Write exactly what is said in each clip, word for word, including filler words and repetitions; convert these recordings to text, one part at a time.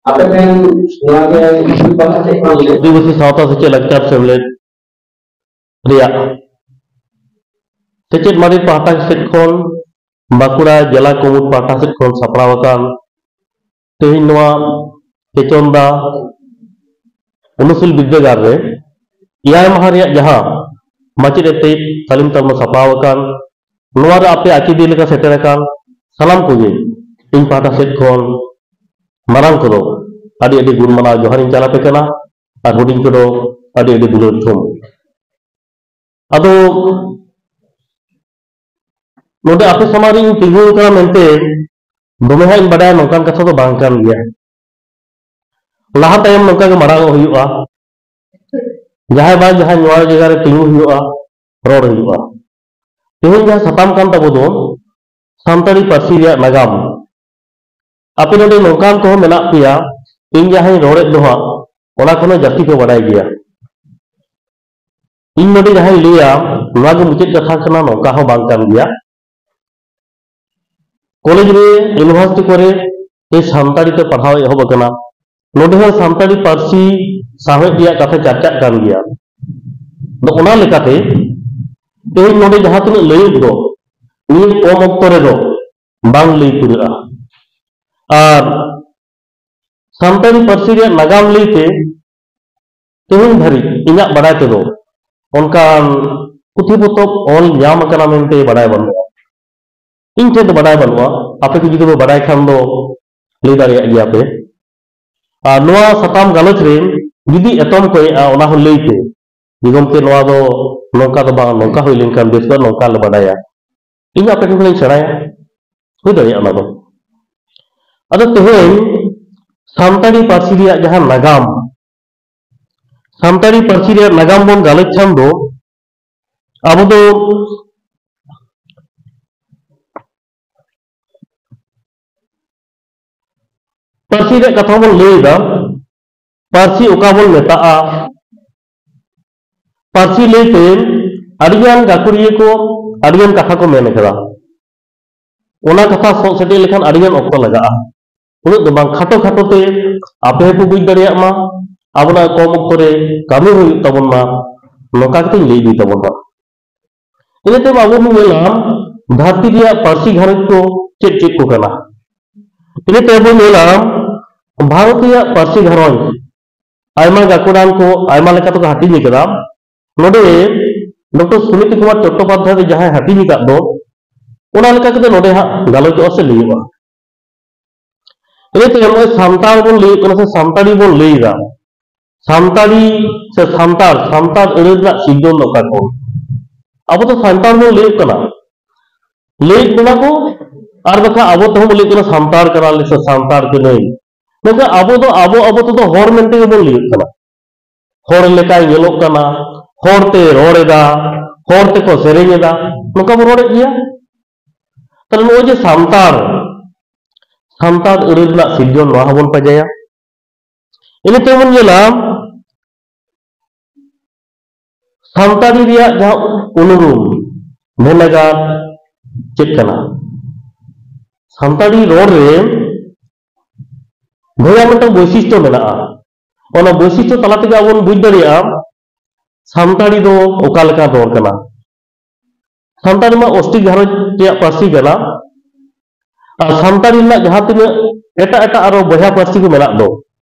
ᱟᱯᱮ ᱴᱷᱮᱱ ᱱᱚᱣᱟ ᱜᱮ ᱤᱥᱩ ᱯᱟᱦᱴᱟ ᱥᱮᱫ ᱠᱷᱚᱱ ᱞᱟᱹᱭ ᱟᱹᱫᱤᱵᱟᱹᱥᱤ ᱥᱟᱶᱛᱟ ᱥᱮᱪᱮᱫ ᱞᱟᱠᱪᱟᱨ ᱥᱮᱢᱞᱮᱫ ᱨᱮᱭᱟᱜ ᱥᱮᱪᱮᱫ ᱢᱟᱹᱰᱤ ᱯᱟᱦᱴᱟ ᱥᱮᱫ ᱠᱷᱚᱱ, ᱵᱟᱸᱠᱩᱲᱟ ᱡᱮᱞᱟ ᱠᱩᱢᱩᱴ ᱯᱟᱦᱴᱟ ᱥᱮᱫ ᱠᱷᱚᱱ ᱥᱟᱯᱲᱟᱣ ᱟᱠᱟᱱ ᱛᱮᱦᱮᱧ ᱱᱚᱣᱟ ᱠᱮᱪᱚᱱᱫᱟ ᱩᱱᱩᱥᱩᱞ ᱵᱤᱨᱫᱟᱹᱜᱟᱲ ᱨᱮ ᱮᱭᱟᱭ ᱢᱟᱦᱟ ᱨᱮᱭᱟᱜ ᱡᱟᱦᱟᱸ ᱢᱟᱪᱮᱫ ᱮᱛᱮᱫ ᱛᱟᱹᱞᱤᱢ ᱛᱟᱞᱢᱟ ᱥᱟᱯᱲᱟᱣ ᱟᱠᱟᱱ, ᱱᱚᱣᱟ ᱨᱮ ᱟᱯᱮ ᱟᱹᱛᱤᱫᱤ ᱞᱮᱠᱟ ᱥᱮᱴᱮᱨ ᱟᱠᱟᱱ ᱥᱟᱱᱟᱢ ᱠᱚᱜᱮ ᱤᱧ ᱯᱟᱦᱴᱟ ᱥᱮᱫ ᱠᱷᱚᱱ ᱢᱟᱨᱟᱝ ᱠᱚᱫᱚ ᱟᱹᱰᱤ ᱟᱹᱰᱤ ᱜᱩᱱ ᱢᱟᱱᱟᱣ ᱡᱚᱦᱟᱨᱤᱧ ᱪᱟᱞ ᱟᱯᱮ ᱠᱟᱱᱟ, ᱟᱨ ᱦᱩᱰᱤᱧ ᱠᱚᱫᱚ ᱟᱹᱰᱤ ᱟᱹᱰᱤ ᱫᱩᱞᱟᱹᱲ ᱛᱷᱩᱢ᱾ ᱟᱫᱚ ᱱᱚᱰᱮ ᱟᱯᱮ ᱥᱟᱢᱟᱝ ᱨᱤᱧ ᱛᱤᱸᱜᱩ ᱟᱠᱟᱱᱟ ᱢᱮᱱᱛᱮ ᱫᱚᱢᱮ ᱦᱟᱸᱜ ᱤᱧ ᱵᱟᱰᱟᱭᱟ, ᱱᱚᱝᱠᱟᱱ ᱠᱟᱛᱷᱟ ᱫᱚ ᱵᱟᱝ ᱠᱟᱱ ᱜᱮᱭᱟ᱾ ᱞᱟᱦᱟ ᱛᱟᱭᱚᱢ ᱱᱚᱝᱠᱟ ᱜᱮ ᱢᱟᱨᱟᱝ ᱚᱜ ᱦᱩᱭᱩᱜᱼᱟ᱾ ᱡᱟᱦᱟᱸᱭ ᱵᱟᱝ ᱡᱟᱦᱟᱸᱭ ᱱᱚᱣᱟ ᱡᱟᱭᱜᱟ ᱨᱮ ᱛᱤᱸᱜᱩ ᱦᱩᱭᱩᱜᱼᱟ, ᱨᱚᱲ ᱦᱩᱭᱩᱜᱼᱟ᱾ ᱛᱮᱦᱮᱧ ᱡᱟᱦᱟᱸ ᱥᱟᱛᱟᱢ ᱠᱟᱱ ᱛᱟᱵᱚ ᱫᱚ ᱥᱟᱱᱛᱟᱲᱤ ᱯᱟᱹᱨᱥᱤ ᱨᱮᱭᱟᱜ ᱱᱟᱜᱟᱢ᱾ ᱟᱯᱮ ᱱᱚᱰᱮ ᱱᱚᱝᱠᱟᱱ ᱠᱚᱦᱚᱸ ᱢᱮᱱᱟᱜ ᱯᱮᱭᱟ, ᱤᱧ ᱡᱟᱦᱟᱸᱧ ᱨᱚᱲᱮᱫ ᱫᱚ ᱦᱟᱸᱜ, ᱚᱱᱟ ᱠᱷᱚᱱ ᱦᱚᱸ ᱡᱟᱹᱥᱛᱤ ᱯᱮ ᱵᱟᱰᱟᱭ ᱜᱮᱭᱟ᱾ ᱤᱧ ᱱᱚᱰᱮ ᱡᱟᱦᱟᱸᱧ ᱞᱟᱹᱭᱟ, ᱱᱚᱣᱟ ᱜᱮ ᱢᱩᱪᱟᱹᱫ ᱠᱟᱛᱷᱟ ᱠᱟᱱᱟ, ᱱᱚᱝᱠᱟ ᱦᱚᱸ ᱵᱟᱝ ᱠᱟᱱ ᱜᱮᱭᱟ᱾ ᱠᱚᱞᱮᱡᱽ ᱨᱮ, ᱤᱭᱩᱱᱤᱵᱷᱟᱨᱥᱤᱴᱤ ᱠᱚᱨᱮ ᱥᱟᱱᱛᱟᱲᱤ ᱛᱮ ᱯᱟᱲᱦᱟᱣ ᱮᱦᱚᱵ ᱟᱠᱟᱱᱟ᱾ ᱱᱚᱰᱮ ᱦᱚᱸ ᱥᱟᱱᱛᱟᱲᱤ ᱯᱟᱹᱨᱥᱤ ᱥᱟᱶᱦᱮᱫ ᱨᱮᱭᱟᱜ ᱠᱟᱛᱷᱟ ᱪᱟᱨᱪᱟᱜ ᱠᱟᱱ ᱜᱮᱭᱟ᱾ ᱟᱫᱚ ᱚᱱᱟ ᱞᱮᱠᱟᱛᱮ ᱛᱮᱦᱮᱧ ᱱᱚᱰᱮ ᱡᱟᱦᱟᱸ ᱛᱤᱱᱟᱹᱜ ᱞᱟᱹᱭᱚᱜ ᱫᱚ, ᱱᱤᱭᱟᱹ ᱠᱚᱢ ᱚᱠᱛᱚ ᱨᱮᱫᱚ ᱵᱟᱝ ᱞᱟᱹᱭ ᱯᱩᱨᱟᱹᱜᱼᱟ᱾ ᱟᱨ ᱥᱟᱱᱛᱟᱲᱤ ᱯᱟᱹᱨᱥᱤ ᱨᱮᱭᱟᱜ ᱱᱟᱜᱟᱢ ᱞᱟᱹᱭᱛᱮ ᱛᱮᱦᱮᱧ ᱫᱷᱟᱹᱨᱤᱡ ᱤᱧᱟᱹᱜ ᱵᱟᱰᱟᱭ ᱛᱮᱫᱚ ᱚᱱᱠᱟᱱ ᱯᱩᱛᱷᱤ ᱯᱚᱛᱚᱵ ᱚᱞ ᱧᱟᱢ ᱟᱠᱟᱱᱟ ᱢᱮᱱᱛᱮ ᱵᱟᱰᱟᱭ ᱵᱟᱹᱱᱩᱜᱼᱟ᱾ ᱤᱧ ᱴᱷᱮᱱ ᱫᱚ ᱵᱟᱰᱟᱭ ᱵᱟᱹᱱᱩᱜᱼᱟ, ᱟᱯᱮ ᱠᱚ ᱡᱩᱫᱤ ᱯᱮ ᱵᱟᱰᱟᱭ ᱠᱷᱟᱱ ᱫᱚ ᱞᱟᱹᱭ ᱫᱟᱲᱮᱭᱟᱜ ᱜᱮᱭᱟ ᱯᱮ᱾ ᱟᱨ ᱱᱚᱣᱟ ᱥᱟᱛᱟᱢ ᱜᱟᱞᱚᱪ ᱨᱮ ᱡᱩᱫᱤ ᱮᱛᱚᱢ ᱠᱚᱭᱮᱜᱼᱟ, ᱚᱱᱟ ᱦᱚᱸ ᱞᱟᱹᱭ ᱯᱮ ᱡᱮ, "ᱜᱚᱢᱠᱮ, ᱱᱚᱣᱟ ᱫᱚ ᱱᱚᱝᱠᱟ ᱫᱚ ᱵᱟᱝ, ᱱᱚᱝᱠᱟ ᱦᱩᱭ ᱞᱮᱱᱠᱷᱟᱱ ᱵᱮᱥ ᱠᱚᱜᱼᱟ, ᱱᱚᱝᱠᱟ ᱞᱮ ᱵᱟᱰᱟᱭᱟ᱾" ᱤᱧ ᱟᱯᱮ ᱴᱷᱮᱱ ᱠᱷᱚᱱᱤᱧ ᱥᱮᱬᱟᱭᱟ, ᱦᱩᱭ ᱫᱟᱲᱮᱭᱟᱜᱼᱟ ᱚᱱᱟ ᱫᱚ᱾ ᱟᱫᱚ ᱛᱮᱦᱮᱧ ᱥᱟᱱᱛᱟᱲᱤ ᱯᱟᱹᱨᱥᱤ ᱨᱮᱭᱟᱜ ᱡᱟᱦᱟᱸ ᱱᱟᱜᱟᱢ, ᱥᱟᱱᱛᱟᱲᱤ ᱯᱟᱹᱨᱥᱤ ᱨᱮᱭᱟᱜ ᱱᱟᱜᱟᱢ ᱵᱚᱱ ᱜᱟᱞᱚᱪ ᱠᱷᱟᱱ ᱫᱚ ᱟᱵᱚ ᱫᱚ ᱯᱟᱹᱨᱥᱤ ᱨᱮᱭᱟᱜ ᱠᱟᱛᱷᱟ ᱵᱚᱱ ᱞᱟᱹᱭ ᱮᱫᱟ, ᱯᱟᱹᱨᱥᱤ ᱚᱠᱟ ᱵᱚᱱ ᱢᱮᱛᱟᱜᱼᱟ? ᱯᱟᱹᱨᱥᱤ ᱞᱟᱹᱭᱛᱮ ᱟᱹᱰᱤᱜᱟᱱ ᱜᱟᱹᱠᱷᱩᱲᱤᱭᱟᱹ ᱠᱚ ᱟᱹᱰᱤᱜᱟᱱ ᱠᱟᱛᱷᱟ ᱠᱚ ᱢᱮᱱ ᱠᱟᱫᱟ᱾ ᱚᱱᱟ ᱠᱟᱛᱷᱟ ᱥᱚᱜ ᱥᱮᱴᱮᱡ ᱞᱮᱠᱷᱟᱱ ᱟᱹᱰᱤᱜᱟᱱ ᱚᱠᱛᱚ ᱞᱟᱜᱟᱜᱼᱟ᱾ ᱩᱱᱟᱹᱜ ᱫᱚ ᱵᱟᱝ, ᱠᱷᱟᱴᱚ ᱠᱷᱟᱴᱚ ᱛᱮ ᱟᱯᱮ ᱦᱚᱸᱯᱮ ᱵᱩᱡᱽ ᱫᱟᱲᱮᱭᱟᱜ ᱢᱟ, ᱟᱵᱚᱱᱟᱜ ᱠᱚᱢ ᱚᱠᱛᱚ ᱨᱮ ᱠᱟᱹᱢᱤ ᱦᱩᱭᱩᱜ ᱛᱟᱵᱚᱱ ᱢᱟ, ᱱᱚᱝᱠᱟ ᱠᱟᱛᱮᱧ ᱞᱟᱹᱭ ᱤᱫᱤ ᱛᱟᱵᱚᱱ ᱢᱟ᱾ ᱤᱱᱟᱹ ᱛᱟᱭᱚᱢ ᱟᱵᱚ ᱵᱚᱱ ᱧᱮᱞᱟ ᱫᱷᱟᱹᱨᱛᱤ ᱨᱮᱭᱟᱜ ᱯᱟᱹᱨᱥᱤ ᱜᱷᱟᱨᱚᱸᱡᱽ ᱠᱚ ᱪᱮᱫ ᱪᱮᱫ ᱠᱚ ᱠᱟᱱᱟ᱾ ᱤᱱᱟᱹ ᱛᱟᱭᱚᱢ ᱵᱚᱱ ᱧᱮᱞᱟ ᱵᱷᱟᱨᱚᱛ ᱨᱮᱭᱟᱜ ᱯᱟᱹᱨᱥᱤ ᱜᱷᱟᱨᱚᱸᱡᱽ ᱟᱭᱢᱟ ᱜᱟᱹᱠᱷᱩᱲᱟᱱ ᱠᱚ ᱟᱭᱢᱟ ᱞᱮᱠᱟ ᱛᱮᱠᱚ ᱦᱟᱹᱴᱤᱧ ᱟᱠᱟᱫᱟ᱾ ᱱᱚᱰᱮ ᱰᱚᱠᱴᱚᱨ ᱥᱩᱱᱤᱛ ᱠᱩᱢᱟᱨ ᱪᱚᱴᱴᱳᱯᱟᱫᱽᱫᱷᱟᱭ ᱡᱟᱦᱟᱸᱭ ᱦᱟᱹᱴᱤᱧ ᱟᱠᱟᱫ ᱫᱚ, ᱚᱱᱟ ᱞᱮᱠᱟ ᱠᱟᱛᱮ ᱱᱚᱰᱮ ᱦᱟᱸᱜ ᱜᱟᱞᱚᱪᱚᱜᱼᱟ ᱥᱮ ᱞᱟᱹᱭᱚᱜᱼᱟ᱾ ᱤᱱᱟᱹ ᱛᱟᱭᱚᱢ ᱱᱚᱜᱼᱚᱭ ᱥᱟᱱᱛᱟᱲ ᱵᱚᱱ ᱞᱟᱹᱭᱮᱫ ᱠᱟᱱᱟ ᱥᱮ ᱥᱟᱱᱛᱟᱲᱤ ᱵᱚᱱ ᱞᱟᱹᱭ ᱮᱫᱟ, ᱥᱟᱱᱛᱟᱲᱤ ᱥᱮ ᱥᱟᱱᱛᱟᱲ, ᱥᱟᱱᱛᱟᱲ ᱟᱹᱲᱟᱹ ᱨᱮᱱᱟᱜ ᱥᱤᱨᱡᱚᱱ ᱫᱚ ᱚᱠᱟ ᱠᱷᱚᱱ? ᱟᱵᱚ ᱫᱚ ᱥᱟᱱᱛᱟᱲ ᱵᱚᱱ ᱞᱟᱹᱭᱮᱫ ᱠᱟᱱᱟ, ᱞᱟᱹᱭᱮᱫ ᱵᱚᱱᱟ ᱠᱚ, ᱟᱨ ᱵᱟᱠᱷᱟᱱ ᱟᱵᱚ ᱛᱮᱦᱚᱸ ᱵᱚᱱ ᱞᱟᱹᱭᱮᱫ ᱠᱟᱱᱟ ᱥᱟᱱᱛᱟᱲ ᱠᱟᱱᱟᱞᱮ ᱥᱮ ᱥᱟᱱᱛᱟᱲ ᱠᱟᱹᱱᱟᱹᱧ᱾ ᱢᱮᱱᱠᱷᱟᱱ ᱟᱵᱚ ᱫᱚ ᱟᱵᱚ ᱟᱵᱚ ᱛᱮᱫᱚ ᱦᱚᱲ ᱢᱮᱱᱛᱮ ᱜᱮᱵᱚᱱ ᱞᱟᱹᱭᱮᱫ ᱠᱟᱱᱟ᱾ ᱦᱚᱲ ᱞᱮᱠᱟᱭ ᱧᱮᱞᱚᱜ ᱠᱟᱱᱟ, ᱦᱚᱲ ᱛᱮ ᱨᱚᱲ ᱮᱫᱟ, ᱦᱚᱲ ᱛᱮᱠᱚ ᱥᱮᱨᱮᱧ ᱮᱫᱟ, ᱱᱚᱝᱠᱟ ᱵᱚᱱ ᱨᱚᱲᱮᱫ ᱜᱮᱭᱟ᱾ ᱛᱟᱦᱞᱮ ᱱᱚᱜᱼᱚᱭ ᱡᱮ ᱥᱟᱱᱛᱟᱲ, ᱥᱟᱱᱛᱟᱲ ᱟᱹᱲᱟᱹ ᱨᱮᱱᱟᱜ ᱥᱤᱨᱡᱚᱱ, ᱱᱚᱣᱟ ᱦᱚᱸᱵᱚᱱ ᱯᱟᱸᱡᱟᱭᱟ᱾ ᱤᱱᱟᱹ ᱛᱟᱭᱚᱢ ᱵᱚᱱ ᱧᱮᱞᱟ ᱥᱟᱱᱛᱟᱲᱤ ᱨᱮᱭᱟᱜ ᱡᱟᱦᱟᱸ ᱩᱱᱩᱨᱩᱢ, ᱵᱷᱮᱱᱮᱜᱟᱨ ᱪᱮᱫ ᱠᱟᱱᱟ? ᱥᱟᱱᱛᱟᱲᱤ ᱨᱚᱲ ᱨᱮ ᱵᱷᱮᱜᱟᱨ ᱢᱤᱫᱴᱟᱝ ᱵᱳᱭᱥᱤᱥᱴᱚ ᱢᱮᱱᱟᱜᱼᱟ᱾ ᱚᱱᱟ ᱵᱳᱭᱥᱤᱥᱴᱚ ᱛᱟᱞᱟ ᱛᱮᱜᱮ ᱟᱵᱚ ᱵᱚᱱ ᱵᱩᱡᱽ ᱫᱟᱲᱮᱭᱟᱜᱼᱟ ᱥᱟᱱᱛᱟᱲᱤ ᱫᱚ ᱚᱠᱟ ᱞᱮᱠᱟᱱ ᱨᱚᱲ ᱠᱟᱱᱟ᱾ ᱥᱟᱱᱛᱟᱲᱤ ᱢᱟ ᱚᱥᱴᱤᱠ ᱜᱷᱟᱨᱚᱸᱡᱽ ᱨᱮᱭᱟᱜ ᱯᱟᱹᱨᱥᱤ ᱠᱟᱱᱟ᱾ ᱟᱨ ᱥᱟᱱᱛᱟᱲᱤ ᱨᱮᱱᱟᱜ ᱡᱟᱦᱟᱸ ᱛᱤᱱᱟᱹᱜ ᱮᱴᱟᱜ ᱮᱴᱟᱜ ᱟᱨᱚ ᱵᱚᱭᱦᱟ ᱯᱟᱹᱨᱥᱤ ᱠᱚ ᱢᱮᱱᱟᱜ ᱫᱚ,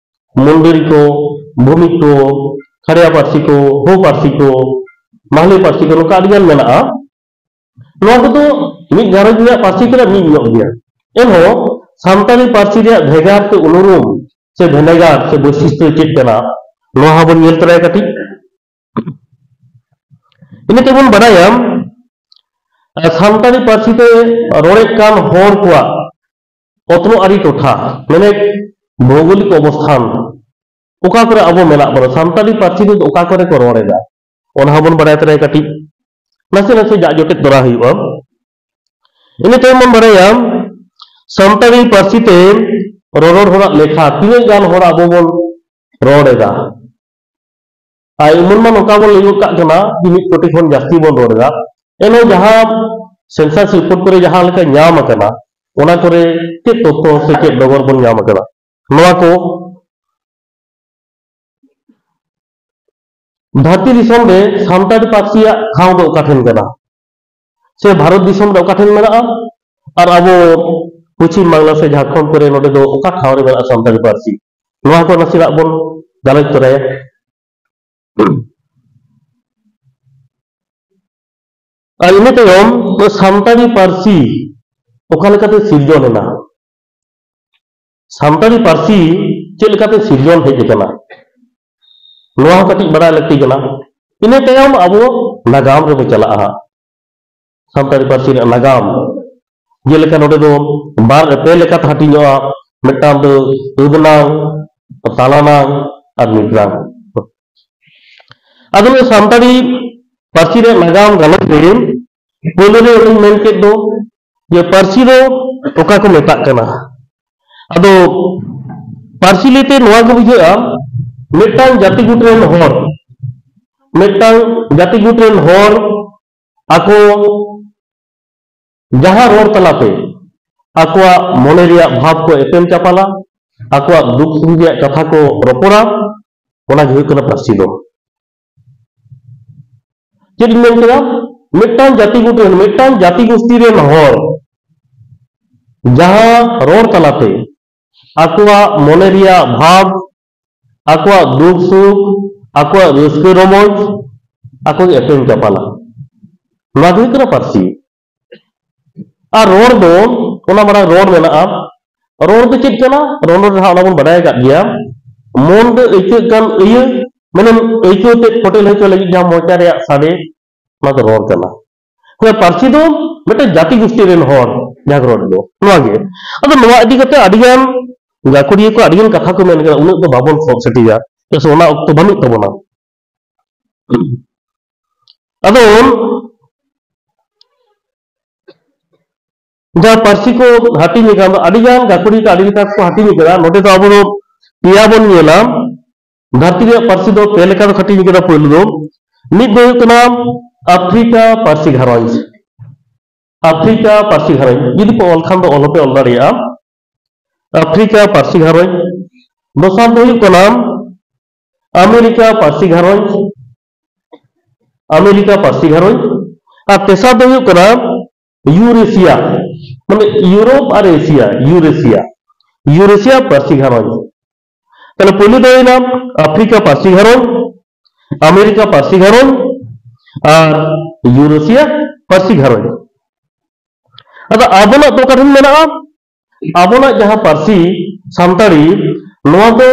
ᱢᱩᱱᱰᱟᱹᱨᱤ ᱠᱚ, ᱵᱷᱩᱢᱤ ᱠᱚ, ᱠᱷᱟᱲᱭᱟ ᱯᱟᱹᱨᱥᱤ ᱠᱚ, ᱦᱳ ᱯᱟᱹᱨᱥᱤ ᱠᱚ, ᱢᱟᱦᱞᱮ ᱯᱟᱹᱨᱥᱤ ᱠᱚ, ᱱᱚᱝᱠᱟ ᱟᱹᱰᱤᱜᱟᱱ ᱢᱮᱱᱟᱜᱼᱟ᱾ ᱱᱚᱣᱟ ᱠᱚᱫᱚ ᱢᱤᱫ ᱜᱷᱟᱨᱚᱸᱡᱽ ᱨᱮᱭᱟᱜ ᱯᱟᱹᱨᱥᱤ ᱠᱟᱱᱟ, ᱢᱤᱫ ᱧᱚᱜ ᱜᱮᱭᱟ᱾ ᱮᱱᱦᱚᱸ ᱥᱟᱱᱛᱟᱲᱤ ᱯᱟᱹᱨᱥᱤ ᱨᱮᱭᱟᱜ ᱵᱷᱮᱜᱟᱨ ᱥᱮ ᱩᱱᱩᱨᱩᱢ ᱥᱮ ᱵᱷᱮᱱᱮᱜᱟᱨ ᱥᱮ ᱵᱳᱭᱥᱤᱥᱴᱚ ᱪᱮᱫ ᱠᱟᱱᱟ, ᱱᱚᱣᱟ ᱦᱚᱸᱵᱚᱱ ᱧᱮᱞ ᱛᱚᱨᱟᱭᱟ ᱠᱟᱹᱴᱤᱡ᱾ ᱤᱱᱟᱹ ᱛᱮᱵᱚᱱ ᱵᱟᱰᱟᱭᱟ, ᱥᱟᱱᱛᱟᱲᱤ ᱯᱟᱹᱨᱥᱤ ᱛᱮ ᱨᱚᱲᱮᱫ ᱠᱟᱱ ᱦᱚᱲ ᱠᱚᱣᱟᱜ ᱚᱛᱱᱚᱜ ᱟᱹᱨᱤ ᱴᱚᱴᱷᱟ, ᱢᱮᱱᱮᱫ ᱵᱷᱳᱜᱳᱞᱤᱠ ᱚᱵᱚᱥᱛᱷᱟᱱ, ᱚᱠᱟ ᱠᱚᱨᱮ ᱟᱵᱚ ᱢᱮᱱᱟᱜ ᱵᱚᱱᱟ, ᱥᱟᱱᱛᱟᱲᱤ ᱯᱟᱹᱨᱥᱤ ᱛᱮ ᱚᱠᱟ ᱠᱚᱨᱮ ᱠᱚ ᱨᱚᱲ ᱮᱫᱟ, ᱚᱱᱟ ᱦᱚᱸᱵᱚᱱ ᱵᱟᱲᱟᱭ ᱛᱚᱨᱟᱭᱟ ᱠᱟᱹᱴᱤᱡ᱾ ᱱᱟᱥᱮ ᱱᱟᱥᱮ ᱡᱟᱜ ᱡᱚᱴᱮᱫ ᱛᱚᱨᱟ ᱦᱩᱭᱩᱜᱼᱟ᱾ ᱤᱱᱟᱹ ᱛᱟᱭᱚᱢ ᱵᱚᱱ ᱵᱟᱲᱟᱭᱟ ᱥᱟᱱᱛᱟᱲᱤ ᱯᱟᱹᱨᱥᱤ ᱛᱮ ᱨᱚᱨᱚᱲ ᱦᱚᱲᱟᱜ ᱞᱮᱠᱷᱟ, ᱛᱤᱱᱟᱹᱜ ᱜᱟᱱ ᱦᱚᱲ ᱟᱵᱚ ᱵᱚᱱ ᱨᱚᱲ ᱮᱫᱟ᱾ ᱟᱨ ᱮᱢᱚᱱ ᱢᱟ ᱱᱚᱝᱠᱟ ᱵᱚᱱ ᱞᱟᱹᱭ ᱜᱚᱫ ᱠᱟᱜ ᱠᱟᱱᱟ ᱡᱮ ᱢᱤᱫ ᱠᱳᱴᱤ ᱠᱷᱚᱱ ᱡᱟᱹᱥᱛᱤ ᱵᱚᱱ ᱨᱚᱲ ᱮᱫᱟ᱾ ᱮᱱᱦᱚᱸ ᱡᱟᱦᱟᱸ census report ᱠᱚᱨᱮ ᱡᱟᱦᱟᱸ ᱞᱮᱠᱟ ᱧᱟᱢ ᱟᱠᱟᱱᱟ, ᱚᱱᱟ ᱠᱚᱨᱮ ᱪᱮᱫ ᱛᱚᱛᱛᱷᱚ ᱥᱮ ᱪᱮᱫ ᱰᱚᱜᱚᱨ ᱵᱚᱱ ᱧᱟᱢ ᱟᱠᱟᱫᱟ? ᱱᱚᱣᱟ ᱠᱚ ᱫᱷᱟᱹᱨᱛᱤ ᱫᱤᱥᱚᱢ ᱨᱮ ᱥᱟᱱᱛᱟᱲᱤ ᱯᱟᱹᱨᱥᱤᱭᱟᱜ ᱴᱷᱟᱶ ᱫᱚ ᱚᱠᱟ ᱴᱷᱮᱱ ᱠᱟᱱᱟ? ᱥᱮ ᱵᱷᱟᱨᱚᱛ ᱫᱤᱥᱚᱢ ᱨᱮ ᱚᱠᱟ ᱴᱷᱮᱱ ᱢᱮᱱᱟᱜᱼᱟ? ᱟᱨ ᱟᱵᱚ ᱯᱚᱪᱷᱤᱢ ᱵᱟᱝᱞᱟ ᱥᱮ ᱡᱷᱟᱲᱠᱷᱚᱸᱰ ᱠᱚᱨᱮ ᱱᱚᱰᱮ ᱫᱚ ᱚᱠᱟ ᱴᱷᱟᱶ ᱨᱮ ᱢᱮᱱᱟᱜᱼᱟ ᱥᱟᱱᱛᱟᱲᱤ ᱯᱟᱹᱨᱥᱤ? ᱱᱚᱣᱟ ᱠᱚ ᱱᱟᱥᱮᱱᱟᱜ ᱵᱚᱱ ᱜᱟᱞᱚᱪ ᱛᱚᱨᱟᱭᱟ᱾ ᱟᱨ ᱤᱱᱟᱹ ᱛᱟᱭᱚᱢ ᱥᱟᱱᱛᱟᱲᱤ ᱯᱟᱹᱨᱥᱤ ᱚᱠᱟ ᱞᱮᱠᱟᱛᱮ ᱥᱤᱨᱡᱚᱱ ᱮᱱᱟ? ᱥᱟᱱᱛᱟᱲᱤ ᱯᱟᱹᱨᱥᱤ ᱪᱮᱫ ᱞᱮᱠᱟᱛᱮ ᱥᱤᱨᱡᱚᱱ ᱦᱮᱡ ᱟᱠᱟᱱᱟ, ᱱᱚᱣᱟ ᱦᱚᱸ ᱠᱟᱹᱴᱤᱡ ᱵᱟᱲᱟᱭ ᱞᱟᱹᱠᱛᱤ ᱠᱟᱱᱟ᱾ ᱤᱱᱟᱹ ᱛᱟᱭᱚᱢ ᱟᱵᱚ ᱱᱟᱜᱟᱢ ᱨᱮᱵᱚ ᱪᱟᱞᱟᱜᱼᱟ ᱦᱟᱸᱜ᱾ ᱥᱟᱱᱛᱟᱲᱤ ᱯᱟᱹᱨᱥᱤ ᱨᱮᱭᱟᱜ ᱱᱟᱜᱟᱢ, ᱡᱮᱞᱮᱠᱟ ᱱᱚᱰᱮ ᱫᱚ ᱵᱟᱨ, ᱯᱮ ᱞᱮᱠᱟᱛᱮ ᱦᱟᱹᱴᱤᱧᱚᱜᱼᱟ᱾ ᱢᱤᱫᱴᱟᱝ ᱫᱚ ᱟᱹᱫᱱᱟᱝ, ᱛᱟᱞᱟᱱᱟᱝ ᱟᱨ ᱱᱤᱛᱱᱟᱝ᱾ ᱟᱫᱚ ᱱᱚᱣᱟ ᱥᱟᱱᱛᱟᱲᱤ ᱯᱟᱹᱨᱥᱤ ᱨᱮᱭᱟᱜ ᱱᱟᱜᱟᱢ ᱜᱟᱞᱚᱪ ᱨᱮ ᱯᱳᱭᱞᱳ ᱨᱮ ᱚᱱᱮᱧ ᱢᱮᱱ ᱠᱮᱫ ᱫᱚ, ᱡᱮ ᱯᱟᱹᱨᱥᱤ ᱫᱚ ᱚᱠᱟ ᱠᱚ ᱢᱮᱛᱟᱜ ᱠᱟᱱᱟ᱾ ᱟᱫᱚ ᱯᱟᱹᱨᱥᱤ ᱞᱟᱹᱭᱛᱮ ᱱᱚᱣᱟ ᱜᱮ ᱵᱩᱡᱷᱟᱹᱜᱼᱟ, ᱢᱤᱫᱴᱟᱝ ᱡᱟᱹᱛᱤ ᱜᱩᱴ ᱨᱮᱱ ᱦᱚᱲ, ᱢᱤᱫᱴᱟᱝ ᱡᱟᱹᱛᱤ ᱜᱩᱴ ᱨᱮᱱ ᱦᱚᱲ ᱟᱠᱚ ᱡᱟᱦᱟᱸ ᱨᱚᱲ ᱛᱟᱞᱟᱛᱮ ᱟᱠᱚᱣᱟᱜ ᱢᱚᱱᱮ ᱨᱮᱭᱟᱜ ᱵᱷᱟᱵᱽ ᱠᱚ ᱮᱯᱮᱢ ᱪᱟᱯᱟᱞᱟ, ᱟᱠᱚᱣᱟᱜ ᱫᱩᱠ ᱥᱩᱠ ᱨᱮᱭᱟᱜ ᱠᱟᱛᱷᱟ ᱠᱚ ᱨᱚᱯᱚᱲᱟ, ᱚᱱᱟ ᱜᱮ ᱦᱩᱭᱩᱜ ᱠᱟᱱᱟ ᱯᱟᱹᱨᱥᱤ ᱫᱚ᱾ ᱪᱮᱫ ᱤᱧ ᱢᱮᱱ ᱠᱮᱫᱟ? ᱢᱤᱫᱴᱟᱝ ᱡᱟᱹᱛᱤ ᱜᱩᱴ ᱨᱮᱱ, ᱢᱤᱫᱴᱟᱝ ᱡᱟᱹᱛᱤ ᱜᱩᱥᱴᱤ ᱨᱮᱱ ᱦᱚᱲ ᱡᱟᱦᱟᱸ ᱨᱚᱲ ᱛᱟᱞᱟᱛᱮ ᱟᱠᱚᱣᱟᱜ ᱢᱚᱱᱮ ᱨᱮᱭᱟᱜ ᱵᱷᱟᱵᱽ, ᱟᱠᱚᱣᱟᱜ ᱫᱩᱠ ᱥᱩᱠ, ᱟᱠᱚᱣᱟᱜ ᱨᱟᱹᱥᱠᱟᱹ ᱨᱚᱢᱚᱡᱽ, ᱟᱠᱚ ᱜᱮ ᱮᱯᱮᱢ ᱪᱟᱯᱟᱞᱟ, ᱱᱚᱣᱟ ᱜᱮ ᱦᱩᱭᱩᱜ ᱠᱟᱱᱟ ᱯᱟᱹᱨᱥᱤ᱾ ᱟᱨ ᱨᱚᱲ ᱫᱚ, ᱚᱱᱟ ᱢᱟᱲᱟᱝ ᱨᱚᱲ ᱢᱮᱱᱟᱜᱼᱟ᱾ ᱨᱚᱲ ᱫᱚ ᱪᱮᱫ ᱠᱟᱱᱟ? ᱨᱚᱲ ᱫᱚ ᱱᱟᱦᱟᱜ ᱚᱱᱟ ᱵᱚᱱ ᱵᱟᱰᱟᱭ ᱟᱠᱟᱫ ᱜᱮᱭᱟ, ᱢᱚᱱ ᱨᱮ ᱟᱹᱭᱠᱟᱹᱜ ᱠᱟᱱ ᱟᱹᱭᱟᱹ, ᱢᱟᱱᱮ ᱟᱹᱭᱠᱟᱹᱣ ᱛᱮ ᱯᱷᱚᱴᱮᱞ ᱦᱚᱪᱚ ᱞᱟᱹᱜᱤᱫ ᱡᱟᱦᱟᱸ ᱢᱚᱪᱟ ᱨᱮᱭᱟᱜ ᱥᱟᱰᱮ, ᱚᱱᱟ ᱫᱚ ᱨᱚᱲ ᱠᱟᱱᱟ᱾ ᱦᱮᱸ, ᱯᱟᱹᱨᱥᱤ ᱫᱚ ᱢᱤᱫᱴᱮᱱ ᱡᱟᱹᱛᱤ ᱜᱩᱥᱴᱤ ᱨᱮᱱ ᱦᱚᱲ ᱡᱟᱦᱟᱸ ᱠᱚ ᱨᱚᱲ ᱫᱚ, ᱱᱚᱣᱟ ᱜᱮ᱾ ᱟᱫᱚ ᱱᱚᱣᱟ ᱤᱫᱤ ᱠᱟᱛᱮ ᱟᱹᱰᱤᱜᱟᱱ ᱜᱟᱹᱠᱷᱩᱲᱤᱭᱟᱹ ᱠᱚ ᱟᱹᱰᱤᱜᱟᱱ ᱠᱟᱛᱷᱟ ᱠᱚ ᱢᱮᱱ ᱠᱟᱫᱟ, ᱩᱱᱟᱹᱜ ᱫᱚ ᱵᱟᱵᱚᱱ ᱥᱚᱵ ᱥᱮᱴᱤᱡᱟ, ᱪᱮᱫᱟᱜ ᱥᱮ ᱚᱱᱟ ᱚᱠᱛᱚ ᱵᱟᱹᱱᱩᱜ ᱛᱟᱵᱚᱱᱟ᱾ ᱟᱫᱚ ᱡᱟᱦᱟᱸ ᱯᱟᱹᱨᱥᱤ ᱠᱚ ᱦᱟᱹᱴᱤᱧ ᱟᱠᱟᱱ ᱫᱚ, ᱟᱹᱰᱤᱜᱟᱱ ᱜᱟᱹᱠᱷᱩᱲᱤᱭᱟᱹ ᱠᱚ ᱟᱹᱰᱤ ᱞᱮᱠᱟ ᱠᱚ ᱦᱟᱹᱴᱤᱧ ᱟᱠᱟᱫᱟ᱾ ᱱᱚᱰᱮ ᱫᱚ ᱟᱵᱚ ᱫᱚ ᱯᱮᱭᱟ ᱵᱚᱱ ᱧᱮᱞᱟ᱾ ᱫᱷᱟᱹᱨᱛᱤ ᱨᱮᱭᱟᱜ ᱯᱟᱹᱨᱥᱤ ᱫᱚ ᱯᱮ ᱞᱮᱠᱟ ᱫᱚ ᱦᱟᱹᱴᱤᱧ ᱟᱠᱟᱫᱟ᱾ ᱯᱳᱭᱞᱳ ᱫᱚ, ᱢᱤᱫ ᱫᱚ ᱦᱩᱭᱩᱜ ᱠᱟᱱᱟ ᱟᱯᱷᱨᱤᱠᱟ ᱯᱟᱹᱨᱥᱤ ᱜᱷᱟᱨᱚᱸᱡᱽ, ᱟᱯᱷᱨᱤᱠᱟ ᱯᱟᱹᱨᱥᱤ ᱜᱷᱟᱨᱚᱸᱡᱽ, ᱡᱩᱫᱤ ᱯᱮ ᱚᱞ ᱠᱷᱟᱱ ᱫᱚ ᱚᱞ ᱦᱚᱸᱯᱮ ᱚᱞ ᱫᱟᱲᱮᱭᱟᱜᱼᱟ᱾ ᱟᱯᱷᱨᱤᱠᱟ ᱯᱟᱹᱨᱥᱤ ᱜᱷᱟᱨᱚᱸᱡᱽ᱾ ᱫᱚᱥᱟᱨ ᱫᱚ ᱦᱩᱭᱩᱜ ᱠᱟᱱᱟ ᱟᱢᱮᱨᱤᱠᱟ ᱯᱟᱹᱨᱥᱤ ᱜᱷᱟᱨᱚᱸᱡᱽ, ᱟᱢᱮᱨᱤᱠᱟ ᱯᱟᱹᱨᱥᱤ ᱜᱷᱟᱨᱚᱸᱡᱽ᱾ ᱟᱨ ᱛᱮᱥᱟᱨ ᱫᱚ ᱦᱩᱭᱩᱜ ᱠᱟᱱᱟ ᱤᱭᱩᱨᱮᱥᱤᱭᱟ, ᱢᱟᱱᱮ ᱤᱭᱩᱨᱳᱯ ᱟᱨ ᱮᱥᱤᱭᱟ, ᱤᱭᱩᱨᱮᱥᱤᱭᱟ, ᱤᱭᱩᱨᱮᱥᱤᱭᱟ ᱯᱟᱹᱨᱥᱤ ᱜᱷᱟᱨᱚᱸᱡᱽ᱾ ᱛᱟᱦᱞᱮ ᱯᱳᱭᱞᱳ ᱫᱚ ᱦᱩᱭᱱᱟ ᱟᱯᱷᱨᱤᱠᱟ ᱯᱟᱹᱨᱥᱤ ᱜᱷᱟᱨᱚᱸᱡᱽ, ᱟᱢᱮᱨᱤᱠᱟ ᱯᱟᱹᱨᱥᱤ ᱜᱷᱟᱨᱚᱸᱡᱽ ᱟᱨ ᱤᱭᱩᱨᱮᱥᱤᱭᱟ ᱯᱟᱹᱨᱥᱤ ᱜᱷᱟᱨᱚᱸᱡᱽ᱾ ᱟᱫᱚ ᱟᱵᱚᱱᱟᱜ ᱫᱚ ᱚᱠᱟ ᱴᱷᱮᱱ ᱢᱮᱱᱟᱜᱼᱟ? ᱟᱵᱚᱱᱟᱜ ᱡᱟᱦᱟᱸ ᱯᱟᱹᱨᱥᱤ ᱥᱟᱱᱛᱟᱲᱤ, ᱱᱚᱣᱟ ᱫᱚ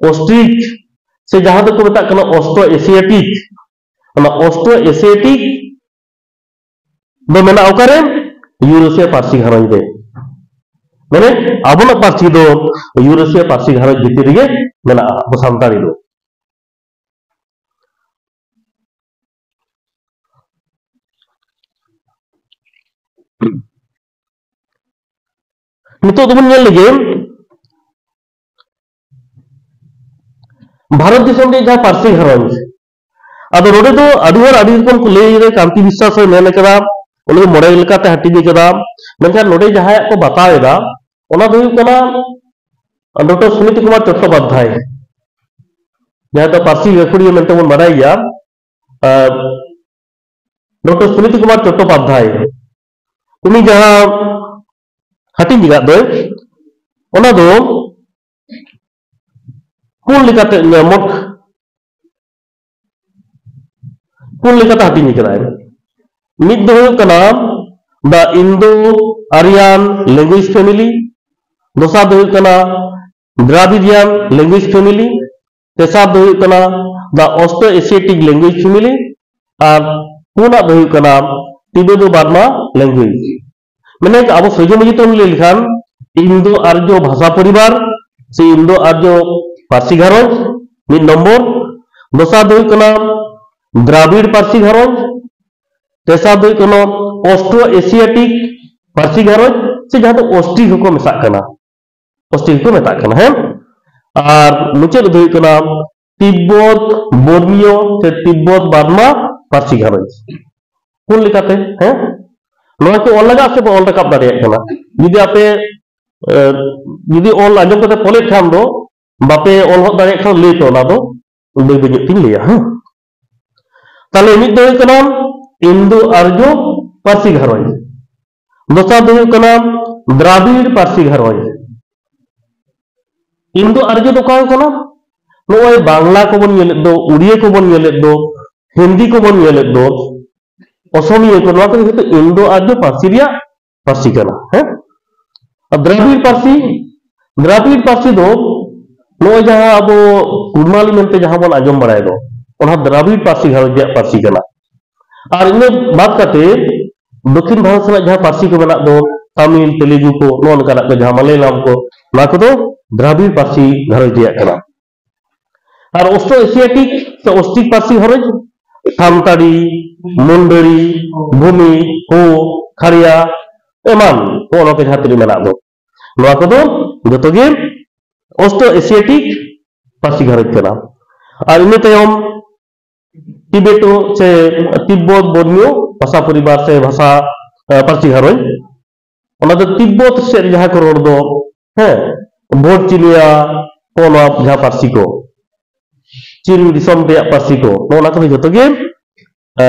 ᱚᱥᱴᱨᱤᱠ ᱥᱮ ᱡᱟᱦᱟᱸ ᱫᱚᱠᱚ ᱢᱮᱛᱟᱜ ᱠᱟᱱᱟ ᱚᱥᱴᱨᱳ ᱮᱥᱤᱭᱟᱴᱤᱠ, ᱚᱱᱟ ᱚᱥᱴᱨᱳ ᱮᱥᱤᱭᱟᱴᱤᱠ ᱫᱚ ᱢᱮᱱᱟᱜᱼᱟ ᱚᱠᱟᱨᱮ? ᱤᱭᱩᱨᱮᱥᱤᱭᱟ ᱯᱟᱹᱨᱥᱤ ᱜᱷᱟᱨᱚᱸᱡᱽ ᱨᱮ᱾ ᱢᱟᱱᱮ ᱟᱵᱚᱱᱟᱜ ᱯᱟᱹᱨᱥᱤ ᱫᱚ ᱤᱭᱩᱨᱮᱥᱤᱭᱟ ᱯᱟᱹᱨᱥᱤ ᱜᱷᱟᱨᱚᱸᱡᱽ ᱵᱷᱤᱛᱤᱨ ᱨᱮᱜᱮ ᱢᱮᱱᱟᱜᱼᱟ, ᱟᱵᱚ ᱥᱟᱱᱛᱟᱲᱤ ᱫᱚ᱾ ᱱᱤᱛᱚᱜ ᱫᱚᱵᱚᱱ ᱧᱮᱞ ᱞᱮᱜᱮ ᱵᱷᱟᱨᱚᱛ ᱫᱤᱥᱚᱢ ᱨᱮᱭᱟᱜ ᱡᱟᱦᱟᱸ ᱯᱟᱹᱨᱥᱤ ᱜᱷᱟᱨᱚᱸᱡᱽ, ᱟᱫᱚ ᱱᱚᱰᱮ ᱫᱚ ᱟᱹᱰᱤ ᱦᱚᱲ ᱟᱹᱰᱤ ᱨᱚᱠᱚᱢ ᱠᱚ ᱞᱟᱹᱭ ᱮᱫᱟ, ᱠᱟᱱᱛᱤ ᱵᱤᱥᱥᱟᱥ ᱦᱚᱸᱭ ᱢᱮᱱ ᱟᱠᱟᱫᱟ, ᱩᱱᱤ ᱫᱚ ᱢᱚᱬᱮ ᱞᱮᱠᱟᱛᱮ ᱦᱟᱹᱴᱤᱧ ᱟᱠᱟᱫᱟ᱾ ᱢᱮᱱᱠᱷᱟᱱ ᱱᱚᱰᱮ ᱡᱟᱦᱟᱸᱭᱟᱜ ᱠᱚ ᱵᱟᱛᱟᱣ ᱮᱫᱟ, ᱚᱱᱟ ᱫᱚ ᱦᱩᱭᱩᱜ ᱠᱟᱱᱟ ᱰᱚᱠᱴᱚᱨ ᱥᱩᱱᱤᱛ ᱠᱩᱢᱟᱨ ᱪᱚᱴᱴᱳᱯᱟᱫᱽᱫᱷᱟᱭ, ᱡᱟᱦᱟᱸᱭ ᱫᱚ ᱯᱟᱹᱨᱥᱤ ᱜᱟᱹᱠᱷᱩᱲᱤᱭᱟᱹ ᱢᱮᱱᱛᱮ ᱵᱚᱱ ᱵᱟᱰᱟᱭ ᱜᱮᱭᱟ᱾ ᱟᱨ ᱰᱚᱠᱴᱚᱨ ᱥᱩᱱᱤᱛ ᱠᱩᱢᱟᱨ ᱪᱚᱴᱴᱳᱯᱟᱫᱽᱫᱷᱟᱭ, ᱩᱱᱤ ᱡᱟᱦᱟᱸ ᱦᱟᱹᱴᱤᱧ ᱟᱠᱟᱫ ᱫᱚᱭ, ᱚᱱᱟ ᱫᱚ ᱯᱩᱱ ᱞᱮᱠᱟᱛᱮ, ᱢᱚᱴ ᱯᱩᱱ ᱞᱮᱠᱟᱛᱮ ᱦᱟᱹᱴᱤᱧ ᱟᱠᱟᱫᱟᱭ᱾ ᱢᱤᱫ ᱫᱚ ᱦᱩᱭᱩᱜ ᱠᱟᱱᱟ the Indo Aryan language family, ᱫᱚᱥᱟᱨ ᱫᱚ ᱦᱩᱭᱩᱜ ᱠᱟᱱᱟ Dravidian language family, ᱛᱮᱥᱟᱨ ᱫᱚ ᱦᱩᱭᱩᱜ ᱠᱟᱱᱟ the Austro-Asiatic language family, ᱟᱨ ᱯᱩᱱᱟᱜ ᱫᱚ ᱦᱩᱭᱩᱜ ᱠᱟᱱᱟ Tibeto-Burma language᱾ ᱢᱮᱱᱮᱠ ᱟᱵᱚ ᱥᱚᱡᱷᱮ ᱢᱟᱹᱡᱷᱤ ᱛᱮᱵᱚᱱ ᱞᱟᱹᱭ ᱞᱮᱠᱷᱟᱱ ᱤᱱᱫᱳ ᱟᱨᱡᱚ ᱵᱷᱟᱥᱟ ᱯᱚᱨᱤᱵᱟᱨ ᱥᱮ ᱤᱱᱫᱳ ᱟᱨᱡᱚ ᱯᱟᱹᱨᱥᱤ ᱜᱷᱟᱨᱚᱸᱡᱽ ᱢᱤᱫ ᱱᱚᱢᱵᱚᱨ, ᱫᱚᱥᱟᱨ ᱫᱚ ᱦᱩᱭᱩᱜ ᱠᱟᱱᱟ ᱫᱨᱟᱵᱤᱲ ᱯᱟᱹᱨᱥᱤ ᱜᱷᱟᱨᱚᱸᱡᱽ, ᱛᱮᱥᱟᱨ ᱫᱚ ᱦᱩᱭᱩᱜ ᱠᱟᱱᱟ ᱚᱥᱴᱨᱳ ᱮᱥᱤᱭᱟᱴᱤᱠ ᱯᱟᱹᱨᱥᱤ ᱜᱷᱟᱨᱚᱸᱡᱽ ᱥᱮ ᱡᱟᱦᱟᱸ ᱫᱚ ᱚᱥᱴᱨᱤᱠ ᱦᱚᱸᱠᱚ ᱢᱮᱛᱟᱜ ᱠᱟᱱᱟ, ᱚᱥᱴᱨᱤᱠ ᱦᱚᱸᱠᱚ ᱢᱮᱛᱟᱜ ᱠᱟᱱᱟ, ᱦᱮᱸ᱾ ᱟᱨ ᱢᱩᱪᱟᱹᱫ ᱨᱮᱫᱚ ᱦᱩᱭᱩᱜ ᱠᱟᱱᱟ ᱛᱤᱵᱵᱚᱛ ᱵᱚᱨᱢᱤᱭᱚ ᱥᱮ ᱛᱤᱵᱵᱚᱛ ᱵᱟᱨᱢᱟ ᱯᱟᱹᱨᱥᱤ ᱜᱷᱟᱨᱚᱸᱡᱽ᱾ ᱯᱩᱱ ᱞᱮᱠᱟᱛᱮ, ᱦᱮᱸ, ᱱᱚᱣᱟ ᱠᱤ ᱚᱞ ᱞᱟᱜᱟᱜᱼᱟ ᱥᱮ ᱵᱚ ᱚᱞ ᱨᱟᱠᱟᱵ ᱫᱟᱲᱮᱭᱟᱜ ᱠᱟᱱᱟ? ᱡᱩᱫᱤ ᱟᱯᱮ ᱮ, ᱡᱩᱫᱤ ᱚᱞ ᱟᱸᱡᱚᱢ ᱠᱟᱛᱮ ᱯᱚᱞᱮᱫ ᱠᱷᱟᱱ ᱫᱚ, ᱵᱟᱯᱮ ᱚᱞ ᱦᱚᱫ ᱫᱟᱲᱮᱭᱟᱜ ᱠᱷᱟᱱ ᱞᱟᱹᱭ ᱯᱮ, ᱚᱱᱟ ᱫᱚ ᱵᱟᱹᱭ ᱵᱟᱹᱭ ᱧᱚᱜ ᱛᱤᱧ ᱞᱟᱹᱭᱟ᱾ ᱦᱮᱸ, ᱛᱟᱦᱞᱮ ᱢᱤᱫ ᱫᱚ ᱦᱩᱭᱩᱜ ᱠᱟᱱᱟ ᱤᱱᱫᱳ ᱟᱨᱡᱚ ᱯᱟᱹᱨᱥᱤ ᱜᱷᱟᱨᱚᱸᱡᱽ, ᱫᱚᱥᱟᱨ ᱫᱚ ᱦᱩᱭᱩᱜ ᱠᱟᱱᱟ ᱫᱨᱟᱵᱤᱲ ᱯᱟᱹᱨᱥᱤ ᱜᱷᱟᱨᱚᱸᱡᱽ᱾ ᱤᱱᱫᱳ ᱟᱨᱡᱚ ᱫᱚ ᱚᱠᱟ ᱠᱟᱱᱟ? ᱱᱚᱜᱼᱚᱭ ᱵᱟᱝᱞᱟ ᱠᱚᱵᱚᱱ ᱧᱮᱞᱮᱫ ᱫᱚ, ᱩᱲᱤᱭᱟ ᱠᱚᱵᱚᱱ ᱧᱮᱞᱮᱫ ᱫᱚ, ᱦᱤᱱᱫᱤ ᱠᱚᱵᱚᱱ ᱧᱮᱞᱮᱫ ᱫᱚ, ᱚᱥᱚᱢᱤᱭᱟᱹ ᱠᱚ, ᱱᱚᱣᱟ ᱠᱚᱫᱚ ᱡᱷᱚᱛᱚ ᱤᱱᱫᱳ ᱟᱨᱡᱚ ᱯᱟᱹᱨᱥᱤ ᱨᱮᱭᱟᱜ ᱯᱟᱹᱨᱥᱤ ᱠᱟᱱᱟ᱾ ᱦᱮᱸ, ᱟᱨ ᱫᱨᱟᱵᱤᱲ ᱯᱟᱹᱨᱥᱤ, ᱫᱨᱟᱵᱤᱲ ᱯᱟᱹᱨᱥᱤ ᱫᱚ ᱱᱚᱜᱼᱚᱭ ᱡᱟᱦᱟᱸ ᱟᱵᱚ ᱠᱩᱲᱢᱟᱞᱤ ᱢᱮᱱᱛᱮ ᱡᱟᱦᱟᱸ ᱵᱚᱱ ᱟᱸᱡᱚᱢ ᱵᱟᱲᱟᱭ ᱫᱚ, ᱚᱱᱟ ᱫᱨᱟᱵᱤᱲ ᱯᱟᱹᱨᱥᱤ ᱜᱷᱟᱨᱚᱸᱡᱽ ᱨᱮᱭᱟᱜ ᱯᱟᱹᱨᱥᱤ ᱠᱟᱱᱟ᱾ ᱟᱨ ᱤᱱᱟᱹ ᱵᱟᱫ ᱠᱟᱛᱮ ᱫᱚᱠᱠᱷᱤᱱ ᱵᱷᱟᱨᱚᱛ ᱨᱮᱱᱟᱜ ᱡᱟᱦᱟᱸ ᱯᱟᱹᱨᱥᱤ ᱠᱚ ᱢᱮᱱᱟᱜ ᱫᱚ, ᱛᱟᱢᱤᱞ, ᱛᱮᱞᱮᱜᱩ ᱠᱚ, ᱱᱚᱜᱼᱚ ᱱᱚᱝᱠᱟᱱᱟᱜ ᱠᱚ, ᱡᱟᱦᱟᱸ ᱢᱟᱞᱟᱭᱟᱞᱟᱢ ᱠᱚ, ᱱᱚᱣᱟ ᱠᱚᱫᱚ ᱫᱨᱟᱵᱤᱲ ᱯᱟᱹᱨᱥᱤ ᱜᱷᱟᱨᱚᱸᱡᱽ ᱨᱮᱭᱟᱜ ᱠᱟᱱᱟ᱾ ᱟᱨ ᱚᱥᱴᱨᱳ ᱮᱥᱤᱭᱟᱴᱤᱠ ᱥᱮ ᱚᱥᱴᱨᱤᱠ ᱯᱟᱹᱨᱥᱤ ᱜᱷᱟᱨᱚᱸᱡᱽ, ᱥᱟᱱᱛᱟᱲᱤ, ᱢᱩᱱᱰᱟᱹᱨᱤ, ᱵᱷᱩᱢᱤ, ᱦᱳ, ᱠᱷᱟᱲᱤᱭᱟ ᱮᱢᱟᱱ, ᱱᱚᱜᱼᱚ ᱱᱚᱣᱟ ᱠᱚ ᱡᱟᱦᱟᱸ ᱛᱤᱱᱟᱹᱜ ᱢᱮᱱᱟᱜ ᱫᱚ, ᱱᱚᱣᱟ ᱠᱚᱫᱚ ᱡᱚᱛᱚ ᱜᱮ ᱚᱥᱴᱨᱳ ᱮᱥᱤᱭᱟᱴᱤᱠ ᱯᱟᱹᱨᱥᱤ ᱜᱷᱟᱨᱚᱸᱡᱽ ᱠᱟᱱᱟ᱾ ᱟᱨ ᱤᱱᱟᱹ ᱛᱟᱭᱚᱢ ᱴᱤᱵᱮᱴᱳ ᱥᱮ ᱛᱤᱵᱵᱚᱛ ᱵᱚᱨᱢᱤᱭᱚ ᱵᱷᱟᱥᱟ ᱯᱚᱨᱤᱵᱟᱨ ᱥᱮ ᱵᱷᱟᱥᱟ, ᱮ, ᱯᱟᱹᱨᱥᱤ ᱜᱷᱟᱨᱚᱸᱡᱽ, ᱚᱱᱟ ᱫᱚ ᱛᱤᱵᱵᱚᱛ ᱥᱮᱫ ᱡᱟᱦᱟᱸ ᱠᱚ ᱨᱚᱲ ᱫᱚ, ᱦᱮᱸ, ᱵᱷᱳᱴ ᱪᱤᱱᱤᱭᱟ, ᱱᱚᱜᱼᱚ ᱱᱚᱣᱟ ᱡᱟᱦᱟᱸ ᱯᱟᱹᱨᱥᱤ ᱠᱚ, ᱪᱤᱱ ᱫᱤᱥᱚᱢ ᱨᱮᱭᱟᱜ ᱯᱟᱹᱨᱥᱤ ᱠᱚ, ᱱᱚᱜᱼᱚ ᱱᱚᱣᱟ ᱠᱚᱫᱚ ᱡᱚᱛᱚ ᱜᱮ, ᱮ,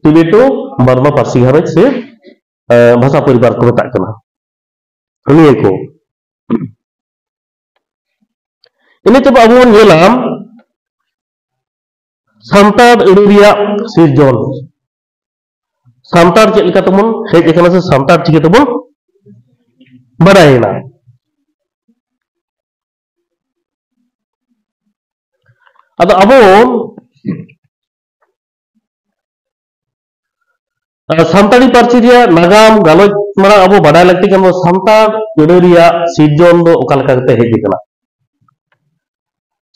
ᱴᱤᱵᱮᱴᱳ ᱵᱟᱨᱢᱟ ᱯᱟᱹᱨᱥᱤ ᱜᱷᱟᱨᱚᱸᱡᱽ ᱥᱮ, ᱮ, ᱵᱷᱟᱥᱟ ᱯᱚᱨᱤᱵᱟᱨ ᱠᱚ ᱢᱮᱛᱟᱜ ᱠᱟᱱᱟ᱾ ᱱᱤᱭᱟᱹ ᱠᱚ᱾ ᱤᱱᱟᱹ ᱛᱟᱭᱚᱢ ᱟᱵᱚ ᱵᱚᱱ ᱧᱮᱞᱟ ᱥᱟᱱᱛᱟᱲ ᱟᱹᱲᱟᱹ ᱨᱮᱭᱟᱜ ᱥᱤᱨᱡᱚᱱ᱾ ᱥᱟᱱᱛᱟᱲ ᱪᱮᱫ ᱞᱮᱠᱟ ᱛᱮᱵᱚᱱ ᱦᱮᱡ ᱟᱠᱟᱱᱟ ᱥᱮ ᱥᱟᱱᱛᱟᱲ ᱪᱤᱠᱟᱹ ᱛᱮᱵᱚᱱ ᱵᱟᱰᱟᱭᱮᱱᱟ? ᱟᱫᱚ ᱟᱵᱚ ᱟᱨ ᱥᱟᱱᱛᱟᱲᱤ ᱯᱟᱹᱨᱥᱤ ᱨᱮᱭᱟᱜ ᱱᱟᱜᱟᱢ ᱜᱟᱞᱚᱪ ᱢᱟᱲᱟᱝ ᱟᱵᱚ ᱵᱟᱰᱟᱭ ᱞᱟᱹᱠᱛᱤ ᱠᱟᱱᱟ, ᱥᱟᱱᱛᱟᱲ ᱟᱹᱲᱟᱹ ᱨᱮᱭᱟᱜ ᱥᱤᱨᱡᱚᱱ ᱫᱚ ᱚᱠᱟ ᱞᱮᱠᱟ ᱠᱟᱛᱮ ᱦᱮᱡ ᱟᱠᱟᱱᱟ᱾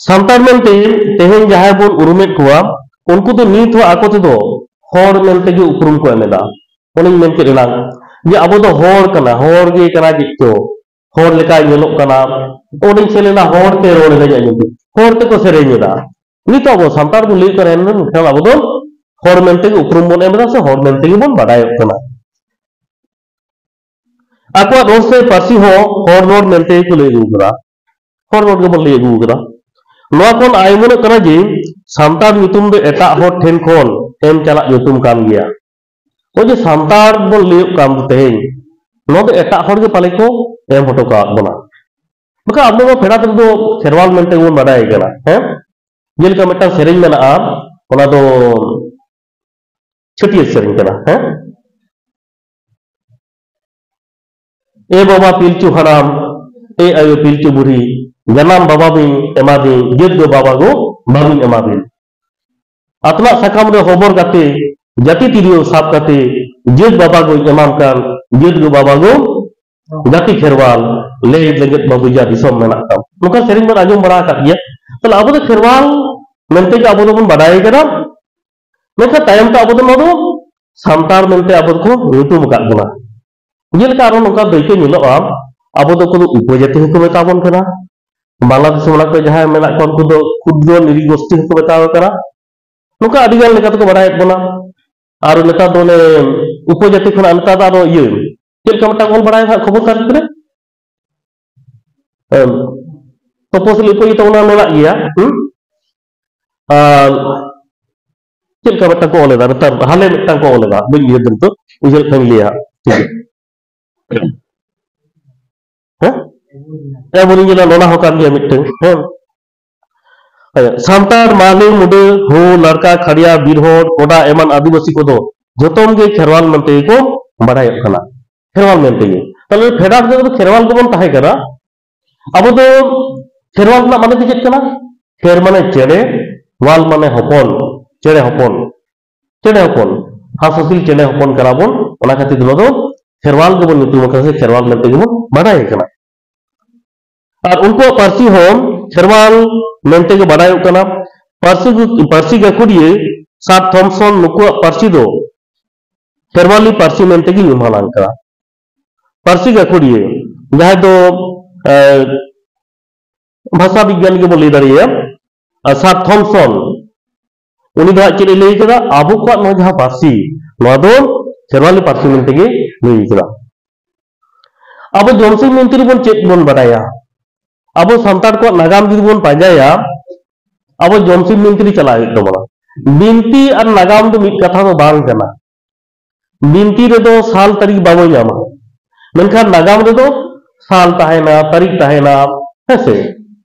ᱥᱟᱱᱛᱟᱲ ᱢᱮᱱᱛᱮ ᱛᱮᱦᱮᱧ ᱡᱟᱦᱟᱸᱭ ᱵᱚᱱ ᱩᱨᱩᱢᱮᱫ ᱠᱚᱣᱟ, ᱩᱱᱠᱩ ᱫᱚ ᱱᱤᱛ ᱦᱚᱸ ᱟᱠᱚ ᱛᱮᱫᱚ ᱦᱚᱲ ᱢᱮᱱᱛᱮ ᱜᱮ ᱩᱯᱨᱩᱢ ᱠᱚ ᱮᱢ ᱮᱫᱟ᱾ ᱚᱱᱮᱧ ᱢᱮᱱ ᱠᱮᱫ ᱮᱱᱟᱝ ᱡᱮ ᱟᱵᱚ ᱫᱚ ᱦᱚᱲ ᱠᱟᱱᱟ, ᱦᱚᱲ ᱜᱮ ᱠᱟᱱᱟ ᱪᱮᱫ ᱪᱚ, ᱦᱚᱲ ᱞᱮᱠᱟᱭ ᱧᱮᱞᱚᱜ ᱠᱟᱱᱟ, ᱚᱸᱰᱮᱧ ᱥᱮᱱ ᱮᱱᱟ, ᱦᱚᱲ ᱛᱮ ᱨᱚᱲ ᱮᱫᱟᱧ, ᱟᱸᱡᱚᱢ ᱫᱟᱹᱧ, ᱦᱚᱲ ᱛᱮᱠᱚ ᱥᱮᱨᱮᱧ ᱮᱫᱟ᱾ ᱱᱤᱛᱚᱜ ᱟᱵᱚ ᱥᱟᱱᱛᱟᱲ ᱵᱚᱱ ᱞᱟᱹᱭ ᱠᱟᱱᱟ, ᱮᱱᱨᱮᱦᱚᱸ ᱢᱮᱱᱠᱷᱟᱱ ᱟᱵᱚ ᱫᱚ ᱦᱚᱲ ᱢᱮᱱᱛᱮ ᱜᱮ ᱩᱯᱨᱩᱢ ᱵᱚᱱ ᱮᱢ ᱮᱫᱟ ᱥᱮ ᱦᱚᱲ ᱢᱮᱱᱛᱮ ᱜᱮᱵᱚᱱ ᱵᱟᱰᱟᱭᱚᱜ ᱠᱟᱱᱟ᱾ ᱟᱠᱚᱣᱟᱜ ᱨᱚᱲ ᱥᱮ ᱯᱟᱹᱨᱥᱤ ᱦᱚᱸ ᱦᱚᱲ ᱨᱚᱲ ᱢᱮᱱᱛᱮ ᱜᱮᱠᱚ ᱞᱟᱹᱭ ᱟᱹᱜᱩ ᱠᱟᱫᱟ, ᱦᱚᱲ ᱨᱚᱲ ᱜᱮᱵᱚᱱ ᱞᱟᱹᱭ ᱟᱹᱜᱩ ᱠᱟᱫᱟ᱾ ᱱᱚᱣᱟ ᱠᱷᱚᱱ ᱟᱭ ᱩᱢᱟᱹᱱᱚᱜ ᱠᱟᱱᱟ ᱡᱮ ᱥᱟᱱᱛᱟᱲ ᱧᱩᱛᱩᱢ ᱫᱚ ᱮᱴᱟᱜ ᱦᱚᱲ ᱴᱷᱮᱱ ᱠᱷᱚᱱ ᱮᱢ ᱪᱟᱞᱟᱜ ᱧᱩᱛᱩᱢ ᱠᱟᱱ ᱜᱮᱭᱟ᱾ ᱱᱚᱜᱼᱚᱭ ᱡᱮ ᱥᱟᱱᱛᱟᱲ ᱵᱚᱱ ᱞᱟᱹᱭᱚᱜ ᱠᱟᱱ ᱫᱚ ᱛᱮᱦᱮᱧ, ᱱᱚᱣᱟ ᱫᱚ ᱮᱴᱟᱜ ᱦᱚᱲ ᱜᱮ ᱯᱟᱞᱮ ᱠᱚ ᱮᱢ ᱦᱚᱴᱚ ᱠᱟᱣᱟᱫ ᱵᱚᱱᱟ᱾ ᱵᱟᱠᱷᱟᱱ ᱟᱵᱚ ᱢᱟ ᱯᱷᱮᱰᱟᱛ ᱨᱮᱫᱚ ᱠᱷᱮᱨᱣᱟᱞ ᱢᱮᱱᱛᱮ ᱜᱮᱵᱚᱱ ᱵᱟᱰᱟᱭ ᱠᱟᱱᱟ, ᱦᱮᱸ? ᱡᱮᱞᱮᱠᱟ ᱢᱤᱫᱴᱟᱝ ᱥᱮᱨᱮᱧ ᱢᱮᱱᱟᱜᱼᱟ, ᱚᱱᱟ ᱫᱚ ᱪᱷᱟᱹᱴᱭᱟᱹᱨ ᱥᱮᱨᱮᱧ ᱠᱟᱱᱟ, ᱦᱮᱸ? ᱮ ᱵᱟᱵᱟ ᱯᱤᱞᱪᱩ ᱦᱟᱲᱟᱢ, ᱮ ᱟᱭᱳ ᱯᱤᱞᱪᱩ ᱵᱩᱲᱦᱤ, ᱡᱟᱱᱟᱢ ᱵᱟᱵᱟ ᱵᱤᱱ ᱮᱢᱟᱫᱤᱧ, ᱡᱟᱹᱛ ᱫᱚ ᱵᱟᱵᱟ ᱜᱚ ᱵᱟᱵᱤᱱ ᱮᱢᱟᱫᱤᱧ᱾ ᱟᱛᱱᱟᱜ ᱥᱟᱠᱟᱢ ᱨᱮ ᱦᱚᱵᱚᱨ ᱠᱟᱛᱮ, ᱡᱟᱹᱛᱤ ᱛᱤᱨᱭᱳ ᱥᱟᱵ ᱠᱟᱛᱮ, ᱡᱟᱹᱛ ᱵᱟᱵᱟ ᱜᱚᱧ ᱮᱢᱟᱢ ᱠᱟᱱ, ᱡᱟᱹᱛ ᱜᱚ ᱵᱟᱵᱟ ᱜᱚ ᱜᱟᱛᱮ ᱠᱷᱮᱨᱣᱟᱞ, ᱞᱟᱹᱭ ᱞᱟᱹᱜᱤᱫ ᱵᱟᱹᱵᱩᱭᱟ ᱫᱤᱥᱚᱢ ᱢᱮᱱᱟᱜ ᱛᱟᱢ᱾ ᱱᱚᱝᱠᱟ ᱥᱮᱨᱮᱧ ᱵᱚᱱ ᱟᱸᱡᱚᱢ ᱵᱟᱲᱟ ᱟᱠᱟᱫ ᱜᱮᱭᱟ᱾ ᱛᱟᱦᱞᱮ ᱟᱵᱚ ᱫᱚ ᱠᱷᱮᱨᱣᱟᱞ ᱢᱮᱱᱛᱮ ᱜᱮ ᱟᱵᱚ ᱫᱚᱵᱚᱱ ᱵᱟᱰᱟᱭ ᱠᱟᱫᱟ, ᱢᱮᱱᱠᱷᱟᱱ ᱛᱟᱭᱚᱢ ᱛᱮ ᱟᱵᱚ ᱫᱚ ᱱᱚᱣᱟ ᱫᱚ ᱥᱟᱱᱛᱟᱲ ᱢᱮᱱᱛᱮ ᱟᱵᱚ ᱫᱚᱠᱚ ᱧᱩᱛᱩᱢ ᱟᱠᱟᱫ ᱵᱚᱱᱟ᱾ ᱡᱮᱞᱮᱠᱟ ᱟᱨᱚ ᱱᱚᱝᱠᱟ ᱫᱟᱹᱭᱠᱟᱹ ᱧᱮᱞᱚᱜᱼᱟ, ᱟᱵᱚ ᱫᱚ ᱩᱱᱠᱩ ᱫᱚ ᱩᱯᱚᱡᱟᱹᱛᱤ ᱦᱚᱸᱠᱚ ᱢᱮᱛᱟ ᱵᱚᱱ ᱠᱟᱱᱟ, ᱵᱟᱝᱞᱟᱫᱮᱥ ᱚᱱᱟ ᱠᱚᱨᱮ ᱡᱟᱦᱟᱸᱭ ᱢᱮᱱᱟᱜ ᱠᱚᱣᱟ ᱩᱱᱠᱩ ᱫᱚ ᱠᱷᱩᱫᱨᱚ ᱱᱤᱨᱤ ᱜᱳᱥᱴᱤ ᱦᱚᱸᱠᱚ ᱢᱮᱛᱟ ᱠᱚ ᱠᱟᱱᱟ᱾ ᱱᱚᱝᱠᱟ ᱟᱹᱰᱤ ᱜᱟᱱ ᱞᱮᱠᱟ ᱛᱮᱠᱚ ᱵᱟᱲᱟᱭᱮᱫ ᱵᱚᱱᱟ᱾ ᱟᱨ ᱱᱮᱛᱟᱨ ᱫᱚ ᱚᱱᱮ ᱩᱯᱚᱡᱟᱹᱛᱤ ᱠᱷᱚᱱᱟᱜ ᱱᱮᱛᱟᱨ ᱫᱚ ᱟᱨᱚ ᱤᱭᱟᱹ, ᱪᱮᱫ ᱞᱮᱠᱟ ᱢᱤᱫᱴᱟᱝ ᱚᱞ ᱵᱟᱲᱟᱭ ᱦᱟᱸᱜ ᱠᱷᱚᱵᱚᱨ ᱠᱟᱜᱚᱡᱽ ᱨᱮ, ᱮᱢ, ᱛᱚᱯᱚᱥᱤᱞᱤ ᱩᱯᱚᱡᱟᱹᱛᱤ ᱚᱱᱟ ᱢᱮᱱᱟᱜ ᱜᱮᱭᱟ᱾ ᱦᱩᱸ? ᱟᱨ ᱪᱮᱫ ᱞᱮᱠᱟ ᱢᱤᱫᱴᱟᱝ ᱠᱚ ᱚᱞ ᱮᱫᱟ ᱱᱮᱛᱟᱨ, ᱦᱟᱞᱮ ᱢᱤᱫᱴᱟᱝ ᱠᱚ ᱚᱞ ᱮᱫᱟ, ᱵᱟᱹᱧ ᱩᱭᱦᱟᱹᱨ ᱫᱟ ᱱᱤᱛᱚᱜ, ᱩᱭᱦᱟᱹᱨ ᱠᱷᱟᱱ ᱞᱟᱹᱭᱟ ᱦᱟᱸᱜ, ᱴᱷᱤᱠ ᱜᱮᱭᱟ᱾ ᱦᱮᱸ? ᱮ ᱵᱚᱞᱤᱧ ᱧᱮᱞᱟ, ᱱᱚᱣᱟ ᱦᱚᱸ ᱠᱟᱱ ᱜᱮᱭᱟ ᱢᱤᱫᱴᱟᱝ, ᱦᱮᱸ? ᱦᱮᱸ, ᱥᱟᱱᱛᱟᱲ, ᱢᱟᱦᱞᱮ, ᱢᱩᱰᱟᱹ, ᱦᱳ, ᱞᱟᱲᱠᱟ, ᱠᱷᱟᱲᱭᱟ, ᱵᱤᱨ ᱦᱚᱲ, ᱠᱚᱰᱟ ᱮᱢᱟᱱ ᱟᱹᱫᱤᱵᱟᱹᱥᱤ ᱠᱚᱫᱚ ᱡᱷᱚᱛᱚᱢ ᱜᱮ ᱠᱷᱮᱨᱣᱟᱞ ᱢᱮᱱᱛᱮ ᱜᱮᱠᱚ ᱵᱟᱲᱟᱭᱚᱜ ᱠᱟᱱᱟ᱾ ᱠᱷᱮᱨᱣᱟᱞ ᱢᱮᱱᱛᱮ ᱜᱮ᱾ ᱛᱟᱦᱞᱮ ᱯᱷᱮᱰᱟᱛ ᱨᱮᱫᱚ ᱠᱷᱮᱨᱣᱟᱞ ᱜᱮᱵᱚᱱ ᱛᱟᱦᱮᱸ ᱠᱟᱱᱟ᱾ ᱟᱵᱚ ᱫᱚ ᱠᱷᱮᱨᱣᱟᱞ ᱨᱮᱱᱟᱜ ᱢᱟᱱᱮ ᱫᱚ ᱪᱮᱫ ᱠᱟᱱᱟ? ᱠᱷᱮᱨ ᱢᱟᱱᱮ ᱪᱮᱬᱮ, ᱣᱟᱞ ᱢᱟᱱᱮ ᱦᱚᱯᱚᱱ, ᱪᱮᱬᱮ ᱦᱚᱯᱚᱱ, ᱪᱮᱬᱮ ᱦᱚᱯᱚᱱ, ᱦᱟᱸᱥ ᱦᱟᱸᱥᱤᱞ ᱪᱮᱬᱮ ᱦᱚᱯᱚᱱ ᱠᱟᱱᱟ ᱵᱚᱱ᱾ ᱚᱱᱟ ᱠᱷᱟᱹᱛᱤᱨ ᱱᱚᱣᱟ ᱫᱚ ᱠᱷᱮᱨᱣᱟᱞ ᱜᱮᱵᱚᱱ ᱧᱩᱛᱩᱢ ᱟᱠᱟᱫᱟ ᱥᱮ ᱠᱷᱮᱨᱣᱟᱞ ᱢᱮᱱᱛᱮ ᱜᱮᱵᱚᱱ ᱵᱟᱰᱟᱭ ᱠᱟᱱᱟ᱾ ᱟᱨ ᱩᱱᱠᱩᱣᱟᱜ ᱯᱟᱹᱨᱥᱤ ᱦᱚᱸ ᱠᱷᱮᱨᱣᱟᱞ ᱢᱮᱱᱛᱮ ᱜᱮ ᱵᱟᱰᱟᱭᱚᱜ ᱠᱟᱱᱟ᱾ ᱯᱟᱹᱨᱥᱤ, ᱯᱟᱹᱨᱥᱤ ᱜᱟᱹᱠᱷᱩᱲᱤᱭᱟᱹ ᱥᱟᱨ ᱛᱷᱚᱢᱥᱚᱱ ᱱᱩᱠᱩᱣᱟᱜ ᱯᱟᱹᱨᱥᱤ ᱫᱚ ᱠᱷᱮᱨᱣᱟᱞᱤ ᱯᱟᱹᱨᱥᱤ ᱢᱮᱱᱛᱮ ᱜᱮ ᱧᱩᱢ ᱦᱟᱞᱟᱝ ᱠᱟᱱᱟ᱾ ᱯᱟᱹᱨᱥᱤ ᱜᱟᱹᱠᱷᱩᱲᱤᱭᱟᱹ, ᱡᱟᱦᱟᱸᱭ ᱫᱚ, ᱮ, ᱵᱷᱟᱥᱟ ᱵᱤᱜᱽᱜᱟᱱᱤ ᱜᱮᱵᱚᱱ ᱞᱟᱹᱭ ᱫᱟᱲᱮᱭᱟᱭᱟ, ᱟᱨ ᱥᱟᱨ ᱛᱷᱚᱢᱥᱚᱱ, ᱩᱱᱤ ᱫᱚ ᱦᱟᱸᱜ ᱪᱮᱫ ᱮ ᱞᱟᱹᱭ ᱠᱮᱫᱟ? ᱟᱵᱚ ᱠᱚᱣᱟᱜ ᱱᱚᱣᱟ ᱡᱟᱦᱟᱸ ᱯᱟᱹᱨᱥᱤ, ᱱᱚᱣᱟ ᱫᱚ ᱠᱷᱮᱨᱣᱟᱞᱤ ᱯᱟᱹᱨᱥᱤ ᱢᱮᱱᱛᱮ ᱜᱮ ᱞᱟᱹᱭ ᱠᱮᱫᱟ᱾ ᱟᱵᱚ ᱡᱚᱢᱥᱤᱢ ᱵᱤᱱᱛᱤ ᱨᱮᱵᱚᱱ ᱪᱮᱫ ᱵᱚᱱ ᱵᱟᱰᱟᱭᱟ? ᱟᱵᱚ ᱥᱟᱱᱛᱟᱲ ᱠᱚᱣᱟᱜ ᱱᱟᱜᱟᱢ ᱡᱩᱫᱤ ᱵᱚᱱ ᱯᱟᱸᱡᱟᱭᱟ, ᱟᱵᱚ ᱡᱚᱢᱥᱤᱢ ᱵᱤᱱᱛᱤ ᱨᱮ ᱪᱟᱞᱟᱜ ᱦᱩᱭᱩᱜ ᱛᱟᱵᱚᱱᱟ᱾ ᱵᱤᱱᱛᱤ ᱟᱨ ᱱᱟᱜᱟᱢ ᱫᱚ ᱢᱤᱫ ᱠᱟᱛᱷᱟ ᱫᱚ ᱵᱟᱝ ᱠᱟᱱᱟ᱾ ᱵᱤᱱᱛᱤ ᱨᱮᱫᱚ ᱥᱟᱞ ᱛᱟᱹᱨᱤᱠᱷ ᱵᱟᱵᱚ ᱧᱟᱢᱟ, ᱢᱮᱱᱠᱷᱟᱱ ᱱᱟᱜᱟᱢ ᱨᱮᱫᱚ ᱥᱟᱞ ᱛᱟᱦᱮᱱᱟ, ᱛᱟᱹᱨᱤᱠᱷ ᱛᱟᱦᱮᱱᱟ, ᱦᱮᱸᱥᱮ,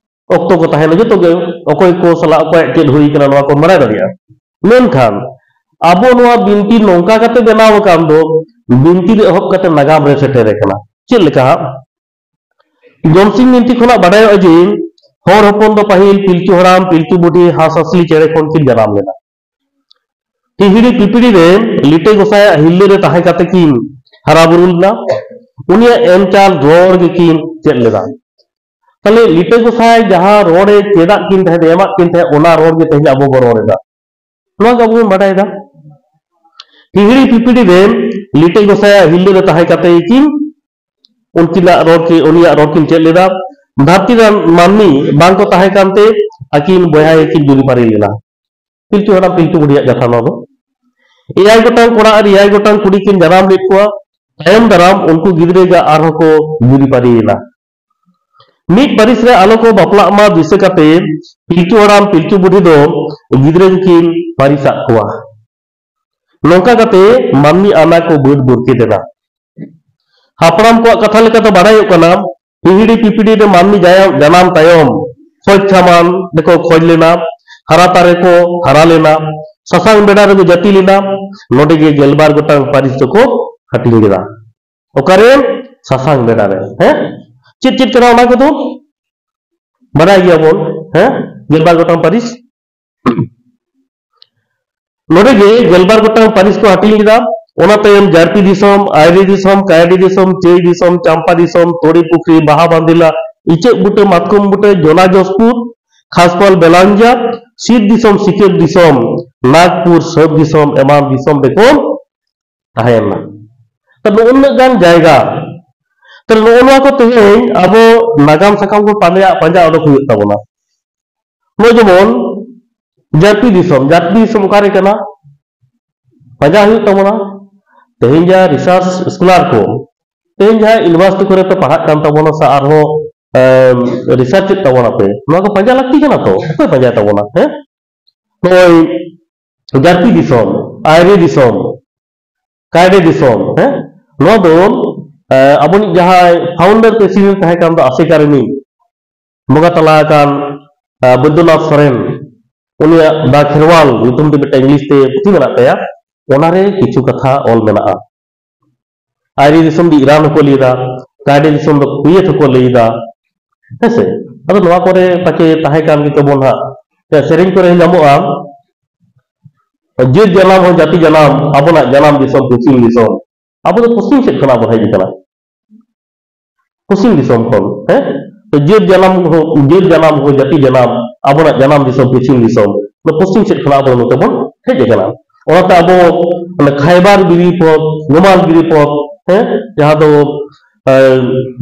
ᱚᱠᱛᱚ ᱠᱚ ᱛᱟᱦᱮᱱᱟ, ᱡᱚᱛᱚ ᱜᱮ, ᱚᱠᱚᱭ ᱠᱚ ᱥᱟᱞᱟᱜ ᱚᱠᱚᱭᱟᱜ ᱪᱮᱫ ᱦᱩᱭ ᱠᱟᱱᱟ, ᱱᱚᱣᱟ ᱠᱚ ᱵᱟᱲᱟᱭ ᱫᱟᱲᱮᱭᱟᱜᱼᱟ᱾ ᱢᱮᱱᱠᱷᱟᱱ ᱟᱵᱚ ᱱᱚᱣᱟ ᱵᱤᱱᱛᱤ ᱱᱚᱝᱠᱟ ᱠᱟᱛᱮ ᱵᱮᱱᱟᱣ ᱟᱠᱟᱱ ᱫᱚ, ᱵᱤᱱᱛᱤ ᱨᱮ ᱮᱦᱚᱵ ᱠᱟᱛᱮ ᱱᱟᱜᱟᱢ ᱨᱮ ᱥᱮᱴᱮᱨ ᱟᱠᱟᱱᱟ᱾ ᱪᱮᱫ ᱞᱮᱠᱟ ᱦᱟᱸᱜ? ᱡᱚᱢᱥᱤᱢ ᱵᱤᱱᱛᱤ ᱠᱷᱚᱱᱟᱜ ᱵᱟᱰᱟᱭᱚᱜᱼᱟ ᱡᱮ ᱦᱚᱲ ᱦᱚᱯᱚᱱ ᱫᱚ ᱯᱟᱹᱦᱤᱞ ᱯᱤᱞᱪᱩ ᱦᱟᱲᱟᱢ ᱯᱤᱞᱪᱩ ᱵᱩᱰᱷᱤ ᱦᱟᱸᱥ ᱦᱟᱸᱥᱞᱤ ᱪᱮᱬᱮ ᱠᱷᱚᱱ ᱠᱤᱱ ᱡᱟᱱᱟᱢ ᱞᱮᱱᱟ᱾ ᱦᱤᱦᱤᱲᱤ ᱯᱤᱯᱤᱲᱤ ᱨᱮ ᱞᱤᱴᱟᱹ ᱜᱚᱸᱥᱟᱭᱟᱜ ᱦᱤᱨᱞᱟᱹ ᱨᱮ ᱛᱟᱦᱮᱸ ᱠᱟᱛᱮ ᱠᱤᱱ ᱦᱟᱨᱟ ᱵᱩᱨᱩ ᱞᱮᱱᱟ᱾ ᱩᱱᱤᱭᱟᱜ ᱮᱢ ᱪᱟᱞ ᱨᱚᱲ ᱜᱮᱠᱤᱱ ᱪᱮᱫ ᱞᱮᱫᱟ᱾ ᱛᱟᱦᱞᱮ ᱞᱤᱴᱟᱹ ᱜᱚᱸᱥᱟᱭ ᱡᱟᱦᱟᱸ ᱨᱚᱲ ᱮ ᱪᱮᱫᱟᱜ ᱠᱤᱱ ᱛᱟᱦᱮᱸᱫ, ᱮᱢᱟᱜ ᱠᱤᱱ ᱛᱟᱦᱮᱸᱫ, ᱚᱱᱟ ᱨᱚᱲ ᱜᱮ ᱛᱮᱦᱮᱧ ᱟᱵᱚ ᱵᱚᱱ ᱨᱚᱲ ᱮᱫᱟ᱾ ᱱᱚᱣᱟ ᱜᱮ ᱟᱵᱚ ᱵᱚᱱ ᱵᱟᱰᱟᱭᱮᱫᱟ᱾ ᱦᱤᱦᱤᱲᱤ ᱯᱤᱯᱤᱲᱤ ᱨᱮ ᱞᱤᱴᱟᱹ ᱜᱚᱸᱥᱟᱭᱟᱜ ᱦᱤᱨᱞᱟᱹ ᱨᱮ ᱛᱟᱦᱮᱸ ᱠᱟᱛᱮ ᱠᱤᱱ, ᱩᱱᱠᱤᱱᱟᱜ ᱨᱚᱲ ᱠᱤᱱ, ᱩᱱᱤᱭᱟᱜ ᱨᱚᱲ ᱠᱤᱱ ᱪᱮᱫ ᱞᱮᱫᱟ᱾ ᱫᱷᱟᱹᱨᱛᱤ ᱨᱮᱱ ᱢᱟᱹᱱᱢᱤ ᱵᱟᱝ ᱠᱚ ᱛᱟᱦᱮᱸ ᱠᱟᱱᱛᱮ ᱟᱹᱠᱤᱱ ᱵᱚᱭᱦᱟ ᱜᱮᱠᱤᱱ ᱡᱩᱨᱤᱯᱟᱹᱨᱤ ᱞᱮᱱᱟ᱾ ᱯᱤᱞᱪᱩ ᱦᱟᱲᱟᱢ ᱯᱤᱞᱪᱩ ᱵᱩᱲᱦᱤᱭᱟᱜ ᱠᱟᱛᱷᱟ ᱱᱚᱣᱟ ᱫᱚ᱾ ᱮᱭᱟᱭ ᱜᱚᱴᱟᱝ ᱠᱚᱲᱟ ᱟᱨ ᱮᱭᱟᱭ ᱜᱚᱴᱟᱝ ᱠᱩᱲᱤ ᱠᱤᱱ ᱡᱟᱱᱟᱢ ᱞᱮᱫ ᱠᱚᱣᱟ᱾ ᱛᱟᱭᱚᱢ ᱫᱟᱨᱟᱢ ᱩᱱᱠᱩ ᱜᱤᱫᱽᱨᱟᱹ ᱜᱮ ᱟᱨᱦᱚᱸ ᱠᱚ ᱡᱩᱨᱤᱯᱟᱹᱨᱤᱭᱮᱱᱟ᱾ ᱢᱤᱫ ᱯᱟᱹᱨᱤᱥ ᱨᱮ ᱟᱞᱚ ᱠᱚ ᱵᱟᱯᱞᱟᱜ ᱢᱟ ᱫᱤᱥᱟᱹ ᱠᱟᱛᱮ ᱯᱤᱞᱪᱩ ᱦᱟᱲᱟᱢ ᱯᱤᱞᱪᱩ ᱵᱩᱰᱷᱤ ᱫᱚ ᱜᱤᱫᱽᱨᱟᱹ ᱜᱮᱠᱤᱱ ᱯᱟᱹᱨᱤᱥᱟᱜ ᱠᱚᱣᱟ᱾ ᱱᱚᱝᱠᱟ ᱠᱟᱛᱮ ᱢᱟᱹᱱᱢᱤ ᱟᱱᱟ ᱠᱚ ᱵᱟᱹᱰ ᱵᱩᱨᱠᱮᱛ ᱮᱱᱟ᱾ ᱦᱟᱯᱲᱟᱢ ᱠᱚᱣᱟᱜ ᱠᱟᱛᱷᱟ ᱞᱮᱠᱟᱛᱮ ᱵᱟᱲᱟᱭᱚᱜ ᱠᱟᱱᱟ, ᱦᱤᱦᱤᱲᱤ ᱯᱤᱯᱤᱲᱤ ᱨᱮ ᱢᱟᱹᱱᱢᱤ ᱡᱟᱭᱟᱢ-, ᱡᱟᱱᱟᱢ ᱛᱟᱭᱚᱢ ᱠᱷᱚᱡᱽ ᱥᱟᱢᱟᱱ ᱨᱮᱠᱚ ᱠᱷᱚᱡᱽ ᱞᱮᱱᱟ, ᱦᱟᱨᱟ ᱛᱟᱨᱮ ᱠᱚ ᱦᱟᱨᱟ ᱞᱮᱱᱟ, ᱥᱟᱥᱟᱝ ᱵᱮᱲᱟ ᱨᱮᱠᱚ ᱡᱟᱹᱛᱤ ᱞᱮᱱᱟ᱾ ᱱᱚᱰᱮ ᱜᱮ ᱜᱮᱞᱵᱟᱨ ᱜᱚᱴᱟᱝ ᱯᱟᱹᱨᱤᱥ ᱫᱚᱠᱚ ᱦᱟᱹᱴᱤᱧ ᱞᱮᱫᱟ᱾ ᱚᱠᱟᱨᱮ? ᱥᱟᱥᱟᱝ ᱵᱮᱲᱟ ᱨᱮ᱾ ᱦᱮᱸ, ᱪᱮᱫ ᱪᱮᱫ ᱠᱟᱱᱟ ᱚᱱᱟ ᱠᱚᱫᱚ ᱵᱟᱰᱟᱭ ᱜᱮᱭᱟᱵᱚᱱ᱾ ᱦᱮᱸ, ᱜᱮᱞᱵᱟᱨ ᱜᱚᱴᱟᱝ ᱯᱟᱹᱨᱤᱥ᱾ ᱱᱚᱰᱮ ᱜᱮ ᱜᱮᱞᱵᱟᱨ ᱜᱚᱴᱟᱝ ᱯᱟᱹᱨᱤᱥ ᱠᱚ ᱦᱟᱹᱴᱤᱧ ᱞᱮᱫᱟ᱾ ᱚᱱᱟ ᱛᱟᱭᱚᱢ ᱡᱟᱨᱯᱤ ᱫᱤᱥᱚᱢ, ᱟᱭᱨᱤ ᱫᱤᱥᱚᱢ, ᱠᱟᱭᱟᱰᱤ ᱫᱤᱥᱚᱢ, ᱪᱟᱹᱭ ᱫᱤᱥᱚᱢ, ᱪᱟᱢᱯᱟ ᱫᱤᱥᱚᱢ, ᱛᱚᱲᱤ ᱯᱩᱠᱷᱨᱤ, ᱵᱟᱦᱟ ᱵᱟᱸᱫᱤᱞᱟ, ᱤᱪᱟᱹᱜ ᱵᱩᱴᱟᱹ, ᱢᱟᱛᱠᱚᱢ ᱵᱩᱴᱟᱹ, ᱡᱚᱱᱟ ᱡᱚᱥᱯᱩᱨ, ᱠᱷᱟᱥᱯᱟᱞ ᱵᱮᱞᱟᱝᱡᱟ, ᱥᱤᱨ ᱫᱤᱥᱚᱢ, ᱥᱤᱠᱟᱹᱨ ᱫᱤᱥᱚᱢ, ᱱᱟᱜᱽᱯᱩᱨ, ᱥᱟᱹᱵ ᱫᱤᱥᱚᱢ ᱮᱢᱟᱱ ᱫᱤᱥᱚᱢ ᱨᱮᱠᱚ ᱛᱟᱦᱮᱸᱭᱮᱱᱟ᱾ ᱛᱚ, ᱱᱩᱱᱟᱹᱜ ᱜᱟᱱ ᱡᱟᱭᱜᱟ, ᱛᱚ, ᱱᱚᱜᱼᱚ ᱱᱚᱣᱟ ᱠᱚ ᱛᱮᱦᱮᱧ ᱟᱵᱚ ᱱᱟᱜᱟᱢ ᱥᱟᱠᱟᱢ ᱠᱚ ᱯᱟᱸᱡᱟ, ᱯᱟᱸᱡᱟ ᱚᱰᱚᱠ ᱦᱩᱭᱩᱜ ᱛᱟᱵᱚᱱᱟ᱾ ᱱᱚᱜᱼᱚᱭ ᱡᱮᱢᱚᱱ ᱡᱟᱹᱛᱤ ᱫᱤᱥᱚᱢ, ᱡᱟᱹᱛᱤ ᱫᱤᱥᱚᱢ ᱚᱠᱟᱨᱮ ᱠᱟᱱᱟ? ᱯᱟᱸᱡᱟ ᱦᱩᱭᱩᱜ ᱛᱟᱵᱚᱱᱟ᱾ ᱛᱮᱦᱮᱧ ᱡᱟ research scholar ᱠᱚ ᱛᱮᱦᱮᱧ ᱡᱟᱦᱟᱸ ᱤᱭᱩᱱᱤᱵᱷᱟᱨᱥᱤᱴᱤ ᱠᱚᱨᱮ ᱯᱮ ᱯᱟᱲᱦᱟᱜ ᱠᱟᱱ ᱛᱟᱵᱚᱱᱟ ᱥᱮ ᱟᱨᱦᱚᱸ ᱨᱤᱥᱟᱨᱪ ᱮᱫ ᱛᱟᱵᱚᱱᱟ ᱯᱮ, ᱱᱚᱣᱟ ᱠᱚ ᱯᱟᱸᱡᱟ ᱞᱟᱹᱠᱛᱤ ᱠᱟᱱᱟ ᱛᱚ? ᱚᱠᱚᱭ ᱯᱟᱸᱡᱟᱭ ᱛᱟᱵᱚᱱᱟ? ᱦᱮᱸ, ᱱᱚᱜᱼᱚᱭ ᱡᱟᱹᱨᱯᱤ ᱫᱤᱥᱚᱢ, ᱟᱭᱨᱤ ᱫᱤᱥᱚᱢ, ᱠᱟᱭᱨᱮ ᱫᱤᱥᱚᱢ, ᱦᱮᱸ, ᱱᱚᱣᱟ ᱫᱚ ᱟᱵᱚᱱᱤᱡ ᱡᱟᱦᱟᱸᱭ ᱯᱷᱟᱣᱩᱱᱰᱟᱨ ᱯᱨᱮᱥᱤᱰᱮᱱᱴ ᱛᱟᱦᱮᱸ ᱠᱟᱱ ᱫᱚ ᱟᱥᱮᱠᱟ ᱨᱤᱢᱤ, ᱵᱚᱸᱜᱟ ᱛᱟᱞᱟ ᱟᱠᱟᱱ ᱵᱳᱭᱫᱚᱱᱟᱛᱷ ᱥᱚᱨᱮᱱ, ᱩᱱᱤᱭᱟᱜ ᱫᱟ ᱠᱷᱮᱨᱣᱟᱞ ᱧᱩᱛᱩᱢ ᱛᱮ ᱢᱤᱫᱴᱟᱝ ᱤᱝᱞᱤᱥ ᱛᱮ ᱯᱩᱛᱷᱤ ᱢᱮᱱᱟᱜ ᱛᱟᱭᱟ, ᱚᱱᱟᱨᱮ ᱠᱤᱪᱷᱩ ᱠᱟᱛᱷᱟ ᱚᱞ ᱢᱮᱱᱟᱜᱼᱟ᱾ ᱟᱭᱨᱤ ᱫᱤᱥᱚᱢ ᱫᱚ ᱤᱨᱟᱱ ᱦᱚᱸᱠᱚ ᱞᱟᱹᱭ ᱮᱫᱟ, ᱠᱟᱭᱨᱮ ᱫᱤᱥᱚᱢ ᱫᱚ ᱠᱩᱭᱮᱛ ᱦᱚᱸᱠᱚ ᱞᱟᱹᱭ ᱮᱫᱟ᱾ ᱦᱮᱸᱥᱮ? ᱟᱫᱚ ᱱᱚᱣᱟ ᱠᱚᱨᱮ ᱯᱟᱪᱮ ᱛᱟᱦᱮᱸ ᱠᱟᱱ ᱜᱮ ᱛᱟᱵᱚᱱ ᱦᱟᱸᱜ᱾ ᱥᱮᱨᱮᱧ ᱠᱚᱨᱮ ᱧᱟᱢᱚᱜᱼᱟ, "ᱡᱟᱹᱛ ᱡᱟᱱᱟᱢ ᱦᱚᱸ ᱡᱟᱹᱛᱤ ᱡᱟᱱᱟᱢ, ᱟᱵᱚᱱᱟᱜ ᱡᱟᱱᱟᱢ ᱫᱤᱥᱚᱢ ᱯᱚᱪᱷᱤᱢ ᱫᱤᱥᱚᱢ᱾" ᱟᱵᱚ ᱫᱚ ᱯᱚᱪᱷᱤᱢ ᱥᱮᱫ ᱠᱷᱚᱱᱟᱜ ᱵᱚᱱ ᱦᱮᱡ ᱟᱠᱟᱱᱟ, ᱯᱚᱪᱷᱤᱢ ᱫᱤᱥᱚᱢ ᱠᱷᱚᱱ, ᱦᱮᱸ? ᱛᱚ ᱡᱟᱹᱛ ᱡᱟᱱᱟᱢ ᱦᱚᱸ, ᱡᱟᱹᱛ ᱡᱟᱱᱟᱢ ᱦᱚᱸ ᱡᱟᱹᱛᱤ ᱡᱟᱱᱟᱢ, ᱟᱵᱚᱱᱟᱜ ᱡᱟᱱᱟᱢ ᱫᱤᱥᱚᱢ ᱯᱚᱪᱷᱤᱢ ᱫᱤᱥᱚᱢ᱾ ᱛᱚ ᱯᱚᱪᱷᱤᱢ ᱥᱮᱫ ᱠᱷᱚᱱᱟᱜ ᱟᱵᱚ ᱱᱚᱛᱮ ᱵᱚᱱ ᱦᱮᱡ ᱟᱠᱟᱱᱟ᱾ ᱚᱱᱟᱛᱮ ᱟᱵᱚ ᱚᱱᱟ ᱠᱷᱟᱭᱵᱟᱨ ᱜᱤᱨᱤᱯᱚᱫ, ᱱᱚᱢᱟᱞ ᱜᱤᱨᱤᱯᱚᱫ, ᱦᱮᱸ, ᱡᱟᱦᱟᱸ ᱫᱚ, ᱮ,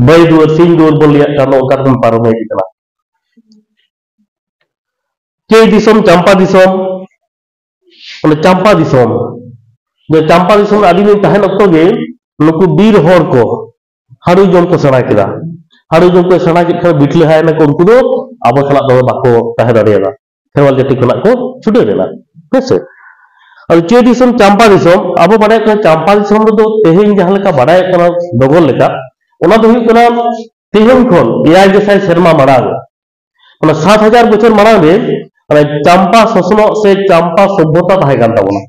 ᱵᱟᱹᱭ ᱫᱩᱣᱟᱹᱨ, ᱥᱤᱧ ᱫᱩᱣᱟᱹᱨ ᱵᱚᱱ ᱞᱟᱹᱭᱟᱜ ᱠᱟᱱ, ᱚᱱᱠᱟ ᱛᱮᱵᱚᱱ ᱯᱟᱨᱚᱢ ᱦᱮᱡ ᱟᱠᱟᱱᱟ᱾ ᱪᱟᱹᱭ ᱫᱤᱥᱚᱢ, ᱪᱟᱢᱯᱟ ᱫᱤᱥᱚᱢ, ᱚᱱᱟ ᱪᱟᱢᱯᱟ ᱫᱤᱥᱚᱢ, ᱡᱮ ᱪᱟᱢᱯᱟ ᱫᱤᱥᱚᱢ ᱨᱮ ᱟᱹᱞᱤᱧ ᱞᱤᱧ ᱛᱟᱦᱮᱱ ᱚᱠᱛᱚ ᱜᱮ ᱱᱩᱠᱩ ᱵᱤᱨ ᱦᱚᱲ ᱠᱚ ᱦᱟᱹᱲᱩ ᱡᱚᱢ ᱠᱚ ᱥᱮᱬᱟ ᱠᱮᱫᱟ᱾ ᱦᱟᱹᱲᱩ ᱡᱚᱢ ᱠᱚ ᱥᱮᱬᱟ ᱠᱮᱫ ᱠᱷᱟᱱ ᱵᱤᱴᱞᱟᱹᱦᱟᱭ ᱱᱟᱠᱚ, ᱩᱱᱠᱩ ᱫᱚ ᱟᱵᱚ ᱥᱟᱞᱟᱜ ᱫᱚ ᱵᱟᱠᱚ ᱛᱟᱦᱮᱸ ᱫᱟᱲᱮᱭᱟᱫᱟ, ᱠᱷᱮᱨᱣᱟᱞ ᱡᱟᱹᱛᱤ ᱠᱷᱚᱱᱟᱜ ᱠᱚ ᱪᱷᱩᱰᱟᱹᱨ ᱮᱱᱟ᱾ ᱦᱮᱸᱥᱮ? ᱟᱫᱚ ᱪᱟᱹᱭ ᱫᱤᱥᱚᱢ, ᱪᱟᱢᱯᱟ ᱫᱤᱥᱚᱢ, ᱟᱵᱚ ᱵᱟᱲᱟᱭ ᱠᱟᱱᱟ ᱪᱟᱢᱯᱟ ᱫᱤᱥᱚᱢ ᱨᱮᱫᱚ ᱛᱮᱦᱮᱧ ᱡᱟᱦᱟᱸ ᱞᱮᱠᱟ ᱵᱟᱲᱟᱭᱚᱜ ᱠᱟᱱᱟ ᱰᱚᱜᱚᱨ ᱞᱮᱠᱟ, ᱚᱱᱟ ᱫᱚ ᱦᱩᱭᱩᱜ ᱠᱟᱱᱟ ᱛᱮᱦᱮᱧ ᱠᱷᱚᱱ ᱮᱭᱟᱭ ᱜᱮᱥᱟᱭ ᱥᱮᱨᱢᱟ ᱢᱟᱲᱟᱝ, ᱚᱱᱟ ᱥᱟᱛ ᱦᱟᱡᱟᱨ ᱵᱚᱪᱷᱚᱨ ᱢᱟᱲᱟᱝ ᱨᱮ ᱢᱟᱱᱮ ᱪᱟᱢᱯᱟ ᱥᱚᱥᱱᱚᱜ ᱥᱮ ᱪᱟᱢᱯᱟ ᱥᱚᱵᱷᱚᱛᱟ ᱛᱟᱦᱮᱸ ᱠᱟᱱ ᱛᱟᱵᱚᱱᱟ᱾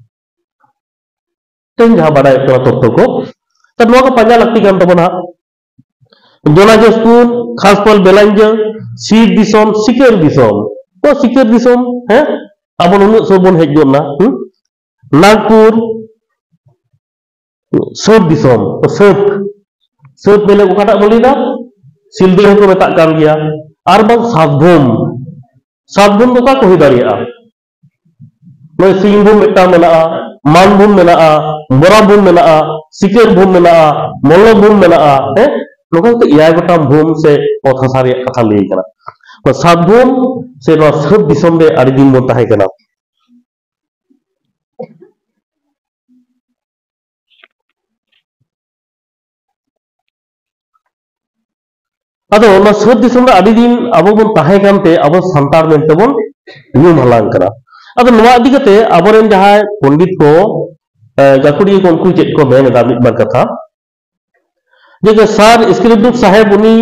ᱛᱮᱦᱮᱧ ᱡᱟᱦᱟᱸ ᱵᱟᱰᱟᱭᱚᱜ ᱠᱟᱱᱟ ᱛᱚᱛᱛᱷᱚ ᱠᱚ, ᱛᱚ ᱱᱚᱣᱟ ᱠᱚ ᱯᱟᱸᱡᱟ ᱞᱟᱹᱠᱛᱤ ᱠᱟᱱ ᱛᱟᱵᱚᱱᱟ ᱦᱟᱸᱜ᱾ ᱡᱚᱱᱟ ᱡᱚᱥᱯᱩᱨ, ᱠᱷᱟᱥᱯᱚᱞ ᱵᱮᱞᱟᱧᱡᱟᱹ, ᱥᱤᱨ ᱫᱤᱥᱚᱢ, ᱥᱤᱠᱟᱹᱨ ᱫᱤᱥᱚᱢ, ᱛᱚ ᱥᱤᱠᱟᱹᱨ ᱫᱤᱥᱚᱢ, ᱦᱮᱸ, ᱟᱵᱚ ᱱᱩᱱᱟᱹᱜ ᱥᱩᱨ ᱵᱚᱱ ᱦᱮᱡ ᱜᱚᱫ ᱱᱟ, ᱦᱩᱸ? ᱱᱟᱜᱽᱯᱩᱨ, ᱥᱟᱹᱛ ᱫᱤᱥᱚᱢ, ᱥᱟᱹᱛ, ᱥᱟᱹᱛ ᱢᱮᱱᱮ ᱚᱠᱟᱴᱟᱜ ᱵᱚᱱ ᱞᱟᱹᱭᱫᱟ? ᱥᱤᱞᱫᱟᱹ ᱦᱚᱸᱠᱚ ᱢᱮᱛᱟᱜ ᱠᱟᱱ ᱜᱮᱭᱟ᱾ ᱟᱨ ᱵᱟᱝ ᱥᱟᱛᱵᱷᱩᱢ, ᱥᱟᱛᱵᱷᱩᱢ ᱫᱚ ᱚᱠᱟ ᱠᱚ ᱦᱩᱭ ᱫᱟᱲᱮᱭᱟᱜᱼᱟ? ᱱᱚᱜᱼᱚᱭ ᱥᱤᱝᱵᱷᱩᱢ ᱢᱤᱫᱴᱟᱝ ᱢᱮᱱᱟᱜᱼᱟ, ᱢᱟᱱᱵᱷᱩᱢ ᱢᱮᱱᱟᱜᱼᱟ, ᱵᱚᱨᱟᱵᱷᱩᱢ ᱢᱮᱱᱟᱜᱼᱟ, ᱥᱤᱠᱟᱹᱨᱵᱷᱩᱢ ᱢᱮᱱᱟᱜᱼᱟ, ᱢᱚᱞᱞᱚᱵᱷᱩᱢ ᱢᱮᱱᱟᱜᱼᱟ, ᱦᱮᱸ? ᱱᱚᱝᱠᱟ ᱠᱟᱛᱮ ᱮᱭᱟᱭ ᱜᱚᱴᱟᱝ ᱵᱷᱩᱢ ᱥᱮ ᱚᱛ ᱦᱟᱥᱟ ᱨᱮᱭᱟᱜ ᱠᱟᱛᱷᱟ ᱞᱟᱹᱭ ᱠᱟᱱᱟ᱾ ᱱᱚᱣᱟ ᱥᱟᱛᱵᱷᱩᱢ ᱥᱮ ᱱᱚᱣᱟ ᱥᱟᱹᱛ ᱫᱤᱥᱚᱢ ᱨᱮ ᱟᱹᱰᱤ ᱫᱤᱱ ᱵᱚᱱ ᱛᱟᱦᱮᱸ ᱠᱟᱱᱟ᱾ ᱟᱫᱚ ᱚᱱᱟ ᱥᱟᱹᱛ ᱫᱤᱥᱚᱢ ᱨᱮ ᱟᱹᱰᱤ ᱫᱤᱱ ᱟᱵᱚ ᱵᱚᱱ ᱛᱟᱦᱮᱸ ᱠᱟᱱᱛᱮ ᱟᱵᱚ ᱥᱟᱱᱛᱟᱲ ᱢᱮᱱᱛᱮ ᱵᱚᱱ ᱧᱩᱢ ᱦᱟᱞᱟᱝ ᱠᱟᱱᱟ᱾ ᱟᱫᱚ ᱱᱚᱣᱟ ᱤᱫᱤ ᱠᱟᱛᱮ ᱟᱵᱚᱨᱮᱱ ᱡᱟᱦᱟᱸᱭ ᱯᱚᱱᱰᱤᱛ ᱠᱚ, ᱮ, ᱜᱟᱹᱠᱷᱩᱲᱤᱭᱟᱹ ᱠᱚ ᱩᱱᱠᱩ ᱪᱮᱫ ᱠᱚ ᱢᱮᱱ ᱮᱫᱟ ᱢᱤᱫ ᱵᱟᱨ ᱠᱟᱛᱷᱟ᱾ ᱡᱮ ᱥᱟᱨ ᱥᱠᱨᱤᱯᱴ ᱥᱟᱦᱮᱵᱽ ᱩᱱᱤ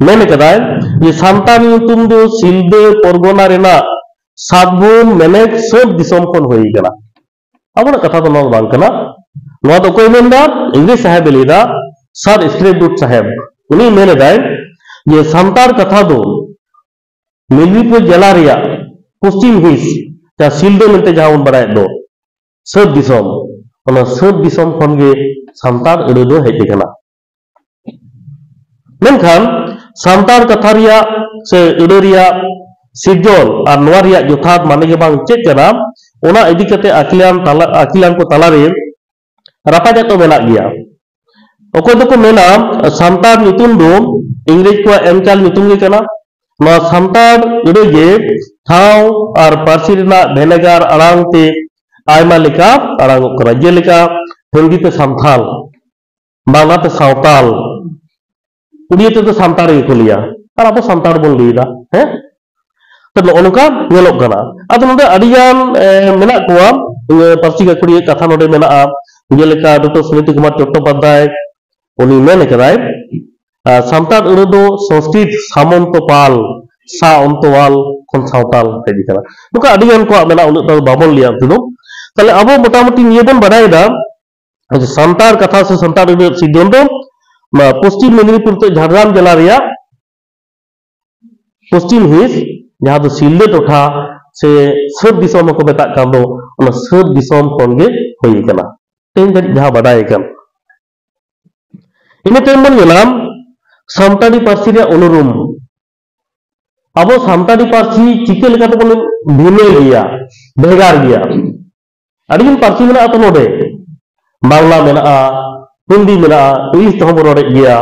ᱢᱮᱱ ᱠᱟᱫᱟᱭ ᱡᱮ ᱥᱟᱱᱛᱟᱲ ᱧᱩᱛᱩᱢ ᱫᱚ ᱥᱤᱞᱫᱟᱹ ᱯᱚᱨᱜᱚᱱᱟ ᱨᱮᱱᱟᱜ ᱥᱟᱛᱵᱷᱩᱢ ᱢᱮᱱᱮᱠ ᱥᱟᱹᱛ ᱫᱤᱥᱚᱢ ᱠᱷᱚᱱ ᱦᱩᱭ ᱠᱟᱱᱟ᱾ ᱟᱵᱚᱱᱟᱜ ᱠᱟᱛᱷᱟ ᱫᱚ ᱱᱚᱣᱟ ᱫᱚ ᱵᱟᱝ ᱠᱟᱱᱟ᱾ ᱱᱚᱣᱟ ᱫᱚ ᱚᱠᱚᱭ ᱢᱮᱱᱫᱟ? ᱤᱝᱨᱮᱡᱽ ᱥᱟᱦᱮᱵᱽ ᱮ ᱞᱟᱹᱭᱫᱟ, ᱥᱟᱨ ᱥᱠᱨᱤᱯᱴ ᱥᱟᱦᱮᱵᱽ᱾ ᱩᱱᱤ ᱢᱮᱱ ᱮᱫᱟᱭ ᱡᱮ ᱥᱟᱱᱛᱟᱲ ᱠᱟᱛᱷᱟ ᱫᱚ ᱢᱮᱫᱽᱱᱤᱯᱩᱨ ᱡᱮᱞᱟ ᱨᱮᱭᱟᱜ ᱯᱚᱥᱪᱤᱢ ᱦᱤᱸᱥ, ᱡᱟᱦᱟᱸ ᱥᱤᱞᱫᱟᱹ ᱢᱮᱱᱛᱮ ᱡᱟᱦᱟᱸ ᱵᱚᱱ ᱵᱟᱲᱟᱭᱮᱫ ᱫᱚ, ᱥᱟᱹᱛ ᱫᱤᱥᱚᱢ, ᱚᱱᱟ ᱥᱟᱹᱛ ᱫᱤᱥᱚᱢ ᱠᱷᱚᱱ ᱜᱮ ᱥᱟᱱᱛᱟᱲ ᱟᱹᱲᱟᱹ ᱫᱚ ᱦᱮᱡ ᱟᱠᱟᱱᱟ᱾ ᱢᱮᱱᱠᱷᱟᱱ ᱥᱟᱱᱛᱟᱲ ᱠᱟᱛᱷᱟ ᱨᱮᱭᱟᱜ ᱥᱮ ᱟᱹᱲᱟᱹ ᱨᱮᱭᱟᱜ ᱥᱤᱨᱡᱚᱱ ᱟᱨ ᱱᱚᱣᱟ ᱨᱮᱭᱟᱜ ᱡᱚᱛᱷᱟᱛ ᱢᱟᱱᱮ ᱜᱮ ᱵᱟᱝ ᱪᱮᱫ ᱠᱟᱱᱟ, ᱚᱱᱟ ᱤᱫᱤ ᱠᱟᱛᱮ ᱟᱹᱠᱤᱞᱟᱱ ᱛᱟᱞᱟ, ᱟᱹᱠᱤᱞᱟᱱ ᱠᱚ ᱛᱟᱞᱟᱨᱮ ᱨᱟᱯᱟᱪᱟᱜ ᱫᱚ ᱢᱮᱱᱟᱜ ᱜᱮᱭᱟ᱾ ᱚᱠᱚᱭ ᱫᱚᱠᱚ ᱢᱮᱱᱟ ᱥᱟᱱᱛᱟᱲ ᱧᱩᱛᱩᱢ ᱫᱚ ᱤᱝᱨᱮᱡᱽ ᱠᱚᱣᱟᱜ ᱮᱢᱪᱟᱞ ᱧᱩᱛᱩᱢ ᱜᱮ ᱠᱟᱱᱟ᱾ ᱱᱚᱣᱟ ᱥᱟᱱᱛᱟᱲ ᱟᱹᱲᱟᱹ ᱜᱮ ᱴᱷᱟᱶ ᱟᱨ ᱯᱟᱹᱨᱥᱤ ᱨᱮᱱᱟᱜ ᱵᱷᱮᱱᱮᱜᱟᱨ ᱟᱲᱟᱝ ᱛᱮ ᱟᱭᱢᱟ ᱞᱮᱠᱟ ᱟᱲᱟᱝᱚᱜ ᱠᱟᱱᱟ, ᱡᱮᱞᱮᱠᱟ ᱦᱤᱱᱫᱤ ᱛᱮ ᱥᱟᱱᱛᱷᱟᱞ, ᱵᱟᱝᱞᱟ ᱛᱮ ᱥᱟᱶᱛᱟᱞ, ᱩᱲᱤᱭᱟ ᱛᱮᱫᱚ ᱥᱟᱱᱛᱟᱲ ᱜᱮᱠᱚ ᱞᱟᱹᱭᱟ, ᱟᱨ ᱟᱵᱚ ᱥᱟᱱᱛᱟᱲ ᱵᱚᱱ ᱞᱟᱹᱭᱫᱟ᱾ ᱦᱮᱸ, ᱛᱚ ᱱᱚᱜᱼᱚ ᱱᱚᱝᱠᱟ ᱧᱮᱞᱚᱜ ᱠᱟᱱᱟ᱾ ᱟᱫᱚ ᱱᱚᱰᱮ ᱟᱹᱰᱤᱜᱟᱱ, ᱮ, ᱢᱮᱱᱟᱜ ᱠᱚᱣᱟ, ᱮ, ᱯᱟᱹᱨᱥᱤ ᱜᱟᱹᱠᱷᱩᱲᱤᱭᱟᱹ ᱠᱟᱛᱷᱟ ᱱᱚᱰᱮ ᱢᱮᱱᱟᱜᱼᱟ, ᱡᱮᱞᱮᱠᱟ ᱰᱚᱠᱴᱚᱨ ᱥᱩᱱᱤᱛ ᱠᱩᱢᱟᱨ ᱪᱚᱴᱴᱳᱯᱟᱫᱽᱫᱷᱟᱭ, ᱩᱱᱤ ᱢᱮᱱ ᱠᱟᱫᱟᱭ, ᱟᱨ ᱥᱟᱱᱛᱟᱲ ᱟᱹᱲᱟᱹ ᱫᱚ ᱥᱚᱝᱥᱠᱨᱤᱛ ᱥᱟᱢᱚᱱᱛᱚ ᱯᱟᱞ, ᱥᱟ ᱚᱱᱛᱚᱣᱟᱞ ᱠᱷᱚᱱ ᱥᱟᱶᱛᱟᱞ ᱦᱮᱡ ᱟᱠᱟᱱᱟ᱾ ᱱᱚᱝᱠᱟ ᱟᱹᱰᱤ ᱜᱟᱱ ᱠᱚᱣᱟᱜ ᱢᱮᱱᱟᱜᱼᱟ, ᱩᱱᱟᱹᱜ ᱴᱟ ᱫᱚ ᱵᱟᱵᱚᱱ ᱞᱟᱹᱭᱟ ᱚᱱᱛᱮ ᱫᱚ᱾ ᱛᱟᱦᱞᱮ ᱟᱵᱚ ᱢᱚᱴᱟᱢᱩᱴᱤ ᱱᱤᱭᱟᱹ ᱵᱚᱱ ᱵᱟᱰᱟᱭᱮᱫᱟ ᱡᱮ ᱥᱟᱱᱛᱟᱲ ᱠᱟᱛᱷᱟ ᱥᱮ ᱥᱟᱱᱛᱟᱲ ᱟᱹᱲᱟᱹ ᱥᱤᱨᱡᱚᱱ ᱫᱚ ᱱᱚᱣᱟ ᱯᱚᱥᱪᱤᱢ ᱢᱮᱫᱽᱱᱤᱯᱩᱨ ᱛᱮ ᱡᱷᱟᱲᱜᱨᱟᱢ ᱡᱮᱞᱟ ᱨᱮᱭᱟᱜ ᱯᱚᱥᱪᱤᱢ ᱦᱤᱸᱥ, ᱡᱟᱦᱟᱸ ᱫᱚ ᱥᱤᱞᱫᱟᱹ ᱴᱚᱴᱷᱟ ᱥᱮ ᱥᱟᱹᱛ ᱫᱤᱥᱚᱢ ᱦᱚᱸᱠᱚ ᱢᱮᱛᱟᱜ ᱠᱟᱱ ᱫᱚ, ᱚᱱᱟ ᱥᱟᱹᱛ ᱫᱤᱥᱚᱢ ᱠᱷᱚᱱ ᱜᱮ ᱦᱩᱭ ᱟᱠᱟᱱᱟ, ᱛᱮᱦᱮᱧ ᱫᱷᱟᱹᱨᱤᱡ ᱡᱟᱦᱟᱸ ᱵᱟᱰᱟᱭ ᱟᱠᱟᱱ᱾ ᱤᱱᱟᱹ ᱛᱟᱭᱚᱢ ᱵᱚᱱ ᱧᱮᱞᱟ ᱥᱟᱱᱛᱟᱲᱤ ᱯᱟᱹᱨᱥᱤ ᱨᱮᱭᱟᱜ ᱩᱱᱩᱨᱩᱢ᱾ ᱟᱵᱚ ᱥᱟᱱᱛᱟᱲᱤ ᱯᱟᱹᱨᱥᱤ ᱪᱤᱠᱟᱹ ᱞᱮᱠᱟᱛᱮ ᱵᱚᱱ ᱵᱷᱤᱱᱟᱹ ᱜᱮᱭᱟ, ᱵᱷᱮᱜᱟᱨ ᱜᱮᱭᱟ? ᱟᱹᱰᱤᱜᱟᱱ ᱯᱟᱹᱨᱥᱤ ᱢᱮᱱᱟᱜᱼᱟ ᱛᱚ ᱱᱚᱰᱮ, ᱵᱟᱝᱞᱟ ᱢᱮᱱᱟᱜᱼᱟ, ᱦᱤᱱᱫᱤ ᱢᱮᱱᱟᱜᱼᱟ, ᱤᱝᱞᱤᱥ ᱛᱮᱦᱚᱸ ᱵᱚᱱ ᱨᱚᱲᱮᱫ ᱜᱮᱭᱟ,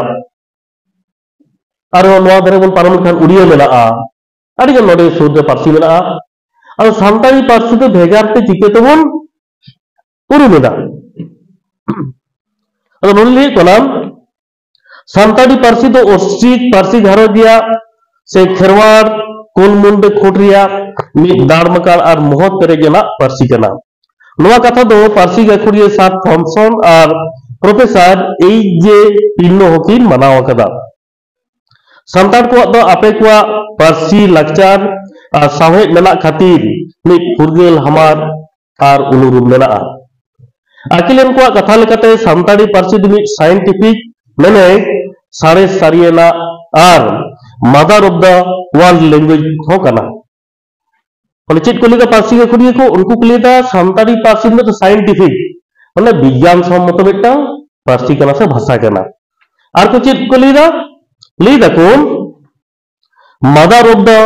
ᱟᱨᱦᱚᱸ ᱱᱚᱣᱟ ᱫᱷᱟᱨᱮ ᱵᱚᱱ ᱯᱟᱨᱚᱢ ᱞᱮᱠᱷᱟᱱ ᱩᱲᱤᱭᱟ ᱢᱮᱱᱟᱜᱼᱟ, ᱟᱹᱰᱤᱜᱟᱱ ᱱᱚᱰᱮ ᱥᱩᱨ ᱨᱮ ᱯᱟᱹᱨᱥᱤ ᱢᱮᱱᱟᱜᱼᱟ᱾ ᱟᱫᱚ ᱥᱟᱱᱛᱟᱲᱤ ᱯᱟᱹᱨᱥᱤ ᱫᱚ ᱵᱷᱮᱜᱟᱨ ᱛᱮ ᱪᱤᱠᱟᱹ ᱛᱮᱵᱚᱱ ᱩᱨᱩᱢ ᱮᱫᱟ? ᱟᱫᱚ ᱱᱚᱰᱮ ᱞᱟᱹᱭ ᱦᱩᱭᱩᱜ ᱠᱟᱱᱟ, ᱥᱟᱱᱛᱟᱲᱤ ᱯᱟᱹᱨᱥᱤ ᱫᱚ ᱚᱥᱴᱨᱤᱠ ᱯᱟᱹᱨᱥᱤ ᱜᱷᱟᱨᱚᱸᱡᱽ ᱨᱮᱭᱟᱜ ᱥᱮ ᱠᱷᱮᱨᱣᱟᱲ ᱠᱩᱞ ᱢᱩᱱᱰᱟᱹ ᱠᱷᱩᱸᱴ ᱨᱮᱭᱟᱜ ᱢᱤᱫ ᱫᱟᱲᱢᱟᱠᱟᱲ ᱟᱨ ᱢᱚᱦᱚᱛ ᱯᱮᱨᱮᱡ ᱟᱱᱟᱜ ᱯᱟᱹᱨᱥᱤ ᱠᱟᱱᱟ᱾ ᱱᱚᱣᱟ ᱠᱟᱛᱷᱟ ᱫᱚ ᱯᱟᱹᱨᱥᱤ ᱜᱟᱹᱠᱷᱩᱲᱤᱭᱟᱹ ᱥᱟᱨ ᱛᱷᱚᱢᱥᱚᱱ ᱟᱨ ᱯᱨᱚᱯᱷᱮᱥᱚᱨ ᱮᱭᱤᱪ ᱡᱮ ᱯᱤᱱᱱᱚ ᱦᱚᱸᱠᱤᱱ ᱢᱟᱱᱟᱣ ᱟᱠᱟᱫᱟ᱾ ᱥᱟᱱᱛᱟᱲ ᱠᱚᱣᱟᱜ ᱫᱚ ᱟᱯᱮ ᱠᱚᱣᱟᱜ ᱯᱟᱹᱨᱥᱤ, ᱞᱟᱠᱪᱟᱨ ᱟᱨ ᱥᱟᱶᱦᱮᱫ ᱢᱮᱱᱟᱜ ᱠᱷᱟᱹᱛᱤᱨ ᱢᱤᱫ ᱯᱷᱩᱨᱜᱟᱹᱞ ᱦᱟᱢᱟᱨ ᱟᱨ ᱩᱱᱩᱨᱩᱢ ᱢᱮᱱᱟᱜᱼᱟ᱾ ᱟᱹᱠᱤᱞᱟᱱ ᱠᱚᱣᱟᱜ ᱠᱟᱛᱷᱟ ᱞᱮᱠᱟᱛᱮ ᱥᱟᱱᱛᱟᱲᱤ ᱯᱟᱹᱨᱥᱤ ᱫᱚ ᱢᱤᱫ ᱥᱟᱭᱮᱱᱴᱤᱯᱷᱤᱠ, ᱢᱮᱱᱮ ᱥᱟᱬᱮᱥ ᱥᱟᱹᱨᱤᱭᱟᱱᱟᱜ ᱟᱨ mother of the world language ᱦᱚᱸ ᱠᱟᱱᱟ᱾ ᱢᱟᱱᱮ ᱪᱮᱫ ᱠᱚ ᱞᱟᱹᱭᱫᱟ ᱯᱟᱹᱨᱥᱤ ᱜᱟᱹᱠᱷᱩᱲᱤᱭᱟᱹ ᱠᱚ? ᱩᱱᱠᱩ ᱠᱚ ᱞᱟᱹᱭᱫᱟ ᱥᱟᱱᱛᱟᱲᱤ ᱯᱟᱹᱨᱥᱤ ᱫᱚ ᱢᱤᱫᱴᱟᱝ ᱥᱟᱭᱮᱱᱴᱤᱯᱷᱤᱠ, ᱢᱟᱱᱮ ᱵᱤᱜᱽᱜᱟᱱ ᱥᱚᱢᱢᱚᱛᱚ ᱢᱤᱫᱴᱟᱝ ᱯᱟᱹᱨᱥᱤ ᱠᱟᱱᱟ ᱥᱮ ᱵᱷᱟᱥᱟ ᱠᱟᱱᱟ᱾ ᱟᱨ ᱠᱚ ᱪᱮᱫ ᱠᱚ ᱞᱟᱹᱭᱫᱟ? ᱞᱟᱹᱭ ᱫᱟᱠᱚ mother of the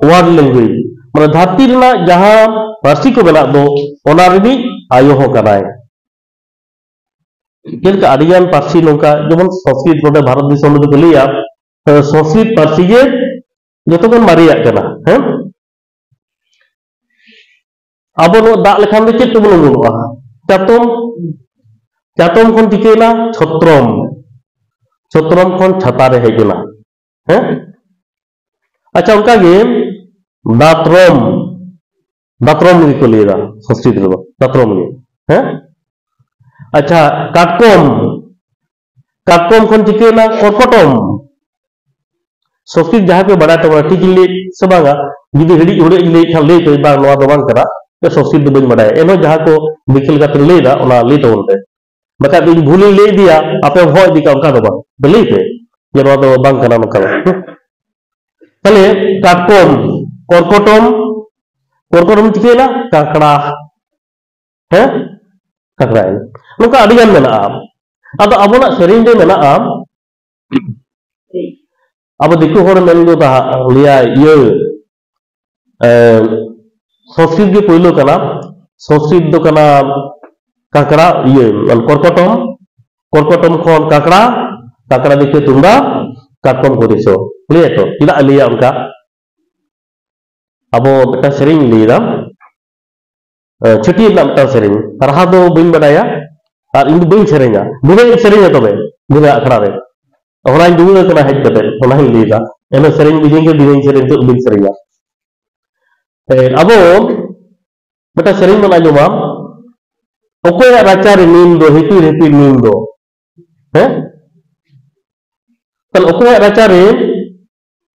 world language, ᱢᱟᱱᱮ ᱫᱷᱟᱹᱨᱛᱤ ᱨᱮᱱᱟᱜ ᱡᱟᱦᱟᱸ ᱯᱟᱹᱨᱥᱤ ᱠᱚ ᱢᱮᱱᱟᱜ ᱫᱚ, ᱚᱱᱟ ᱨᱤᱱᱤᱡ ᱟᱭᱳ ᱦᱚᱸ ᱠᱟᱱᱟᱭ᱾ ᱪᱮᱫ ᱞᱮᱠᱟ ᱟᱹᱰᱤᱜᱟᱱ ᱯᱟᱹᱨᱥᱤ ᱱᱚᱝᱠᱟ, ᱡᱮᱢᱚᱱ ᱥᱚᱝᱥᱠᱨᱤᱛ ᱱᱚᱰᱮ ᱵᱷᱟᱨᱚᱛ ᱫᱤᱥᱚᱢ ᱨᱮᱫᱚ ᱠᱚ ᱞᱟᱹᱭᱟ, ᱥᱚᱝᱥᱠᱨᱤᱛ ᱯᱟᱹᱨᱥᱤ ᱜᱮ ᱡᱚᱛᱚ ᱠᱷᱚᱱ ᱢᱟᱨᱮᱭᱟᱜ ᱠᱟᱱᱟ᱾ ᱦᱮᱸ, ᱟᱵᱚ ᱱᱚᱣᱟ ᱫᱟᱜ ᱞᱮᱠᱷᱟᱱ ᱫᱚ ᱪᱮᱫ ᱛᱮᱵᱚᱱ ᱩᱢᱩᱞᱚᱜᱼᱟ? ᱪᱟᱛᱚᱢ᱾ ᱪᱟᱛᱚᱢ ᱠᱷᱚᱱ ᱪᱤᱠᱟᱹᱭᱮᱱᱟ? ᱪᱷᱚᱛᱨᱚᱢ᱾ ᱪᱷᱚᱛᱨᱚᱢ ᱠᱷᱚᱱ ᱪᱷᱟᱛᱟ ᱨᱮ ᱦᱮᱡ ᱮᱱᱟ᱾ ᱦᱮᱸ, ᱟᱪᱪᱷᱟ, ᱚᱱᱠᱟᱜᱮ ᱫᱟᱛᱨᱚᱢ᱾ ᱫᱟᱛᱨᱚᱢ ᱜᱮᱠᱚ ᱞᱟᱹᱭᱫᱟ ᱥᱚᱝᱥᱠᱨᱤᱛ ᱨᱮᱫᱚ, ᱫᱟᱛᱨᱚᱢ ᱜᱮ᱾ ᱦᱮᱸ, ᱟᱪᱪᱷᱟ, ᱠᱟᱴᱠᱚᱢ᱾ ᱠᱟᱴᱠᱚᱢ ᱠᱷᱚᱱ ᱪᱤᱠᱟᱹᱭᱮᱱᱟ? ᱠᱚᱨᱠᱚᱴᱚᱢ᱾ ᱥᱚᱝᱥᱠᱨᱤᱛ ᱡᱟᱦᱟᱸᱭ ᱯᱮ ᱵᱟᱲᱟᱭ ᱛᱟᱵᱚᱱᱟ, ᱴᱷᱤᱠ ᱤᱧ ᱞᱟᱹᱭ ᱥᱮ ᱵᱟᱝᱟ? ᱡᱩᱫᱤ ᱦᱤᱲᱤᱡ ᱦᱩᱲᱤᱡ ᱤᱧ ᱞᱟᱹᱭᱮᱫ ᱠᱷᱟᱱ ᱞᱟᱹᱭ ᱯᱮ, ᱵᱟᱝ, ᱱᱚᱣᱟ ᱫᱚ ᱵᱟᱝ ᱠᱟᱱᱟ, ᱥᱚᱝᱥᱠᱨᱤᱛ ᱫᱚ ᱵᱟᱹᱧ ᱵᱟᱲᱟᱭᱟ᱾ ᱮᱱᱦᱚᱸ ᱡᱟᱦᱟᱸ ᱠᱚ ᱵᱤᱠᱮᱞ ᱠᱟᱛᱮᱧ ᱞᱟᱹᱭᱫᱟ, ᱚᱱᱟ ᱞᱟᱹᱭ ᱛᱟᱵᱚᱱ ᱯᱮ᱾ ᱵᱟᱠᱷᱟᱡ ᱫᱚ ᱤᱧ ᱵᱷᱩᱞᱤᱧ ᱞᱟᱹᱭ ᱤᱫᱤᱭᱟ, ᱟᱯᱮ ᱦᱚᱸ ᱤᱫᱤ ᱠᱟᱜ, ᱚᱱᱠᱟ ᱫᱚ ᱵᱟᱝ᱾ ᱞᱟᱹᱭ ᱯᱮ ᱡᱮ ᱱᱚᱣᱟ ᱫᱚ ᱵᱟᱝ ᱠᱟᱱᱟ, ᱱᱚᱝᱠᱟ ᱫᱚ᱾ ᱛᱟᱦᱞᱮ ᱠᱟᱴᱠᱚᱢ, ᱠᱚᱨᱠᱚᱴᱚᱢ, ᱠᱚᱨᱠᱚᱴᱚᱢ ᱪᱤᱠᱟᱹᱭᱮᱱᱟ? ᱠᱟᱸᱠᱲᱟ᱾ ᱦᱮᱸ, ᱠᱟᱸᱠᱲᱟᱭᱮᱱᱟ᱾ ᱱᱚᱝᱠᱟ ᱟᱹᱰᱤ ᱜᱟᱱ ᱢᱮᱱᱟᱜᱼᱟ᱾ ᱟᱫᱚ ᱟᱵᱚᱱᱟᱜ ᱥᱮᱨᱮᱧ ᱨᱮ ᱢᱮᱱᱟᱜᱼᱟ, ᱟᱵᱚ ᱫᱤᱠᱩ ᱦᱚᱲ ᱢᱮᱱ ᱫᱚ ᱛᱟᱦᱟᱸᱜ ᱞᱟᱹᱭᱟ ᱤᱭᱟᱹ, ᱮ, ᱥᱚᱝᱥᱠᱨᱤᱛ ᱜᱮ ᱯᱳᱭᱞᱳ ᱠᱟᱱᱟ᱾ ᱥᱚᱝᱥᱠᱨᱤᱛ ᱫᱚ ᱠᱟᱱᱟ ᱠᱟᱸᱠᱲᱟ, ᱤᱭᱟᱹ, ᱠᱚᱨᱠᱚᱴᱚᱢ, ᱠᱚᱨᱠᱚᱴᱚᱢ ᱠᱷᱚᱱ ᱠᱟᱸᱠᱲᱟ, ᱠᱟᱸᱠᱲᱟ ᱫᱤᱠᱮ ᱛᱩᱢᱫᱟ, ᱠᱟᱴᱠᱚᱢ ᱠᱚ ᱫᱤᱥᱟᱹ᱾ ᱞᱟᱹᱭᱟ ᱛᱚ, ᱪᱮᱫᱟᱜ ᱮ ᱞᱟᱹᱭᱟ ᱚᱱᱠᱟ? ᱟᱵᱚ ᱢᱤᱫᱴᱟᱝ ᱥᱮᱨᱮᱧ ᱞᱟᱹᱭᱫᱟ, ᱮ, ᱪᱷᱟᱹᱴᱭᱟᱹᱨ ᱨᱮᱱᱟᱜ ᱢᱤᱫᱴᱟᱝ ᱥᱮᱨᱮᱧ, ᱨᱟᱦᱟ ᱫᱚ ᱵᱟᱹᱧ ᱵᱟᱰᱟᱭᱟ ᱟᱨ ᱤᱧ ᱫᱚ ᱵᱟᱹᱧ ᱥᱮᱨᱮᱧᱟ, ᱵᱷᱤᱱᱟᱹᱧ ᱥᱮᱨᱮᱧᱟ ᱛᱚᱵᱮ ᱵᱷᱤᱱᱟᱹ ᱟᱠᱷᱲᱟ ᱨᱮ᱾ ᱚᱱᱟᱧ ᱫᱩᱲᱩᱵ ᱟᱠᱟᱱᱟ ᱦᱮᱡ ᱠᱟᱛᱮ, ᱚᱱᱟᱧ ᱞᱟᱹᱭᱫᱟ᱾ ᱮᱱᱦᱚᱸ ᱥᱮᱨᱮᱧ ᱵᱩᱡᱷᱟᱹᱣ ᱜᱮ ᱵᱤᱱᱟᱹᱧ ᱥᱮᱨᱮᱧ ᱛᱮ ᱵᱤᱱ ᱥᱮᱨᱮᱧᱟ᱾ ᱮ, ᱟᱵᱚ ᱢᱤᱫᱴᱟᱝ ᱥᱮᱨᱮᱧ ᱵᱚᱱ ᱟᱸᱡᱚᱢᱟ, "ᱚᱠᱚᱭᱟᱜ ᱨᱟᱪᱟᱨᱮ ᱱᱤᱢ ᱫᱚ, ᱦᱤᱯᱤᱲ ᱦᱤᱯᱤᱲ ᱱᱤᱢ ᱫᱚ?" ᱦᱮᱸ? ᱛᱟᱦᱞᱮ ᱚᱠᱚᱭᱟᱜ ᱨᱟᱪᱟᱨᱮ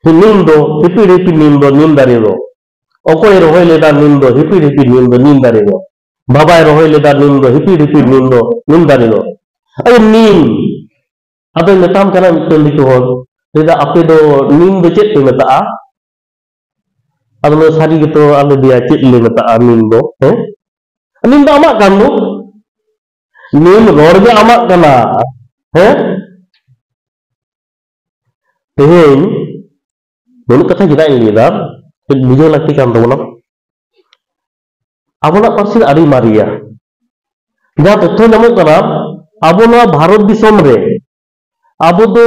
ᱱᱤᱢ ᱫᱚ, ᱦᱤᱯᱤᱲ ᱦᱤᱯᱤᱲ ᱱᱤᱢ ᱫᱚ, ᱱᱤᱢ ᱫᱟᱨᱮ ᱫᱚ? ᱚᱠᱚᱭ ᱨᱚᱦᱚᱭ ᱞᱮᱫᱟ ᱱᱤᱢ ᱫᱚ, ᱦᱤᱯᱤᱲ ᱦᱤᱯᱤᱲ ᱱᱤᱢ ᱫᱚ, ᱱᱤᱢ ᱫᱟᱨᱮ ᱫᱚ? ᱵᱟᱵᱟᱭ ᱨᱚᱦᱚᱭ ᱞᱮᱫᱟ ᱱᱤᱢ ᱫᱚ, ᱦᱤᱯᱤᱲ ᱦᱤᱯᱤᱲ ᱱᱤᱢ ᱫᱚ, ᱱᱤᱢ ᱫᱟᱨᱮ ᱫᱚ? ᱟᱫᱚ ᱱᱤᱢ, ᱟᱫᱚᱭ ᱢᱮᱛᱟᱢ ᱠᱟᱱᱟ ᱢᱤᱫᱴᱟᱝ ᱫᱤᱠᱩ ᱦᱚᱲ, ᱞᱟᱹᱭᱫᱟ, "ᱟᱯᱮ ᱫᱚ ᱱᱤᱢ ᱫᱚ ᱪᱮᱫ ᱯᱮ ᱢᱮᱛᱟᱜᱼᱟ?" ᱟᱫᱚ ᱞᱟᱹᱭ, "ᱥᱟᱹᱨᱤ ᱜᱮᱛᱚ ᱟᱞᱮ ᱫᱮᱭᱟ ᱪᱮᱫ ᱞᱮ ᱢᱮᱛᱟᱜᱼᱟ ᱱᱤᱢ ᱫᱚ, ᱦᱮᱸ? ᱱᱤᱢ ᱫᱚ ᱟᱢᱟᱜ ᱠᱟᱱ ᱫᱚ, ᱱᱤᱢ ᱨᱚᱲ ᱜᱮ ᱟᱢᱟᱜ ᱠᱟᱱᱟ, ᱦᱮᱸ?" ᱛᱮᱦᱮᱧ ᱱᱩᱱᱟᱹᱜ ᱠᱟᱛᱷᱟ ᱪᱮᱫᱟᱜ ᱤᱧ ᱞᱟᱹᱭᱫᱟ, ᱠᱟᱹᱡ ᱵᱩᱡᱷᱟᱹᱣ ᱞᱟᱹᱠᱛᱤ ᱠᱟᱱ ᱛᱟᱵᱚᱱᱟ᱾ ᱟᱵᱚᱱᱟᱜ ᱯᱟᱹᱨᱥᱤ ᱫᱚ ᱟᱹᱰᱤ ᱢᱟᱨᱮᱭᱟ᱾ ᱡᱟᱦᱟᱸ ᱛᱚᱛᱛᱷᱚ ᱧᱟᱢᱚᱜ ᱠᱟᱱᱟ, ᱟᱵᱚ ᱱᱚᱣᱟ ᱵᱷᱟᱨᱚᱛ ᱫᱤᱥᱚᱢ ᱨᱮ ᱟᱵᱚ ᱫᱚ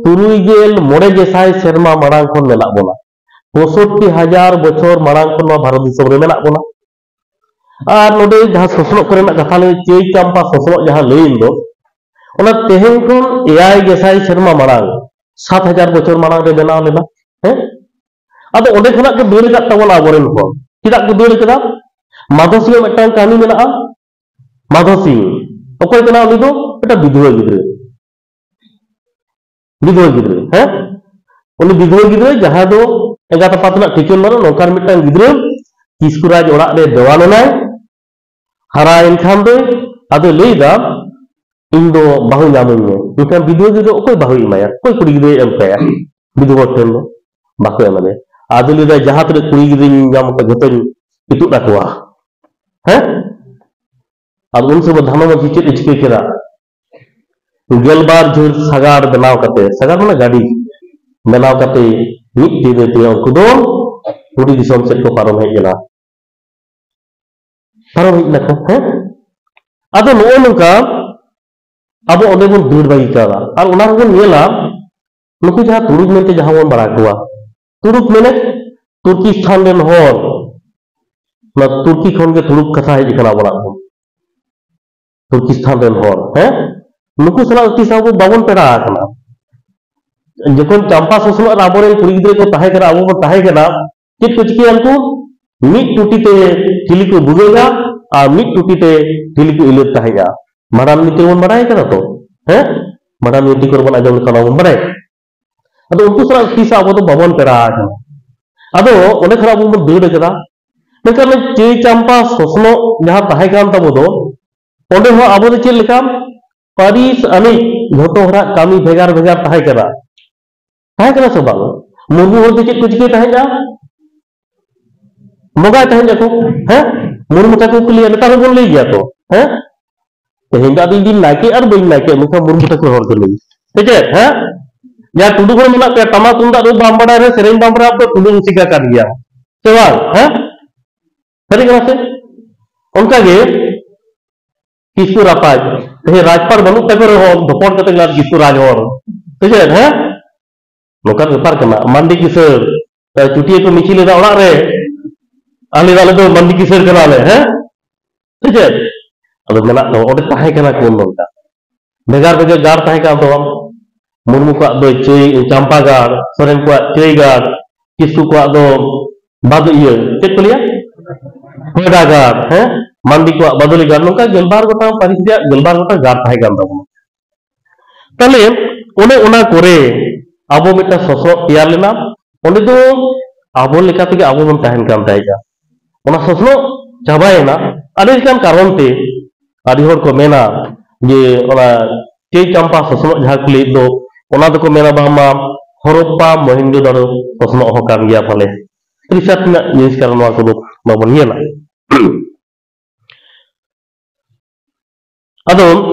ᱛᱩᱨᱩᱭ ᱜᱮᱞ ᱢᱚᱬᱮ ᱜᱮᱥᱟᱭ ᱥᱮᱨᱢᱟ ᱢᱟᱲᱟᱝ ᱠᱷᱚᱱ ᱢᱮᱱᱟᱜ ᱵᱚᱱᱟ᱾ ᱯᱚᱸᱭᱥᱚᱴᱴᱤ ᱦᱟᱡᱟᱨ ᱵᱚᱪᱷᱚᱨ ᱢᱟᱲᱟᱝ ᱠᱷᱚᱱ ᱱᱚᱣᱟ ᱵᱷᱟᱨᱚᱛ ᱫᱤᱥᱚᱢ ᱨᱮ ᱢᱮᱱᱟᱜ ᱵᱚᱱᱟ᱾ ᱟᱨ ᱱᱚᱰᱮ ᱡᱟᱦᱟᱸ ᱥᱚᱥᱱᱚᱜ ᱠᱚᱨᱮᱱᱟᱜ ᱠᱟᱛᱷᱟ ᱞᱟᱹᱭ, ᱪᱟᱹᱭ ᱪᱟᱢᱯᱟ ᱥᱚᱥᱱᱚᱜ ᱡᱟᱦᱟᱸ ᱞᱟᱹᱭᱮᱱ ᱫᱚ, ᱚᱱᱟ ᱛᱮᱦᱮᱧ ᱠᱷᱚᱱ ᱮᱭᱟᱭ ᱜᱮᱥᱟᱭ ᱥᱮᱨᱢᱟ ᱢᱟᱲᱟᱝ, ᱥᱟᱛ ᱦᱟᱡᱟᱨ ᱵᱚᱪᱷᱚᱨ ᱢᱟᱲᱟᱝ ᱨᱮ ᱵᱮᱱᱟᱣ ᱞᱮᱱᱟ᱾ ᱦᱮᱸ? ᱟᱫᱚ ᱚᱸᱰᱮ ᱠᱷᱚᱱᱟᱜ ᱠᱚ ᱫᱟᱹᱲ ᱟᱠᱟᱫ ᱛᱟᱵᱚᱱᱟ ᱟᱵᱚᱨᱮᱱ ᱦᱚᱲ᱾ ᱪᱮᱫᱟᱜ ᱠᱚ ᱫᱟᱹᱲ ᱟᱠᱟᱫᱟ? ᱢᱟᱫᱷᱚ ᱥᱤᱝ ᱢᱤᱫᱴᱟᱝ ᱠᱟᱹᱦᱱᱤ ᱢᱮᱱᱟᱜᱼᱟ᱾ ᱢᱟᱫᱷᱚ ᱥᱤᱝ ᱚᱠᱚᱭ ᱠᱟᱱᱟ? ᱩᱱᱤ ᱫᱚ ᱢᱤᱫᱴᱟᱝ ᱵᱤᱫᱷᱩᱣᱟᱹ ᱜᱤᱫᱽᱨᱟᱹ, ᱵᱤᱫᱷᱩᱣᱟᱹ ᱜᱤᱫᱽᱨᱟᱹ, ᱦᱮᱸ? ᱩᱱᱤ ᱵᱤᱫᱷᱩᱣᱟᱹ ᱜᱤᱫᱽᱨᱟᱹ, ᱡᱟᱦᱟᱸ ᱫᱚ ᱮᱸᱜᱟᱛ ᱟᱯᱟᱛ ᱨᱮᱱᱟᱜ ᱴᱷᱤᱠᱟᱹᱱ ᱵᱟᱹᱱᱩᱜ, ᱱᱚᱝᱠᱟᱱ ᱢᱤᱫᱴᱟᱝ ᱜᱤᱫᱽᱨᱟᱹ ᱠᱤᱥᱠᱩᱨᱟᱡᱽ ᱚᱲᱟᱜ ᱨᱮ ᱫᱮᱣᱟᱱ ᱮᱱᱟᱭ᱾ ᱦᱟᱨᱟᱭᱮᱱ ᱠᱷᱟᱱ ᱫᱚᱭ, ᱟᱫᱚᱭ ᱞᱟᱹᱭ ᱮᱫᱟ, "ᱤᱧ ᱫᱚ ᱵᱟᱹᱦᱩ ᱧᱟᱢᱟᱹᱧ ᱢᱮ᱾" ᱢᱮᱱᱠᱷᱟᱱ ᱵᱤᱫᱷᱩᱣᱟᱹ ᱜᱤᱫᱽᱨᱟᱹ ᱚᱠᱚᱭ ᱵᱟᱹᱦᱩᱭ ᱮᱢᱟᱭᱟ? ᱚᱠᱚᱭ ᱠᱩᱲᱤ ᱜᱤᱫᱽᱨᱟᱹᱭ ᱮᱢ ᱠᱟᱭᱟ? ᱵᱤᱫᱷᱩᱣᱟᱹ ᱴᱷᱮᱱ ᱫᱚ ᱵᱟᱠᱚ ᱮᱢᱟ ᱫᱮᱭᱟ᱾ ᱟᱫᱚ ᱞᱟᱹᱭ ᱮᱫᱟ, "ᱡᱟᱦᱟᱸ ᱛᱤᱱᱟᱹᱜ ᱠᱩᱲᱤ ᱜᱤᱫᱽᱨᱟᱹᱧ ᱧᱟᱢ ᱠᱚᱣᱟ, ᱡᱷᱚᱛᱚᱧ ᱤᱛᱩᱫ ᱟᱠᱚᱣᱟ᱾" ᱦᱮᱸ? ᱟᱫᱚ ᱩᱱ ᱥᱚᱢᱚᱭ ᱫᱷᱟᱱᱚ ᱢᱟᱹᱡᱷᱤ ᱪᱮᱫ ᱮ ᱪᱤᱠᱟᱹ ᱠᱮᱫᱟ? ᱜᱮᱞᱵᱟᱨ ᱡᱷᱟᱹᱲ ᱥᱟᱜᱟᱲ ᱵᱮᱱᱟᱣ ᱠᱟᱛᱮ, ᱥᱟᱜᱟᱲ ᱢᱟᱱᱮ ᱜᱟᱹᱰᱤ ᱵᱮᱱᱟᱣ ᱠᱟᱛᱮ, ᱢᱤᱫ ᱧᱤᱫᱟᱹ ᱛᱮ ᱩᱱᱠᱩ ᱫᱚ ᱯᱩᱨᱤ ᱫᱤᱥᱚᱢ ᱥᱮᱫ ᱠᱚ ᱯᱟᱨᱚᱢ ᱦᱮᱡ ᱮᱱᱟ᱾ ᱯᱟᱨᱚᱢ ᱦᱮᱡ ᱱᱟᱠᱚ, ᱦᱮᱸ? ᱟᱫᱚ ᱱᱚᱜᱼᱚ ᱱᱚᱝᱠᱟ ᱟᱵᱚ ᱚᱸᱰᱮ ᱵᱚᱱ ᱫᱟᱹᱲ ᱵᱟᱹᱜᱤ ᱠᱟᱣᱫᱟ᱾ ᱟᱨ ᱚᱱᱟ ᱨᱮᱵᱚᱱ ᱧᱮᱞᱟ, ᱱᱩᱠᱩ ᱡᱟᱦᱟᱸ ᱛᱩᱲᱩᱠ ᱢᱮᱱᱛᱮ ᱡᱟᱦᱟᱸ ᱵᱚᱱ ᱵᱟᱲᱟᱭ ᱠᱚᱣᱟ, ᱛᱩᱲᱩᱠ ᱢᱮᱱᱮ ᱛᱩᱨᱠᱤᱥᱛᱷᱟᱱ ᱨᱮᱱ ᱦᱚᱲ, ᱚᱱᱟ ᱛᱩᱨᱠᱤ ᱠᱷᱚᱱ ᱜᱮ ᱛᱩᱲᱩᱠ ᱠᱟᱛᱷᱟ ᱦᱮᱡ ᱟᱠᱟᱱᱟ ᱟᱵᱚᱱᱟᱜ ᱫᱚ᱾ ᱛᱩᱨᱠᱤᱥᱛᱷᱟᱱ ᱨᱮᱱ ᱦᱚᱲ, ᱦᱮᱸ? ᱱᱩᱠᱩ ᱥᱟᱞᱟᱜ ᱛᱤᱥ ᱦᱚᱸ ᱟᱵᱚ ᱵᱟᱵᱚᱱ ᱯᱮᱲᱟ ᱟᱠᱟᱱᱟ᱾ ᱡᱚᱠᱷᱚᱱ ᱪᱟᱢᱯᱟ ᱥᱚᱥᱱᱚᱜ ᱨᱮ ᱟᱵᱚᱨᱮᱱ ᱠᱩᱲᱤ ᱜᱤᱫᱽᱨᱟᱹ ᱠᱚ ᱛᱟᱦᱮᱸ ᱠᱟᱱᱟ, ᱟᱵᱚ ᱵᱚᱱ ᱛᱟᱦᱮᱸ ᱠᱟᱱᱟ, ᱪᱮᱫ ᱠᱚ ᱪᱤᱠᱟᱹᱭᱟ ᱩᱱᱠᱩ? ᱢᱤᱫ ᱴᱩᱴᱤ ᱛᱮ ᱴᱷᱤᱞᱤ ᱠᱚ ᱵᱷᱩᱜᱟᱹᱜᱟ ᱟᱨ ᱢᱤᱫ ᱴᱩᱴᱤ ᱛᱮ ᱴᱷᱤᱞᱤ ᱠᱚ ᱤᱞᱟᱹᱫ ᱛᱟᱦᱮᱸᱫᱼᱟ᱾ ᱢᱟᱰᱟᱱ ᱱᱤᱛᱤ ᱵᱚᱱ ᱵᱟᱲᱟᱭ ᱠᱟᱫᱟ ᱛᱚ, ᱦᱮᱸ? ᱢᱟᱰᱟᱱ ᱱᱤᱛᱤ ᱠᱚᱨᱮ ᱵᱚᱱ ᱟᱸᱡᱚᱢ ᱞᱮᱠᱷᱟᱱ ᱵᱚᱱ ᱵᱟᱲᱟᱭ᱾ ᱟᱫᱚ ᱩᱱᱠᱩ ᱥᱟᱞᱟᱜ ᱛᱤᱥ ᱟᱵᱚ ᱫᱚ ᱵᱟᱵᱚᱱ ᱯᱮᱲᱟ ᱟᱠᱟᱱᱟ᱾ ᱟᱫᱚ ᱚᱸᱰᱮ ᱠᱷᱚᱱ ᱟᱵᱚ ᱵᱚᱱ ᱫᱟᱹᱲ ᱠᱟᱫᱟ᱾ ᱢᱮᱱᱠᱷᱟᱱ ᱚᱱᱟ ᱪᱟᱹᱭ ᱪᱟᱢᱯᱟ ᱥᱚᱥᱱᱚᱜ ᱡᱟᱦᱟᱸ ᱛᱟᱦᱮᱸ ᱠᱟᱱ ᱛᱟᱵᱚ ᱫᱚ, ᱚᱸᱰᱮ ᱦᱚᱸ ᱟᱵᱚ ᱫᱚ ᱪᱮᱫ ᱞᱮᱠᱟ? ᱯᱟᱹᱨᱤᱥ ᱟᱹᱱᱤᱡ ᱡᱷᱚᱛᱚ ᱦᱚᱲᱟᱜ ᱠᱟᱹᱢᱤ ᱵᱷᱮᱜᱟᱨ ᱵᱷᱮᱜᱟᱨ ᱛᱟᱦᱮᱸ ᱠᱟᱱᱟ᱾ ᱛᱟᱦᱮᱸ ᱠᱟᱱᱟ ᱥᱮ ᱵᱟᱝ? ᱢᱩᱨᱢᱩ ᱦᱚᱲ ᱫᱚ ᱪᱮᱫ ᱠᱚ ᱪᱤᱠᱟᱹᱭ ᱛᱟᱦᱮᱸᱫᱼᱟ? ᱵᱚᱸᱜᱟᱭ ᱛᱟᱦᱮᱸᱫ ᱟᱠᱚ, ᱦᱮᱸ? ᱢᱩᱨᱢᱩ ᱠᱟᱛᱷᱟ ᱠᱚ ᱠᱩᱞᱤᱭᱟ, ᱱᱮᱛᱟᱨ ᱦᱚᱸᱵᱚᱱ ᱞᱟᱹᱭ ᱜᱮᱭᱟ ᱛᱚ, ᱦᱮᱸ? ᱛᱮᱦᱮᱧ ᱫᱚ ᱟᱫᱚ ᱤᱧ ᱱᱟᱭᱠᱮ ᱟᱨ ᱵᱟᱹᱧ ᱱᱟᱭᱠᱮ, ᱢᱮᱱᱠᱷᱟᱱ ᱢᱩᱨᱢᱩ ᱛᱟᱠᱚ ᱦᱚᱲ ᱠᱚ ᱞᱟᱹᱭ᱾ ᱥᱮ ᱪᱮᱫ, ᱦᱮᱸ? ᱡᱟᱦᱟᱸ ᱴᱩᱰᱩ ᱦᱚᱲ ᱢᱮᱱᱟᱜ ᱯᱮᱭᱟ, ᱴᱟᱢᱟᱠ ᱛᱩᱢᱫᱟᱜ ᱨᱩ ᱵᱟᱢ ᱵᱟᱲᱟᱭ ᱨᱮ ᱥᱮᱨᱮᱧ ᱵᱟᱢ ᱵᱟᱲᱟᱭᱟ, ᱟᱯᱮ ᱴᱩᱰᱩ ᱨᱩᱥᱤᱠᱟ ᱠᱟᱱ ᱜᱮᱭᱟ, ᱥᱮ ᱵᱟᱝ, ᱦᱮᱸ? ᱥᱟᱹᱨᱤ ᱠᱟᱱᱟ ᱥᱮ? ᱚᱱᱠᱟ ᱜᱮ ᱠᱤᱥᱠᱩ ᱨᱟᱯᱟᱡᱽ, ᱛᱮᱦᱮᱧ ᱨᱟᱡᱽᱯᱟᱲ ᱵᱟᱹᱱᱩᱜ ᱛᱟᱠᱚ ᱨᱮᱦᱚᱸ ᱫᱷᱚᱯᱚᱲ ᱠᱟᱛᱮ ᱢᱮᱱᱟᱜ ᱠᱤᱥᱠᱩ ᱨᱟᱡᱽ ᱦᱚᱲ, ᱥᱮ ᱪᱮᱫ, ᱦᱮᱸ? ᱱᱚᱝᱠᱟᱱ ᱵᱮᱯᱟᱨ ᱠᱟᱱᱟ᱾ ᱢᱟᱱᱰᱤ ᱠᱤᱥᱟᱹᱲ, ᱪᱩᱴᱤᱭᱟᱹ ᱠᱚ ᱢᱤᱪᱷᱤᱞ ᱮᱫᱟ ᱚᱲᱟᱜ ᱨᱮ, ᱟᱞᱮ ᱫᱚ, ᱟᱞᱮ ᱫᱚ ᱢᱟᱱᱰᱤ ᱠᱤᱥᱟᱹᱲ ᱠᱟᱱᱟᱞᱮ, ᱦᱮᱸ? ᱥᱮ ᱪᱮᱫ? ᱟᱫᱚ ᱢᱮᱱᱟᱜ ᱛᱟᱵᱚᱱ, ᱚᱸᱰᱮ ᱛᱟᱦᱮᱸ ᱠᱟᱱᱟ ᱠᱚ ᱱᱚᱝᱠᱟ᱾ ᱵᱷᱮᱜᱟᱨ ᱵᱷᱮᱜᱟᱨ ᱜᱟᱲ ᱛᱟᱦᱮᱸ ᱠᱟᱱ ᱛᱟᱵᱚᱱ᱾ ᱢᱩᱨᱢᱩ ᱠᱚᱣᱟᱜ ᱫᱚ ᱪᱟᱹᱭ, ᱪᱟᱢᱯᱟ ᱜᱟᱲ, ᱥᱚᱨᱮᱱ ᱠᱚᱣᱟᱜ ᱪᱟᱹᱭ ᱜᱟᱲ, ᱠᱤᱥᱠᱩ ᱠᱚᱣᱟᱜ ᱫᱚ ᱵᱟᱫ ᱤᱭᱟᱹ, ᱪᱮᱫ ᱠᱚ ᱞᱟᱹᱭᱟ? ᱦᱚᱭᱰᱟ ᱜᱟᱲ, ᱦᱮᱸ? ᱢᱟᱱᱰᱤ ᱠᱚᱣᱟᱜ ᱵᱟᱫᱚᱞᱤ ᱜᱟᱲ, ᱱᱚᱝᱠᱟ ᱜᱮᱞᱵᱟᱨ ᱜᱚᱴᱟᱝ ᱯᱟᱹᱨᱤᱥ ᱨᱮᱭᱟᱜ ᱜᱮᱞᱵᱟᱨ ᱜᱚᱴᱟᱝ ᱜᱟᱲ ᱛᱟᱦᱮᱸ ᱠᱟᱱ ᱛᱟᱵᱚᱱᱟ᱾ ᱛᱟᱦᱞᱮ ᱚᱱᱮ ᱚᱱᱟ ᱠᱚᱨᱮ ᱟᱵᱚ ᱢᱤᱫᱴᱟᱝ ᱥᱚᱥᱱᱚᱜ ᱛᱮᱭᱟᱨ ᱞᱮᱱᱟ, ᱚᱸᱰᱮ ᱫᱚ ᱟᱵᱚ ᱞᱮᱠᱟ ᱛᱮᱜᱮ ᱟᱵᱚ ᱵᱚᱱ ᱛᱟᱦᱮᱱ ᱠᱟᱱ ᱛᱟᱦᱮᱸᱫᱼᱟ᱾ ᱚᱱᱟ ᱥᱚᱥᱱᱚᱜ ᱪᱟᱵᱟᱭᱮᱱᱟ ᱟᱹᱰᱤ ᱞᱮᱠᱟᱱ ᱠᱟᱨᱚᱱ ᱛᱮ᱾ ᱟᱹᱰᱤ ᱦᱚᱲ ᱠᱚ ᱢᱮᱱᱟ ᱡᱮ ᱚᱱᱟ ᱪᱟᱹᱭ ᱪᱟᱢᱯᱟ ᱥᱚᱥᱱᱚᱜ ᱡᱟᱦᱟᱸ ᱠᱚ ᱞᱟᱹᱭᱮᱫ ᱫᱚ, ᱚᱱᱟ ᱫᱚᱠᱚ ᱢᱮᱱᱟ ᱵᱟᱝᱢᱟ ᱦᱚᱨᱚᱯᱯᱟ ᱢᱚᱦᱮᱱᱡᱳᱫᱟᱲᱳ ᱥᱚᱥᱱᱚᱜ ᱦᱚᱸ ᱠᱟᱱ ᱜᱮᱭᱟ ᱯᱟᱞᱮ᱾ ᱨᱤᱥᱟᱨᱪ ᱨᱮᱱᱟᱜ ᱡᱤᱱᱤᱥ ᱠᱟᱱᱟ ᱱᱚᱣᱟ ᱠᱚᱫᱚ, ᱵᱟᱵᱚᱱ ᱧᱮᱞᱟ᱾ ᱟᱫᱚ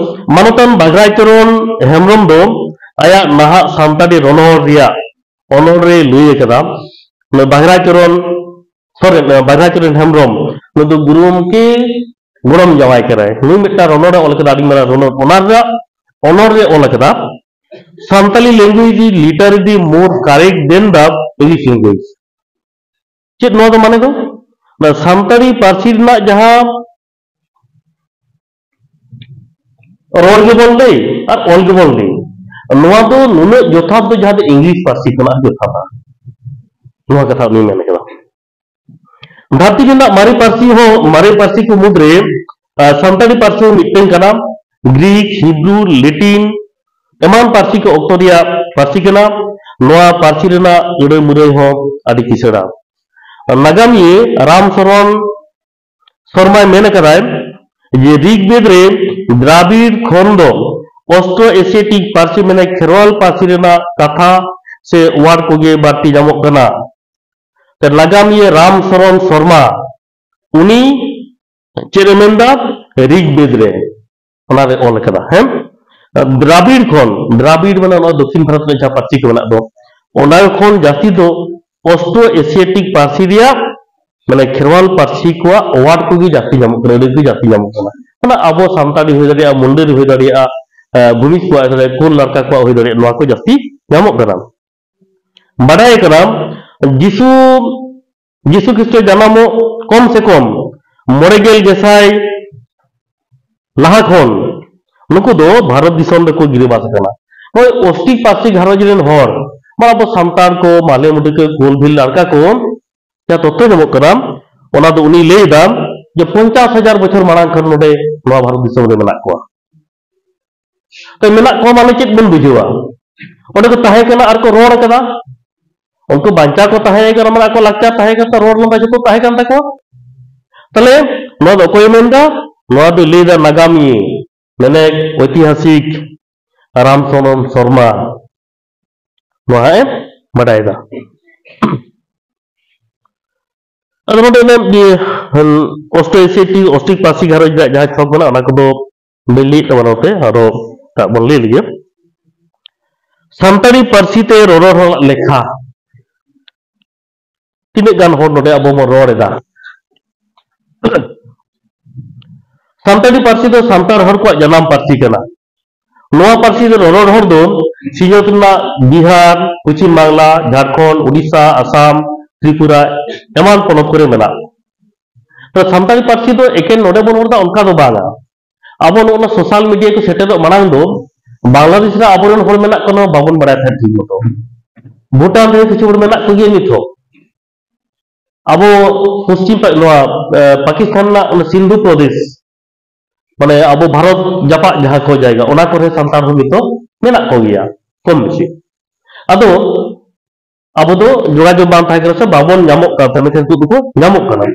ᱢᱟᱱᱚᱛᱟᱱ ᱵᱟᱜᱽᱨᱟᱭ ᱪᱚᱨᱚᱱ ᱦᱮᱢᱵᱨᱚᱢ ᱫᱚ ᱟᱭᱟᱜ ᱱᱟᱦᱟᱜ ᱥᱟᱱᱛᱟᱲᱤ ᱨᱚᱱᱚᱲ ᱨᱮᱭᱟᱜ ᱚᱱᱚᱲ ᱨᱮ ᱞᱟᱹᱭ ᱟᱠᱟᱫᱟ, ᱵᱟᱜᱽᱨᱟᱭ ᱪᱚᱨᱚᱱ ᱥᱚᱨᱮᱱ, ᱵᱟᱜᱽᱨᱟᱭ ᱪᱚᱨᱚᱱ ᱦᱮᱢᱵᱨᱚᱢ, ᱱᱩᱭ ᱫᱚ ᱜᱩᱨᱩ ᱜᱚᱢᱠᱮ ᱜᱚᱲᱚᱢ ᱡᱟᱶᱟᱭ ᱠᱟᱱᱟᱭ᱾ ᱱᱩᱭ ᱢᱤᱫᱴᱟᱝ ᱨᱚᱱᱚᱲ ᱮ ᱚᱞ ᱠᱟᱫᱟ, ᱟᱹᱰᱤ ᱢᱟᱨᱟᱝ ᱨᱚᱱᱚᱲ᱾ ᱚᱱᱟ ᱨᱮᱭᱟᱜ ᱚᱱᱚᱲ ᱨᱮ ᱚᱞ ᱠᱟᱫᱟ, "Santali language is literally more correct than the English language." ᱪᱮᱫ ᱱᱚᱣᱟ ᱫᱚ ᱢᱟᱱᱮ ᱫᱚ? ᱚᱱᱟ ᱥᱟᱱᱛᱟᱲᱤ ᱯᱟᱹᱨᱥᱤ ᱨᱮᱱᱟᱜ ᱡᱟᱦᱟᱸ ᱨᱚᱲ ᱜᱮᱵᱚᱱ ᱞᱟᱹᱭ ᱟᱨ ᱚᱞ ᱜᱮᱵᱚᱱ ᱞᱟᱹᱭ, ᱱᱚᱣᱟ ᱫᱚ ᱱᱩᱱᱟᱹᱜ ᱡᱚᱛᱷᱟᱛ ᱫᱚ ᱡᱟᱦᱟᱸ ᱫᱚ ᱤᱝᱞᱤᱥ ᱯᱟᱹᱨᱥᱤ ᱠᱷᱚᱱᱟᱜ ᱡᱚᱛᱷᱟᱛᱟ, ᱱᱚᱣᱟ ᱠᱟᱛᱷᱟ ᱩᱱᱤᱭ ᱢᱮᱱ ᱠᱟᱫᱟ᱾ ᱫᱷᱟᱹᱨᱛᱤ ᱨᱮᱱᱟᱜ ᱢᱟᱨᱮ ᱯᱟᱹᱨᱥᱤ ᱦᱚᱸ, ᱢᱟᱨᱮ ᱯᱟᱹᱨᱥᱤ ᱠᱚ ᱢᱩᱫᱽᱨᱮ ᱟᱨ ᱥᱟᱱᱛᱟᱲᱤ ᱯᱟᱹᱨᱥᱤ ᱦᱚᱸ ᱢᱤᱫᱴᱟᱝ ᱠᱟᱱᱟ᱾ ᱜᱨᱤᱠ, ᱦᱤᱵᱨᱩ, ᱞᱮᱴᱤᱱ ᱮᱢᱟᱱ ᱯᱟᱹᱨᱥᱤ ᱠᱚ ᱚᱠᱛᱚ ᱨᱮᱭᱟᱜ ᱯᱟᱹᱨᱥᱤ ᱠᱟᱱᱟ᱾ ᱱᱚᱣᱟ ᱯᱟᱹᱨᱥᱤ ᱨᱮᱱᱟᱜ ᱟᱹᱲᱟᱹ ᱢᱩᱨᱟᱹᱭ ᱦᱚᱸ ᱟᱹᱰᱤ ᱠᱤᱥᱟᱹᱬᱟ᱾ ᱱᱟᱜᱟᱢᱤᱭᱟᱹ ᱨᱟᱢ ᱥᱚᱨᱚᱱ ᱥᱚᱨᱢᱟᱭ ᱢᱮᱱ ᱟᱠᱟᱫᱟᱭ ᱡᱮ ᱨᱤᱜᱽᱵᱮᱫ ᱨᱮ ᱫᱨᱟᱵᱤᱲ ᱠᱷᱚᱱ ᱫᱚ ᱚᱥᱴᱨᱳ ᱮᱥᱤᱭᱟᱴᱤᱠ ᱯᱟᱹᱨᱥᱤ, ᱢᱮᱱᱮ ᱠᱷᱮᱨᱣᱟᱞ ᱯᱟᱹᱨᱥᱤ ᱨᱮᱱᱟᱜ ᱠᱟᱛᱷᱟ ᱥᱮ ᱣᱟᱨᱰ ᱠᱚᱜᱮ ᱵᱟᱹᱲᱛᱤ ᱧᱟᱢᱚᱜ ᱠᱟᱱᱟ᱾ ᱛᱮ ᱱᱟᱜᱟᱢᱤᱭᱟᱹ ᱨᱟᱢ ᱥᱚᱨᱚᱱ ᱥᱚᱨᱢᱟ ᱩᱱᱤ ᱪᱮᱫ ᱮ ᱢᱮᱱᱫᱟ? ᱨᱤᱜᱽᱵᱮᱫ ᱨᱮ ᱚᱱᱟᱨᱮ ᱚᱞ ᱠᱟᱫᱟ᱾ ᱦᱮᱸ, ᱫᱨᱟᱵᱤᱲ ᱠᱷᱚᱱ, ᱫᱨᱟᱵᱤᱲ ᱢᱟᱱᱮ ᱱᱚᱣᱟ ᱫᱚᱠᱠᱷᱤᱱ ᱵᱷᱟᱨᱚᱛ ᱨᱮ ᱡᱟᱦᱟᱸ ᱯᱟᱹᱨᱥᱤ ᱠᱚ ᱢᱮᱱᱟᱜ ᱫᱚ, ᱚᱱᱟ ᱠᱷᱚᱱ ᱡᱟᱹᱥᱛᱤ ᱫᱚ ᱚᱥᱴᱨᱳ ᱮᱥᱤᱭᱟᱴᱤᱠ ᱯᱟᱹᱨᱥᱤ ᱨᱮᱭᱟᱜ, ᱢᱟᱱᱮ ᱠᱷᱮᱨᱣᱟᱞ ᱯᱟᱹᱨᱥᱤ ᱠᱚᱣᱟᱜ ᱣᱟᱨᱰ ᱠᱚᱜᱮ ᱡᱟᱹᱥᱛᱤ ᱧᱟᱢᱚᱜ ᱠᱟᱱᱟ, ᱟᱹᱰᱤ ᱜᱮ ᱡᱟᱹᱥᱛᱤ ᱧᱟᱢᱚᱜ ᱠᱟᱱᱟ᱾ ᱢᱟᱱᱮ ᱟᱵᱚ ᱥᱟᱱᱛᱟᱲᱤ ᱦᱩᱭ ᱫᱟᱲᱮᱭᱟᱜᱼᱟ, ᱢᱩᱱᱰᱟᱹᱨᱤ ᱦᱩᱭ ᱫᱟᱲᱮᱭᱟᱜᱼᱟ, ᱟᱸ, ᱵᱷᱩᱢᱤᱡᱽ ᱠᱚᱣᱟᱜ ᱦᱩᱭ ᱫᱟᱲᱮᱭᱟᱜᱼᱟ, ᱠᱳᱞ ᱞᱟᱨᱠᱟ ᱠᱚᱣᱟᱜ ᱦᱩᱭ ᱫᱟᱲᱮᱭᱟᱜᱼᱟ, ᱱᱚᱣᱟ ᱠᱚ ᱡᱟᱹᱥᱛᱤ ᱧᱟᱢᱚᱜ ᱠᱟᱱᱟ᱾ ᱵᱟᱰᱟᱭ ᱠᱟᱱᱟ ᱡᱤᱥᱩ, ᱡᱤᱥᱩ ᱠᱷᱨᱤᱥᱴᱚ ᱡᱟᱱᱟᱢᱚᱜ ᱠᱚᱢ ᱥᱮ ᱠᱚᱢ ᱢᱚᱬᱮ ᱜᱮᱞ ᱜᱮᱥᱟᱭ ᱞᱟᱦᱟ ᱠᱷᱚᱱ ᱱᱩᱠᱩ ᱫᱚ ᱵᱷᱟᱨᱚᱛ ᱫᱤᱥᱚᱢ ᱨᱮᱠᱚ ᱜᱤᱨᱟᱹᱵᱟᱥ ᱟᱠᱟᱱᱟ᱾ ᱱᱚᱜᱼᱚᱭ ᱚᱥᱴᱤᱠ ᱯᱟᱹᱨᱥᱤ ᱜᱷᱟᱨᱚᱸᱡᱽ ᱨᱮᱱ ᱦᱚᱲ, ᱢᱟᱱᱮ ᱟᱵᱚ ᱥᱟᱱᱛᱟᱲ ᱠᱚ, ᱢᱟᱞᱮ ᱢᱩᱰᱤ ᱠᱚ, ᱠᱳᱞ ᱵᱷᱤᱞ ᱞᱟᱲᱠᱟ ᱠᱚ, ᱡᱟᱦᱟᱸ ᱛᱚᱛᱛᱷᱚ ᱧᱟᱢᱚᱜ ᱠᱟᱱᱟ, ᱚᱱᱟ ᱫᱚ ᱩᱱᱤ ᱞᱟᱹᱭ ᱮᱫᱟ ᱡᱮ ᱯᱚᱧᱪᱟᱥ ᱦᱟᱡᱟᱨ ᱵᱚᱪᱷᱚᱨ ᱢᱟᱲᱟᱝ ᱠᱷᱚᱱ ᱱᱚᱰᱮ ᱱᱚᱣᱟ ᱵᱷᱟᱨᱚᱛ ᱫᱤᱥᱚᱢ ᱨᱮ ᱢᱮᱱᱟᱜ ᱠᱚᱣᱟ᱾ ᱛᱚ ᱢᱮᱱᱟᱜ ᱠᱚᱣᱟ ᱢᱟᱱᱮ ᱪᱮᱫ ᱵᱚᱱ ᱵᱩᱡᱷᱟᱹᱣᱟ? ᱚᱸᱰᱮ ᱠᱚ ᱛᱟᱦᱮᱸ ᱠᱟᱱᱟ ᱟᱨ ᱠᱚ ᱨᱚᱲ ᱠᱟᱫᱟ᱾ ᱩᱱᱠᱩ ᱵᱟᱧᱪᱟᱣ ᱠᱚ ᱛᱟᱦᱮᱸ ᱠᱟᱱᱟ, ᱢᱟᱱᱮ ᱟᱠᱚ ᱞᱟᱠᱪᱟᱨ ᱛᱟᱦᱮᱸ ᱠᱟᱱ ᱛᱟᱠᱚᱣᱟ, ᱨᱚᱲ ᱞᱟᱸᱫᱟ ᱡᱚᱛᱚ ᱛᱟᱦᱮᱸ ᱠᱟᱱ ᱛᱟᱠᱚᱣᱟ᱾ ᱛᱟᱦᱞᱮ ᱱᱚᱣᱟ ᱫᱚ ᱚᱠᱚᱭᱮ ᱢᱮᱱᱫᱟ? ᱱᱚᱣᱟ ᱫᱚ ᱞᱟᱹᱭᱫᱟ ᱱᱟᱜᱟᱢᱤᱭᱟᱹ, ᱢᱟᱱᱮ ᱳᱭᱛᱤᱦᱟᱥᱤᱠ ᱨᱟᱢ ᱥᱚᱨᱚᱱ ᱥᱚᱨᱢᱟ ᱱᱚᱣᱟ ᱦᱟᱸᱜ ᱮ ᱵᱟᱰᱟᱭᱮᱫᱟ᱾ ᱟᱫᱚ ᱱᱚᱰᱮ ᱚᱱᱮ ᱤᱭᱟᱹ, ᱚᱥᱴᱨᱳ ᱮᱥᱤᱭᱟᱴᱤᱠ, ᱚᱥᱴᱨᱤᱠ ᱯᱟᱹᱨᱥᱤ ᱜᱷᱟᱨᱚᱸᱡᱽ ᱨᱮᱭᱟᱜ ᱡᱟᱦᱟᱸ ᱪᱷᱚᱠ ᱢᱮᱱᱟᱜᱼᱟ, ᱚᱱᱟ ᱠᱚᱫᱚ ᱵᱟᱹᱧ ᱞᱟᱹᱭᱮᱫ ᱛᱟᱵᱚᱱᱟ, ᱱᱚᱛᱮ ᱟᱨᱚ ᱮᱴᱟᱜ ᱵᱚᱱ ᱞᱟᱹᱭ ᱞᱮᱜᱮ᱾ ᱥᱟᱱᱛᱟᱲᱤ ᱯᱟᱹᱨᱥᱤ ᱛᱮ ᱨᱚᱨᱚᱲ ᱦᱚᱲᱟᱜ ᱞᱮᱠᱷᱟ, ᱛᱤᱱᱟᱹᱜ ᱜᱟᱱ ᱦᱚᱲ ᱱᱚᱰᱮ ᱟᱵᱚ ᱵᱚᱱ ᱨᱚᱲ ᱮᱫᱟ? ᱥᱟᱱᱛᱟᱲᱤ ᱯᱟᱹᱨᱥᱤ ᱫᱚ ᱥᱟᱱᱛᱟᱲ ᱦᱚᱲ ᱠᱚᱣᱟᱜ ᱡᱟᱱᱟᱢ ᱯᱟᱹᱨᱥᱤ ᱠᱟᱱᱟ᱾ ᱱᱚᱣᱟ ᱯᱟᱹᱨᱥᱤ ᱫᱚ ᱨᱚᱨᱚᱲ ᱦᱚᱲ ᱫᱚ ᱥᱤᱧᱚᱛ ᱨᱮᱱᱟᱜ ᱵᱤᱦᱟᱨ, ᱯᱚᱪᱷᱤᱢ ᱵᱟᱝᱞᱟ, ᱡᱷᱟᱲᱠᱷᱚᱸᱰ, ᱩᱰᱤᱥᱟ, ᱟᱥᱟᱢ, ᱛᱨᱤᱯᱩᱨᱟ ᱮᱢᱟᱱ ᱯᱚᱱᱚᱛ ᱠᱚᱨᱮ ᱢᱮᱱᱟᱜᱼᱟ᱾ ᱛᱚ ᱥᱟᱱᱛᱟᱲᱤ ᱯᱟᱹᱨᱥᱤ ᱫᱚ ᱮᱠᱮᱱ ᱱᱚᱰᱮ ᱵᱚᱱ ᱨᱚᱲ ᱮᱫᱟ ᱚᱱᱠᱟ ᱫᱚ ᱵᱟᱝᱟ᱾ ᱟᱵᱚ ᱱᱚᱜᱼᱚ ᱱᱟ ᱥᱳᱥᱟᱞ ᱢᱤᱰᱤᱭᱟ ᱠᱚ ᱥᱮᱴᱮᱨᱚᱜ ᱢᱟᱲᱟᱝ ᱫᱚ ᱵᱟᱝᱞᱟᱫᱮᱥ ᱨᱮ ᱟᱵᱚᱨᱮᱱ ᱦᱚᱲ ᱢᱮᱱᱟᱜ ᱠᱚᱣᱟ, ᱱᱚᱣᱟ ᱵᱟᱵᱚᱱ ᱵᱟᱲᱟᱭ ᱛᱟᱦᱮᱸᱫ ᱴᱷᱤᱠ ᱢᱚᱛᱚ᱾ ᱵᱷᱩᱴᱟᱱ ᱨᱮ ᱠᱤᱪᱷᱩ ᱦᱚᱲ ᱢᱮᱱᱟᱜ ᱠᱚᱜᱮᱭᱟ ᱱᱤᱛ ᱦᱚᱸ᱾ ᱟᱵᱚ ᱯᱚᱥᱪᱤᱢ ᱯᱟ-, ᱱᱚᱣᱟ, ᱮ, ᱯᱟᱠᱤᱥᱛᱟᱱ ᱨᱮᱱᱟᱜ ᱚᱱᱟ ᱥᱤᱱᱫᱷᱩ ᱯᱨᱚᱫᱮᱥ, ᱢᱟᱱᱮ ᱟᱵᱚ ᱵᱷᱟᱨᱚᱛ ᱡᱟᱯᱟᱜ ᱡᱟᱦᱟᱸ ᱠᱚ ᱡᱟᱭᱜᱟ, ᱚᱱᱟ ᱠᱚᱨᱮ ᱥᱟᱱᱛᱟᱲ ᱦᱚᱸ ᱱᱤᱛᱚᱜ ᱢᱮᱱᱟᱜ ᱠᱚᱜᱮᱭᱟ ᱠᱚᱢ ᱵᱮᱥᱤ᱾ ᱟᱫᱚ ᱟᱵᱚ ᱫᱚ ᱡᱳᱜᱟᱡᱳᱜᱽ ᱵᱟᱝ ᱛᱟᱦᱮᱸ ᱠᱟᱱᱟ ᱥᱮ ᱵᱟᱵᱚᱱ ᱧᱟᱢᱚᱜ ᱠᱟᱱ ᱛᱟᱦᱮᱸ, ᱢᱮᱱᱠᱷᱟᱱ ᱱᱤᱛᱚᱜ ᱫᱚᱠᱚ ᱧᱟᱢᱚᱜ ᱠᱟᱱᱟ᱾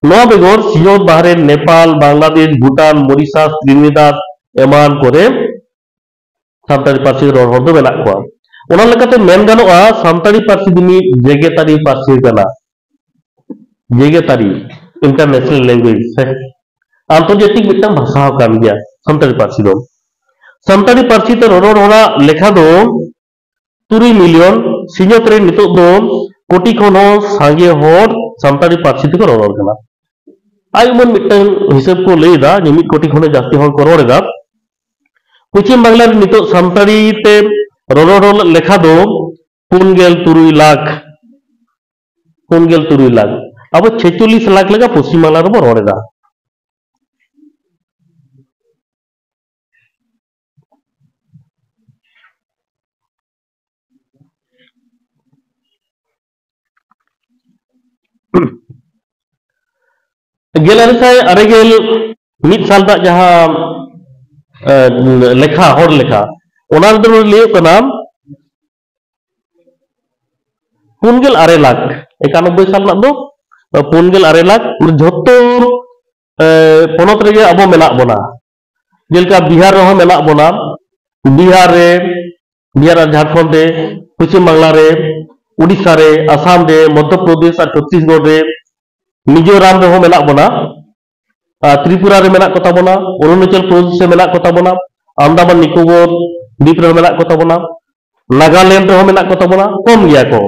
ᱱᱚᱣᱟ ᱵᱮᱜᱚᱨ ᱥᱤᱧᱚᱛ ᱵᱟᱦᱨᱮ ᱱᱮᱯᱟᱞ, ᱵᱟᱝᱞᱟᱫᱮᱥ, ᱵᱷᱩᱴᱟᱱ, ᱢᱚᱨᱤᱥᱟᱥ, ᱛᱨᱤᱱᱤᱫᱟᱫ ᱮᱢᱟᱱ ᱠᱚᱨᱮ ᱥᱟᱱᱛᱟᱲᱤ ᱯᱟᱹᱨᱥᱤ ᱨᱚᱲ ᱦᱚᱲ ᱫᱚ ᱢᱮᱱᱟᱜ ᱠᱚᱣᱟ᱾ ᱚᱱᱟ ᱞᱮᱠᱟᱛᱮ ᱢᱮᱱ ᱜᱟᱱᱚᱜᱼᱟ, ᱥᱟᱱᱛᱟᱲᱤ ᱯᱟᱹᱨᱥᱤ ᱫᱚ ᱢᱤᱫ ᱡᱮᱜᱮᱛᱟᱹᱨᱤ ᱯᱟᱹᱨᱥᱤ ᱠᱟᱱᱟ᱾ ᱡᱮᱜᱮᱛᱟᱹᱨᱤ, international language ᱥᱮ ᱟᱱᱛᱚᱨᱡᱟᱛᱤᱠ ᱢᱤᱫᱴᱟᱝ ᱵᱷᱟᱥᱟ ᱦᱚᱸ ᱠᱟᱱ ᱜᱮᱭᱟ ᱥᱟᱱᱛᱟᱲᱤ ᱯᱟᱹᱨᱥᱤ ᱫᱚ᱾ ᱥᱟᱱᱛᱟᱲᱤ ᱯᱟᱹᱨᱥᱤ ᱛᱮ ᱨᱚᱨᱚᱲ ᱦᱚᱲᱟᱜ ᱞᱮᱠᱷᱟ ᱫᱚ ᱛᱩᱨᱩᱭ ᱢᱤᱞᱤᱭᱚᱱ᱾ ᱥᱤᱧᱚᱛ ᱨᱮ ᱱᱤᱛᱚᱜ ᱫᱚ ᱠᱳᱴᱤ ᱠᱷᱚᱱ ᱦᱚᱸ ᱥᱟᱸᱜᱮ ᱦᱚᱲ ᱥᱟᱱᱛᱟᱲᱤ ᱯᱟᱹᱨᱥᱤ ᱛᱮᱠᱚ ᱨᱚᱨᱚᱲ ᱠᱟᱱᱟ᱾ ᱟᱭ ᱩᱢᱟᱹᱱ ᱢᱤᱫᱴᱟᱝ ᱦᱤᱥᱟᱹᱵ ᱠᱚ ᱞᱟᱹᱭ ᱮᱫᱟ ᱡᱮ ᱢᱤᱫ ᱠᱳᱴᱤ ᱠᱷᱚᱱ ᱦᱚᱸ ᱡᱟᱹᱥᱛᱤ ᱦᱚᱲ ᱠᱚ ᱨᱚᱲ ᱮᱫᱟ᱾ ᱯᱚᱪᱷᱤᱢ ᱵᱟᱝᱞᱟ ᱨᱮ ᱱᱤᱛᱚᱜ ᱥᱟᱱᱛᱟᱲᱤ ᱛᱮ ᱨᱚᱨᱚᱲ ᱞᱮᱠᱷᱟ ᱫᱚ ᱯᱩᱱ ᱜᱮᱞ ᱛᱩᱨᱩᱭ ᱞᱟᱠᱷ᱾ ᱯᱩᱱ ᱜᱮᱞ ᱛᱩᱨᱩᱭ ᱞᱟᱠᱷ᱾ ᱟᱵᱚ ᱪᱷᱮᱪᱚᱞᱞᱤᱥ ᱞᱟᱠᱷ ᱞᱮᱠᱟ ᱯᱚᱪᱷᱤᱢ ᱵᱟᱝᱞᱟ ᱨᱮᱵᱚ ᱨᱚᱲ ᱮᱫᱟ᱾ ᱜᱮᱞ ᱟᱨᱮ ᱥᱟᱭ ᱟᱨᱮ ᱜᱮᱞ ᱢᱤᱫ ᱥᱟᱞ ᱨᱮᱱᱟᱜ ᱡᱟᱦᱟᱸ, ᱮ, ᱞᱮᱠᱷᱟ, ᱦᱚᱲ ᱞᱮᱠᱷᱟ, ᱚᱱᱟ ᱨᱮᱫᱚ ᱞᱟᱹᱭᱚᱜ ᱠᱟᱱᱟ ᱯᱩᱱ ᱜᱮᱞ ᱟᱨᱮ ᱞᱟᱠᱷ᱾ ᱮᱠᱟᱱᱚᱵᱵᱳᱭ ᱥᱟᱞ ᱨᱮᱱᱟᱜ ᱫᱚ ᱯᱩᱱ ᱜᱮᱞ ᱟᱨᱮ ᱞᱟᱠᱷ᱾ ᱡᱷᱚᱛᱚ, ᱮ, ᱯᱚᱱᱚᱛ ᱨᱮᱜᱮ ᱟᱵᱚ ᱢᱮᱱᱟᱜ ᱵᱚᱱᱟ᱾ ᱡᱮᱞᱮᱠᱟ ᱵᱤᱦᱟᱨ ᱨᱮᱦᱚᱸ ᱢᱮᱱᱟᱜ ᱵᱚᱱᱟ, ᱵᱤᱦᱟᱨ ᱨᱮ, ᱵᱤᱦᱟᱨ ᱟᱨ ᱡᱷᱟᱲᱠᱷᱚᱸᱰ ᱨᱮ, ᱯᱚᱪᱷᱤᱢ ᱵᱟᱝᱞᱟ ᱨᱮ, ᱩᱰᱤᱥᱥᱟ ᱨᱮ, ᱟᱥᱟᱢ ᱨᱮ, ᱢᱚᱫᱽᱫᱷᱚ ᱯᱨᱚᱫᱮᱥ ᱟᱨ ᱪᱷᱚᱛᱛᱤᱥᱜᱚᱲ ᱨᱮ, ᱢᱤᱡᱳᱨᱟᱢ ᱨᱮᱦᱚᱸ ᱢᱮᱱᱟᱜ ᱵᱚᱱᱟ, ᱟᱨ ᱛᱨᱤᱯᱩᱨᱟ ᱨᱮ ᱢᱮᱱᱟᱜ ᱠᱚᱛᱟ ᱵᱚᱱᱟ, ᱚᱨᱩᱱᱟᱪᱚᱞ ᱯᱨᱚᱫᱮᱥ ᱨᱮ ᱢᱮᱱᱟᱜ ᱠᱚᱛᱟ ᱵᱚᱱᱟ, ᱟᱱᱫᱟᱢᱟᱱ ᱱᱤᱠᱳᱵᱚᱨ ᱫᱤᱯ ᱨᱮᱦᱚᱸ ᱢᱮᱱᱟᱜ ᱠᱚᱛᱟ ᱵᱚᱱᱟ, ᱱᱟᱜᱟᱞᱮᱱᱰ ᱨᱮᱦᱚᱸ ᱢᱮᱱᱟᱜ ᱠᱚᱛᱟ ᱵᱚᱱᱟ, ᱠᱚᱢ ᱜᱮᱭᱟ ᱠᱚ᱾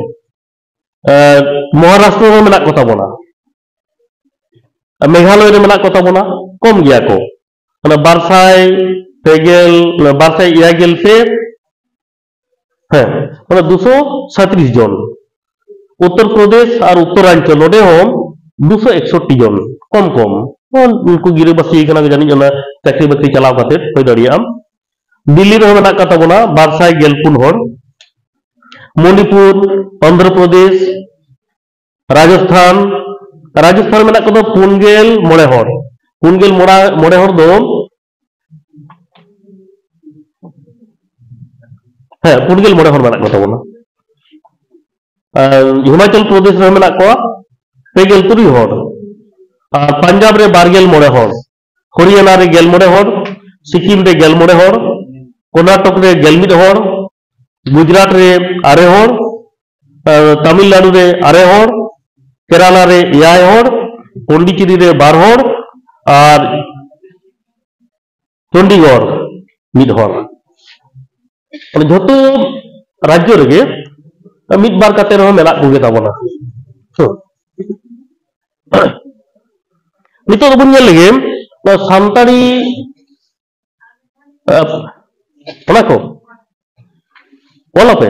ᱮ, ᱢᱚᱦᱟᱨᱟᱥᱴᱨᱚ ᱨᱮᱦᱚᱸ ᱢᱮᱱᱟᱜ ᱠᱚᱛᱟ ᱵᱚᱱᱟ, ᱢᱮᱜᱷᱟᱞᱚᱭ ᱨᱮ ᱢᱮᱱᱟᱜ ᱠᱚᱛᱟ ᱵᱚᱱᱟ, ᱠᱚᱢ ᱜᱮᱭᱟ ᱠᱚ᱾ ᱚᱱᱟ ᱵᱟᱨ ᱥᱟᱭ ᱯᱮ ᱜᱮᱞ, ᱵᱟᱨ ᱥᱟᱭ ᱮᱭᱟᱭ ᱜᱮᱞ ᱯᱮ, ᱦᱮᱸ, ᱚᱱᱟ ᱫᱩᱥᱚ ᱥᱟᱸᱭᱛᱨᱤᱥ ᱡᱚᱱ᱾ ᱩᱛᱛᱚᱨ ᱯᱨᱚᱫᱮᱥ ᱟᱨ ᱩᱛᱛᱚᱨᱟᱧᱪᱚᱞ, ᱱᱚᱰᱮ ᱦᱚᱸ ᱫᱩᱥᱚ ᱮᱠᱥᱚᱴᱴᱤ ᱡᱚᱱ, ᱠᱚᱢ ᱠᱚᱢ᱾ ᱩᱱᱠᱩ ᱜᱤᱨᱟᱹᱵᱟᱹᱥᱤ ᱠᱟᱱᱟ ᱠᱚ ᱡᱟᱹᱱᱤᱡ, ᱚᱱᱟ ᱪᱟᱹᱠᱨᱤ ᱵᱟᱹᱠᱨᱤ ᱪᱟᱞᱟᱣ ᱠᱟᱛᱮ ᱦᱩᱭ ᱫᱟᱲᱮᱭᱟᱜᱼᱟ᱾ ᱫᱤᱞᱞᱤ ᱨᱮᱦᱚᱸ ᱢᱮᱱᱟᱜ ᱠᱚ ᱛᱟᱵᱚᱱᱟ ᱵᱟᱨ ᱥᱟᱭ ᱜᱮᱞ ᱯᱩᱱ ᱦᱚᱲ᱾ ᱢᱚᱱᱤᱯᱩᱨ, ᱚᱱᱫᱷᱨᱚ ᱯᱨᱚᱫᱮᱥ, ᱨᱟᱡᱚᱥᱛᱷᱟᱱ, ᱨᱟᱡᱚᱥᱛᱷᱟᱱ ᱨᱮ ᱢᱮᱱᱟᱜ ᱠᱚᱫᱚ ᱯᱩᱱ ᱜᱮᱞ ᱢᱚᱬᱮ ᱦᱚᱲ᱾ ᱯᱩᱱ ᱜᱮᱞ ᱢᱚᱬᱮ ᱦᱚᱲ ᱫᱚ, ᱦᱮᱸ, ᱯᱩᱱ ᱜᱮᱞ ᱢᱚᱬᱮ ᱦᱚᱲ ᱢᱮᱱᱟᱜ ᱠᱚ ᱛᱟᱵᱚᱱᱟ᱾ ᱟᱨ ᱦᱤᱢᱟᱪᱚᱞ ᱯᱨᱚᱫᱮᱥ ᱨᱮ ᱢᱮᱱᱟᱜ ᱠᱚᱣᱟ ᱯᱮ ᱜᱮᱞ ᱛᱩᱨᱩᱭ ᱦᱚᱲ, ᱟᱨ ᱯᱟᱧᱡᱟᱵᱽ ᱨᱮ ᱵᱟᱨ ᱜᱮᱞ ᱢᱚᱬᱮ ᱦᱚᱲ, ᱦᱚᱨᱤᱭᱟᱱᱟ ᱨᱮ ᱜᱮᱞ ᱢᱚᱬᱮ ᱦᱚᱲ, ᱥᱤᱠᱤᱢ ᱨᱮ ᱜᱮᱞ ᱢᱚᱬᱮ ᱦᱚᱲ, ᱠᱚᱨᱱᱟᱴᱚᱠ ᱨᱮ ᱜᱮᱞ ᱢᱤᱫ ᱦᱚᱲ, ᱜᱩᱡᱽᱨᱟᱴ ᱨᱮ ᱟᱨᱮ ᱦᱚᱲ, ᱟᱨ ᱛᱟᱢᱤᱞᱱᱟᱲᱩ ᱨᱮ ᱟᱨᱮ ᱦᱚᱲ, ᱠᱮᱨᱟᱞᱟ ᱨᱮ ᱮᱭᱟᱭ ᱦᱚᱲ, ᱯᱚᱱᱰᱤᱪᱮᱨᱤ ᱨᱮ ᱵᱟᱨ ᱦᱚᱲ, ᱟᱨ ᱪᱚᱱᱰᱤᱜᱚᱲ ᱢᱤᱫ ᱦᱚᱲ᱾ ᱢᱟᱱᱮ ᱡᱷᱚᱛᱚ ᱨᱟᱡᱽᱡᱚ ᱨᱮᱜᱮ ᱢᱤᱫ ᱵᱟᱨ ᱠᱟᱛᱮ ᱨᱮᱦᱚᱸ ᱢᱮᱱᱟᱜ ᱠᱚᱜᱮ ᱛᱟᱵᱚᱱᱟ᱾ ᱦᱮᱸ᱾ ᱱᱤᱛᱚᱜ ᱫᱚᱵᱚᱱ ᱧᱮᱞ ᱞᱮᱜᱮ ᱱᱚᱣᱟ ᱥᱟᱱᱛᱟᱲᱤ, ᱟᱯ, ᱚᱱᱟ ᱠᱚ ᱚᱞ ᱟᱯᱮ?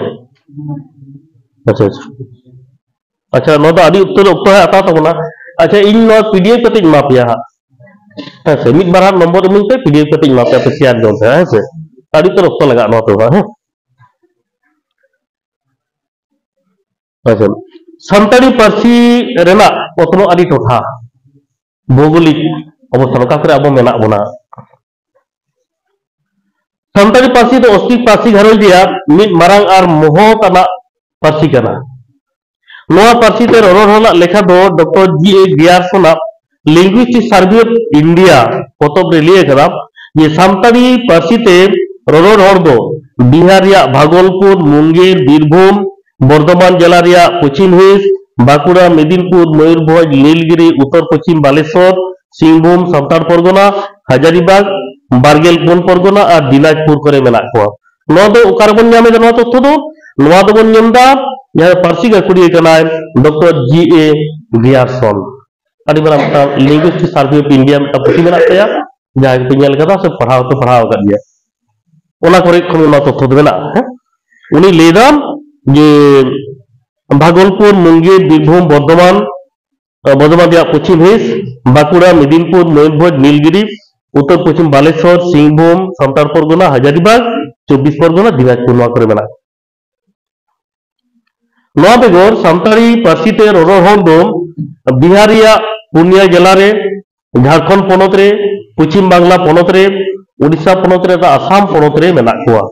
ᱟᱪᱪᱷᱟ, ᱟᱪᱪᱷᱟ᱾ ᱟᱪᱪᱷᱟ, ᱱᱚᱣᱟ ᱫᱚ ᱟᱹᱰᱤ ᱩᱛᱟᱹᱨ ᱚᱠᱛᱚ ᱦᱟᱸᱜ ᱦᱟᱛᱟᱣ ᱛᱟᱵᱚᱱᱟ᱾ ᱟᱪᱪᱷᱟ, ᱤᱧ ᱱᱚᱣᱟ PDF ᱠᱟᱛᱮᱧ ᱮᱢᱟ ᱯᱮᱭᱟ ᱦᱟᱸᱜ᱾ ᱦᱮᱸ ᱥᱮ, ᱢᱤᱫ ᱵᱟᱨ ᱦᱟᱸᱜ ᱱᱚᱢᱵᱚᱨ ᱤᱢᱟᱹᱧ ᱯᱮ, PDF ᱠᱟᱛᱮᱧ ᱮᱢᱟ ᱯᱮᱭᱟ, ᱟᱯᱮ ᱥᱮᱭᱟᱨ ᱡᱚᱝ ᱯᱮ, ᱦᱮᱸ ᱥᱮ᱾ ᱟᱹᱰᱤ ᱩᱛᱟᱹᱨ ᱚᱠᱛᱚ ᱞᱟᱜᱟᱜᱼᱟ ᱱᱚᱣᱟ ᱛᱮᱫᱚ, ᱦᱮᱸ᱾ ᱟᱪᱪᱷᱟ, ᱥᱟᱱᱛᱟᱲᱤ ᱯᱟᱹᱨᱥᱤ ᱨᱮᱱᱟᱜ ᱚᱛᱱᱚᱜ ᱟᱹᱨᱤ ᱴᱚᱴᱷᱟ, ᱵᱷᱳᱜᱳᱞᱤᱠ ᱚᱵᱚᱥᱛᱷᱟ, ᱚᱠᱟ ᱠᱚᱨᱮ ᱟᱵᱚ ᱢᱮᱱᱟᱜ ᱵᱚᱱᱟ᱾ ᱥᱟᱱᱛᱟᱲᱤ ᱯᱟᱹᱨᱥᱤ ᱫᱚ ᱚᱥᱴᱨᱤᱠ ᱯᱟᱹᱨᱥᱤ ᱜᱷᱟᱨᱚᱸᱡᱽ ᱨᱮᱭᱟᱜ ᱢᱤᱫ ᱢᱟᱨᱟᱝ ᱟᱨ ᱢᱚᱦᱚᱛ ᱟᱱᱟᱜ ᱯᱟᱹᱨᱥᱤ ᱠᱟᱱᱟ᱾ ᱱᱚᱣᱟ ᱯᱟᱹᱨᱥᱤ ᱛᱮ ᱨᱚᱨᱚᱲ ᱦᱚᱲᱟᱜ ᱞᱮᱠᱷᱟ ᱫᱚ ᱰᱚᱠᱴᱚᱨ ᱡᱤ ᱮ ᱜᱨᱤᱭᱟᱨᱥᱚᱱᱟᱜ Linguistic Survey of India ᱯᱚᱛᱚᱵ ᱨᱮ ᱞᱟᱹᱭ ᱟᱠᱟᱫᱟ ᱡᱮ ᱥᱟᱱᱛᱟᱲᱤ ᱯᱟᱹᱨᱥᱤ ᱛᱮ ᱨᱚᱨᱚᱲ ᱦᱚᱲ ᱫᱚ ᱵᱤᱦᱟᱨ ᱨᱮᱭᱟᱜ ᱵᱷᱟᱜᱚᱞᱯᱩᱨ, ᱢᱩᱝᱜᱮᱨ, ᱵᱤᱨᱵᱷᱩᱢ, ᱵᱚᱨᱫᱷᱚᱢᱟᱱ ᱡᱮᱞᱟ ᱨᱮᱭᱟᱜ ᱯᱚᱪᱷᱤᱢ ᱦᱤᱸᱥ, ᱵᱟᱸᱠᱩᱲᱟ, ᱢᱮᱫᱤᱱᱯᱩᱨ, ᱢᱚᱭᱩᱨᱵᱷᱚᱸᱡᱽ, ᱱᱤᱞᱜᱤᱨᱤ, ᱩᱛᱛᱚᱨ ᱯᱚᱪᱷᱤᱢ ᱵᱟᱞᱮᱥᱚᱨ, ᱥᱤᱝᱵᱷᱩᱢ, ᱥᱟᱱᱛᱟᱲ ᱯᱚᱨᱜᱚᱱᱟ, ᱦᱟᱡᱟᱨᱤᱵᱟᱜᱽ, ᱵᱟᱨᱜᱮᱞ ᱯᱩᱱ ᱯᱚᱨᱜᱚᱱᱟ ᱟᱨ ᱫᱤᱱᱟᱡᱽᱯᱩᱨ ᱠᱚᱨᱮ ᱢᱮᱱᱟᱜ ᱠᱚᱣᱟ᱾ ᱱᱚᱣᱟ ᱫᱚ ᱚᱠᱟ ᱨᱮᱵᱚᱱ ᱧᱟᱢ ᱮᱫᱟ ᱱᱚᱣᱟ ᱛᱚᱛᱛᱷᱚ ᱫᱚ? ᱱᱚᱣᱟ ᱫᱚᱵᱚᱱ ᱧᱟᱢ ᱮᱫᱟ ᱡᱟᱦᱟᱸᱭ ᱯᱟᱹᱨᱥᱤ ᱜᱟᱹᱠᱷᱩᱲᱤᱭᱟᱹ ᱠᱟᱱᱟᱭ ᱰᱚᱠᱴᱚᱨ ᱡᱤ ᱮ ᱜᱨᱤᱭᱟᱨᱥᱚᱱ᱾ ᱟᱹᱰᱤ ᱢᱟᱨᱟᱝ ᱢᱤᱫᱴᱟᱝ Linguistic Survey of India ᱢᱤᱫᱴᱟᱝ ᱯᱩᱛᱷᱤ ᱢᱮᱱᱟᱜ ᱛᱟᱭᱟ, ᱡᱟᱦᱟᱸᱭ ᱠᱚᱯᱮ ᱧᱮᱞ ᱠᱟᱫᱟ ᱥᱮ ᱯᱟᱲᱦᱟᱣ ᱯᱮ ᱯᱟᱲᱦᱟᱣ ᱟᱠᱟᱫ ᱜᱮᱭᱟ, ᱚᱱᱟ ᱠᱚᱨᱮ ᱠᱷᱚᱱ ᱚᱱᱟ ᱛᱚᱛᱛᱷᱚ ᱫᱚ ᱢᱮᱱᱟᱜᱼᱟ᱾ ᱦᱮᱸ, ᱩᱱᱤ ᱞᱟᱹᱭ ᱫᱟ ᱡᱮ ᱵᱷᱟᱜᱚᱞᱯᱩᱨ, ᱢᱩᱝᱜᱮᱨ, ᱵᱤᱨᱵᱷᱩᱢ, ᱵᱚᱨᱫᱷᱚᱢᱟᱱ, ᱵᱚᱨᱫᱷᱚᱢᱟᱱ ᱨᱮᱭᱟᱜ ᱯᱚᱪᱷᱤᱢ ᱦᱤᱸᱥ, ᱵᱟᱸᱠᱩᱲᱟ, ᱢᱮᱫᱤᱱᱯᱩᱨ, ᱢᱚᱭᱩᱨᱵᱷᱚᱸᱡᱽ, ᱱᱤᱞᱜᱤᱨᱤ, ᱩᱛᱛᱚᱨ ᱯᱚᱪᱷᱤᱢ ᱵᱟᱞᱮᱥᱚᱨ, ᱥᱤᱝᱵᱷᱩᱢ, ᱥᱟᱱᱛᱟᱲ ᱯᱚᱨᱜᱚᱱᱟ, ᱦᱟᱡᱟᱨᱤᱵᱟᱜᱽ, ᱪᱚᱵᱵᱤᱥ ᱯᱚᱨᱜᱚᱱᱟ, ᱫᱤᱱᱟᱡᱽᱯᱩᱨ, ᱱᱚᱣᱟ ᱠᱚᱨᱮ ᱢᱮᱱᱟᱜ ᱠᱚᱣᱟ᱾ ᱱᱚᱣᱟ ᱵᱮᱜᱚᱨ ᱥᱟᱱᱛᱟᱲᱤ ᱯᱟᱹᱨᱥᱤ ᱛᱮ ᱨᱚᱨᱚᱲ ᱦᱚᱲ ᱫᱚ ᱵᱤᱦᱟᱨ ᱨᱮᱭᱟᱜ ᱯᱩᱨᱱᱤᱭᱟ ᱡᱮᱞᱟ ᱨᱮ, ᱡᱷᱟᱲᱠᱷᱚᱸᱰ ᱯᱚᱱᱚᱛ ᱨᱮ, ᱯᱚᱪᱷᱤᱢ ᱵᱟᱝᱞᱟ ᱯᱚᱱᱚᱛ ᱨᱮ, ᱩᱲᱤᱥᱥᱟ ᱯᱚᱱᱚᱛ ᱨᱮ, ᱟᱥᱟᱢ ᱯᱚᱱᱚᱛ ᱨᱮ ᱢᱮᱱᱟᱜ ᱠᱚᱣᱟ᱾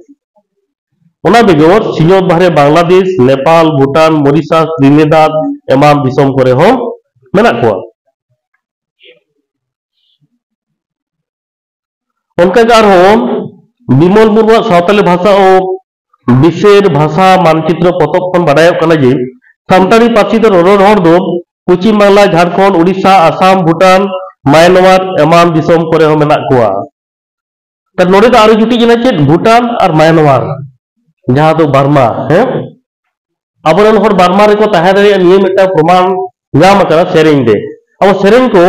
ᱚᱱᱟ ᱵᱮᱜᱚᱨ ᱥᱤᱧᱚᱛ ᱵᱟᱦᱨᱮ ᱵᱟᱝᱞᱟᱫᱮᱥ, ᱱᱮᱯᱟᱞ, ᱵᱷᱩᱴᱟᱱ, ᱢᱚᱨᱤᱥᱟᱥ, ᱛᱨᱤᱱᱤᱫᱟᱫ ᱮᱢᱟᱱ ᱫᱤᱥᱚᱢ ᱠᱚᱨᱮ ᱦᱚᱸ ᱢᱮᱱᱟᱜ ᱠᱚᱣᱟ᱾ ᱚᱱᱠᱟᱜᱮ ᱟᱨᱦᱚᱸ ᱵᱤᱢᱚᱞ ᱢᱩᱨᱢᱩᱣᱟᱜ ᱥᱟᱶᱛᱟᱞᱤ ᱵᱷᱟᱥᱟ ᱳ ᱵᱤᱥᱮᱨ ᱵᱷᱟᱥᱟ ᱢᱟᱱᱪᱤᱛᱨᱚ ᱯᱚᱛᱚᱵ ᱠᱷᱚᱱ ᱵᱟᱰᱟᱭᱚᱜ ᱠᱟᱱᱟ ᱡᱮ ᱥᱟᱱᱛᱟᱲᱤ ᱯᱟᱹᱨᱥᱤ ᱛᱮ ᱨᱚᱨᱚᱲ ᱦᱚᱲ ᱫᱚ ᱯᱚᱪᱷᱤᱢ ᱵᱟᱝᱞᱟ, ᱡᱷᱟᱲᱠᱷᱚᱸᱰ, ᱩᱲᱤᱥᱥᱟ, ᱟᱥᱟᱢ, ᱵᱷᱩᱴᱟᱱ, ᱢᱟᱭᱱᱢᱟᱨ ᱮᱢᱟᱱ ᱫᱤᱥᱚᱢ ᱠᱚᱨᱮ ᱦᱚᱸ ᱢᱮᱱᱟᱜ ᱠᱚᱣᱟ᱾ ᱛᱟᱦᱞᱮ ᱱᱚᱰᱮ ᱫᱚ ᱟᱨᱚ ᱡᱩᱴᱤᱡ ᱮᱱᱟ ᱪᱮᱫ? ᱵᱷᱩᱴᱟᱱ ᱟᱨ ᱢᱟᱭᱱᱢᱟᱨ, ᱡᱟᱦᱟᱸ ᱫᱚ ᱵᱟᱨᱢᱟ, ᱦᱮᱸ? ᱟᱵᱚᱨᱮᱱ ᱦᱚᱲ ᱵᱟᱨᱢᱟ ᱨᱮᱠᱚ ᱛᱟᱦᱮᱸ ᱫᱟᱲᱮᱭᱟᱜᱼᱟ, ᱱᱤᱭᱟᱹ ᱢᱤᱫᱴᱟᱝ ᱯᱨᱚᱢᱟᱱ ᱧᱟᱢ ᱟᱠᱟᱱᱟ ᱥᱮᱨᱮᱧ ᱨᱮ᱾ ᱟᱵᱚ ᱥᱮᱨᱮᱧ ᱠᱚ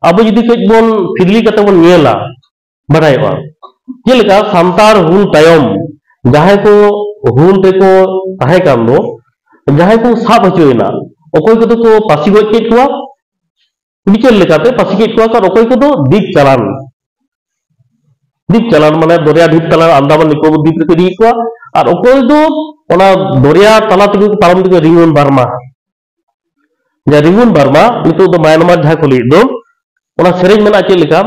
ᱟᱵᱚ ᱡᱩᱫᱤ ᱠᱟᱹᱡ ᱵᱚᱱ ᱯᱷᱤᱫᱽᱞᱤ ᱠᱟᱛᱮ ᱵᱚᱱ ᱧᱮᱞᱟ, ᱵᱟᱰᱟᱭᱚᱜᱼᱟ᱾ ᱪᱮᱫ ᱞᱮᱠᱟ ᱥᱟᱱᱛᱟᱲ ᱦᱩᱞ ᱛᱟᱭᱚᱢ ᱡᱟᱦᱟᱸᱭ ᱠᱚ ᱦᱩᱞ ᱨᱮᱠᱚ ᱛᱟᱦᱮᱸ ᱠᱟᱱ ᱫᱚ, ᱡᱟᱦᱟᱸᱭ ᱠᱚ ᱥᱟᱵ ᱦᱚᱪᱚᱭᱮᱱᱟ, ᱚᱠᱚᱭ ᱠᱚᱫᱚ ᱠᱚ ᱯᱟᱹᱥᱤ ᱜᱚᱡ ᱠᱮᱫ ᱠᱚᱣᱟ, ᱵᱤᱪᱟᱹᱨ ᱞᱮᱠᱟᱛᱮ ᱯᱟᱹᱥᱤ ᱠᱮᱫ ᱠᱚᱣᱟ ᱠᱚ, ᱟᱨ ᱚᱠᱚᱭ ᱠᱚᱫᱚ ᱫᱤᱯ ᱪᱟᱞᱟᱱ, ᱫᱤᱯ ᱪᱟᱞᱟᱱ ᱢᱟᱱᱮ ᱫᱚᱨᱭᱟ ᱰᱷᱤᱯ ᱛᱟᱞᱟ ᱟᱱᱫᱟᱢᱟᱱ ᱱᱤᱠᱳᱵᱚᱨ ᱫᱤᱯ ᱨᱮᱠᱚ ᱤᱫᱤᱭᱮᱫ ᱠᱚᱣᱟ, ᱟᱨ ᱚᱠᱚᱭ ᱫᱚ ᱚᱱᱟ ᱫᱚᱨᱭᱟ ᱛᱟᱞᱟ ᱛᱮᱜᱮ ᱠᱚ ᱯᱟᱨᱚᱢ ᱛᱮᱜᱮ ᱨᱤᱝᱜᱩᱱ ᱵᱟᱨᱢᱟ, ᱡᱟᱦᱟᱸ ᱨᱤᱝᱜᱩᱱ ᱵᱟᱨᱢᱟ ᱱᱤᱛᱚᱜ ᱫᱚ ᱢᱟᱭᱱᱢᱟᱨ ᱡᱟᱦᱟᱸ ᱠᱚ ᱞᱟᱹᱭᱮᱫ ᱫᱚ, ᱚᱱᱟ ᱥᱮᱨᱮᱧ ᱢᱮᱱᱟᱜᱼᱟ ᱪᱮᱫ ᱞᱮᱠᱟ?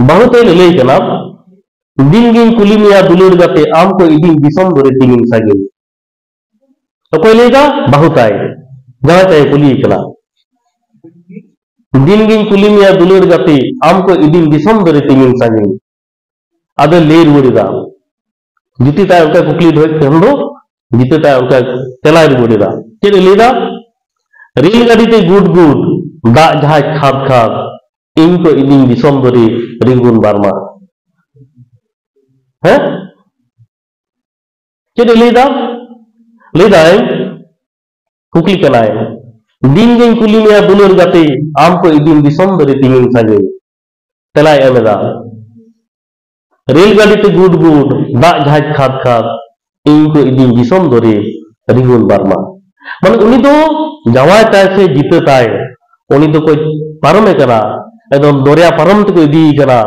ᱵᱟᱹᱦᱩ ᱛᱮ ᱞᱟᱹᱞᱟᱹᱭ ᱠᱟᱱᱟ, ᱫᱤᱱ ᱜᱤᱧ ᱠᱩᱞᱤ ᱢᱮᱭᱟ ᱫᱩᱞᱟᱹᱲ ᱜᱟᱛᱮ, ᱟᱢ ᱠᱚ ᱤᱫᱤᱧ ᱫᱤᱥᱚᱢ ᱫᱚᱨᱮ ᱛᱤᱢᱤᱱ ᱥᱟᱺᱜᱤᱧ᱾ ᱚᱠᱚᱭ ᱞᱟᱹᱭᱫᱟ? ᱵᱟᱹᱦᱩ ᱛᱟᱭ, ᱡᱟᱶᱟᱭ ᱛᱟᱭ ᱠᱩᱞᱤᱭᱮ ᱠᱟᱱᱟ, ᱫᱤᱱ ᱜᱤᱧ ᱠᱩᱞᱤ ᱢᱮᱭᱟ ᱫᱩᱞᱟᱹᱲ ᱜᱟᱛᱮ, ᱟᱢ ᱠᱚ ᱤᱫᱤᱧ ᱫᱤᱥᱚᱢ ᱫᱚᱨᱮ ᱛᱤᱢᱤᱱ ᱥᱟᱺᱜᱤᱧ᱾ ᱟᱫᱚᱭ ᱞᱟᱹᱭ ᱨᱩᱣᱟᱹᱲ ᱮᱫᱟ, ᱡᱩᱛᱤ ᱛᱟᱭ ᱚᱱᱠᱟ ᱠᱩᱠᱞᱤ ᱫᱚᱦᱚᱭᱮᱫ ᱠᱷᱟᱱ ᱫᱚ ᱡᱤᱛᱟᱹ ᱛᱟᱭ ᱚᱱᱠᱟ ᱛᱮᱞᱟᱭ ᱨᱩᱣᱟᱹᱲ ᱮᱫᱟ᱾ ᱪᱮᱫ ᱮ ᱞᱟᱹᱭ ᱮᱫᱟ? ᱨᱮᱞ ᱜᱟᱹᱰᱤ ᱛᱮ ᱜᱩᱰ ᱜᱩᱰ, ᱫᱟᱜ ᱡᱟᱦᱟᱡᱽ ᱠᱷᱟᱫ ᱠᱷᱟᱫ, ᱤᱧ ᱠᱚ ᱤᱫᱤᱧ ᱫᱤᱥᱚᱢ ᱫᱚᱨᱮ ᱨᱤᱝᱜᱩᱱ ᱵᱟᱨᱢᱟ᱾ ᱦᱮᱸ? ᱪᱮᱫ ᱮ ᱞᱟᱹᱭ ᱮᱫᱟ? ᱞᱟᱹᱭ ᱫᱟᱭ, ᱠᱩᱠᱞᱤ ᱠᱟᱱᱟᱭ, ᱫᱤᱱ ᱜᱤᱧ ᱠᱩᱞᱤ ᱢᱮᱭᱟ ᱫᱩᱞᱟᱹᱲ ᱜᱟᱛᱮ, ᱟᱢ ᱠᱚ ᱤᱫᱤᱧ ᱫᱤᱥᱚᱢ ᱫᱚᱨᱮ ᱛᱤᱢᱤᱱ ᱥᱟᱺᱜᱤᱧ᱾ ᱛᱮᱞᱟᱭ ᱮᱢ ᱮᱫᱟ, ᱨᱮᱞ ᱜᱟᱹᱰᱤ ᱛᱮ ᱜᱩᱰ ᱜᱩᱰ, ᱫᱟᱜ ᱡᱟᱦᱟᱡᱽ ᱠᱷᱟᱫ ᱠᱷᱟᱫ, ᱤᱧ ᱠᱚ ᱤᱫᱤᱧ ᱫᱤᱥᱚᱢ ᱫᱚᱨᱮ ᱨᱤᱝᱜᱩᱱ ᱵᱟᱨᱢᱟ᱾ ᱢᱟᱱᱮ ᱩᱱᱤ ᱫᱚ ᱡᱟᱶᱟᱭ ᱛᱟᱭ ᱥᱮ ᱡᱤᱛᱟᱹ ᱛᱟᱭ, ᱩᱱᱤ ᱫᱚᱠᱚ ᱯᱟᱨᱚᱢᱮ ᱠᱟᱱᱟ, ᱮᱠᱫᱚᱢ ᱫᱚᱨᱭᱟ ᱯᱟᱨᱚᱢ ᱛᱮᱠᱚ ᱤᱫᱤᱭᱮ ᱠᱟᱱᱟ᱾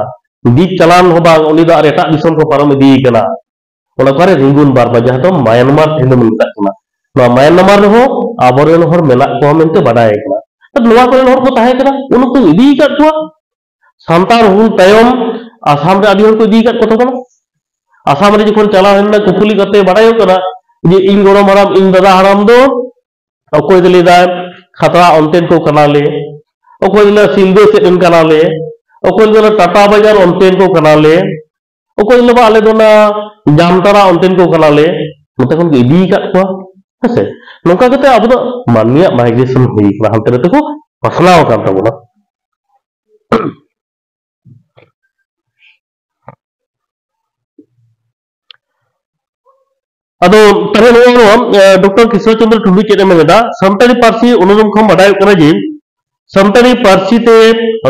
ᱫᱤᱯ ᱪᱟᱞᱟᱱ ᱦᱚᱸ ᱵᱟᱝ, ᱩᱱᱤ ᱫᱚ ᱟᱨ ᱮᱴᱟᱜ ᱫᱤᱥᱚᱢ ᱠᱚ ᱯᱟᱨᱚᱢ ᱤᱫᱤᱭᱮ ᱠᱟᱱᱟ᱾ ᱚᱱᱟ ᱚᱠᱟᱨᱮ? ᱨᱤᱝᱜᱩᱱ ᱵᱟᱨᱢᱟ, ᱡᱟᱦᱟᱸ ᱫᱚ ᱢᱟᱭᱟᱱᱢᱟᱨ ᱛᱮᱦᱮᱧ ᱫᱚ ᱢᱮᱛᱟᱜ ᱠᱟᱱᱟ᱾ ᱱᱚᱣᱟ ᱢᱟᱭᱟᱱᱢᱟᱨ ᱨᱮᱦᱚᱸ ᱟᱵᱚᱨᱮᱱ ᱦᱚᱲ ᱢᱮᱱᱟᱜ ᱠᱚᱣᱟ ᱢᱮᱱᱛᱮ ᱵᱟᱰᱟᱭ ᱠᱟᱱᱟ᱾ ᱱᱚᱣᱟ ᱠᱚᱨᱮᱱ ᱦᱚᱲ ᱠᱚ ᱛᱟᱦᱮᱸ ᱠᱟᱱᱟ, ᱩᱱᱠᱩ ᱤᱫᱤ ᱟᱠᱟᱫ ᱠᱚᱣᱟ᱾ ᱥᱟᱱᱛᱟᱲ ᱦᱩᱞ ᱛᱟᱭᱚᱢ ᱟᱥᱟᱢ ᱨᱮ ᱟᱹᱰᱤ ᱦᱚᱲ ᱠᱚ ᱤᱫᱤ ᱟᱠᱟᱫ ᱠᱚ ᱛᱟᱵᱚᱱᱟ᱾ ᱟᱥᱟᱢ ᱨᱮ ᱡᱚᱠᱷᱚᱱ ᱪᱟᱞᱟᱣ ᱦᱩᱭ ᱞᱮᱱᱟ, ᱠᱩᱯᱩᱞᱤ ᱠᱟᱛᱮ ᱵᱟᱰᱟᱭᱚᱜ ᱠᱟᱱᱟ ᱡᱮ ᱤᱧ ᱜᱚᱲᱚᱢ ᱦᱟᱲᱟᱢ, ᱤᱧ ᱫᱟᱫᱟ ᱦᱟᱲᱟᱢ ᱫᱚ ᱚᱠᱚᱭ ᱫᱚ ᱞᱟᱹᱭ ᱫᱟᱭ ᱠᱷᱟᱛᱲᱟ ᱚᱱᱛᱮᱱ ᱠᱚ ᱠᱟᱱᱟᱞᱮ, ᱚᱠᱚᱭ ᱫᱚ ᱞᱟᱹᱭ ᱥᱤᱞᱫᱟᱹ ᱥᱮᱫ ᱨᱮᱱ ᱠᱟᱱᱟᱞᱮ, ᱚᱠᱚᱭ ᱫᱚ ᱞᱟᱹᱭ ᱴᱟᱴᱟ ᱵᱟᱡᱟᱨ ᱚᱱᱛᱮᱱ ᱠᱚ ᱠᱟᱱᱟᱞᱮ, ᱚᱠᱚᱭ ᱫᱚ ᱞᱟᱹᱭ ᱟᱞᱮ ᱫᱚ ᱚᱱᱟ ᱡᱟᱢᱛᱟᱲᱟ ᱚᱱᱛᱮᱱ ᱠᱚ ᱠᱟᱱᱟᱞᱮ, ᱱᱚᱛᱮ ᱠᱷᱚᱱ ᱠᱚ ᱤᱫᱤ ᱟᱠᱟᱫ ᱠᱚᱣᱟ᱾ ᱦᱮᱸᱥᱮ? ᱱᱚᱝᱠᱟ ᱠᱟᱛᱮ ᱟᱵᱚ ᱫᱚ ᱢᱟᱹᱱᱢᱤᱭᱟᱜ ᱢᱟᱭᱜᱨᱮᱥᱚᱱ ᱦᱩᱭ ᱠᱟᱱᱟ, ᱦᱟᱱᱛᱮ ᱱᱟᱛᱮ ᱠᱚ ᱯᱟᱥᱱᱟᱣ ᱟᱠᱟᱱ ᱛᱟᱵᱚᱱᱟ᱾ ᱟᱫᱚ ᱛᱟᱦᱞᱮ ᱱᱚᱜᱼᱚᱭ ᱱᱚᱣᱟ, ᱮ, ᱰᱚᱠᱴᱚᱨ ᱠᱨᱤᱥᱱᱚ ᱪᱚᱸᱫᱽᱨᱚ ᱴᱩᱰᱩ ᱪᱮᱫ ᱮ ᱢᱮᱱ ᱮᱫᱟ, ᱥᱟᱱᱛᱟᱲᱤ ᱯᱟᱹᱨᱥᱤ ᱚᱱᱩᱨᱩᱢ ᱠᱷᱚᱱ ᱵᱟᱰᱟᱭᱚᱜ ᱠᱟᱱᱟ ᱡᱮ ᱥᱟᱱᱛᱟᱲᱤ ᱯᱟᱹᱨᱥᱤ ᱛᱮ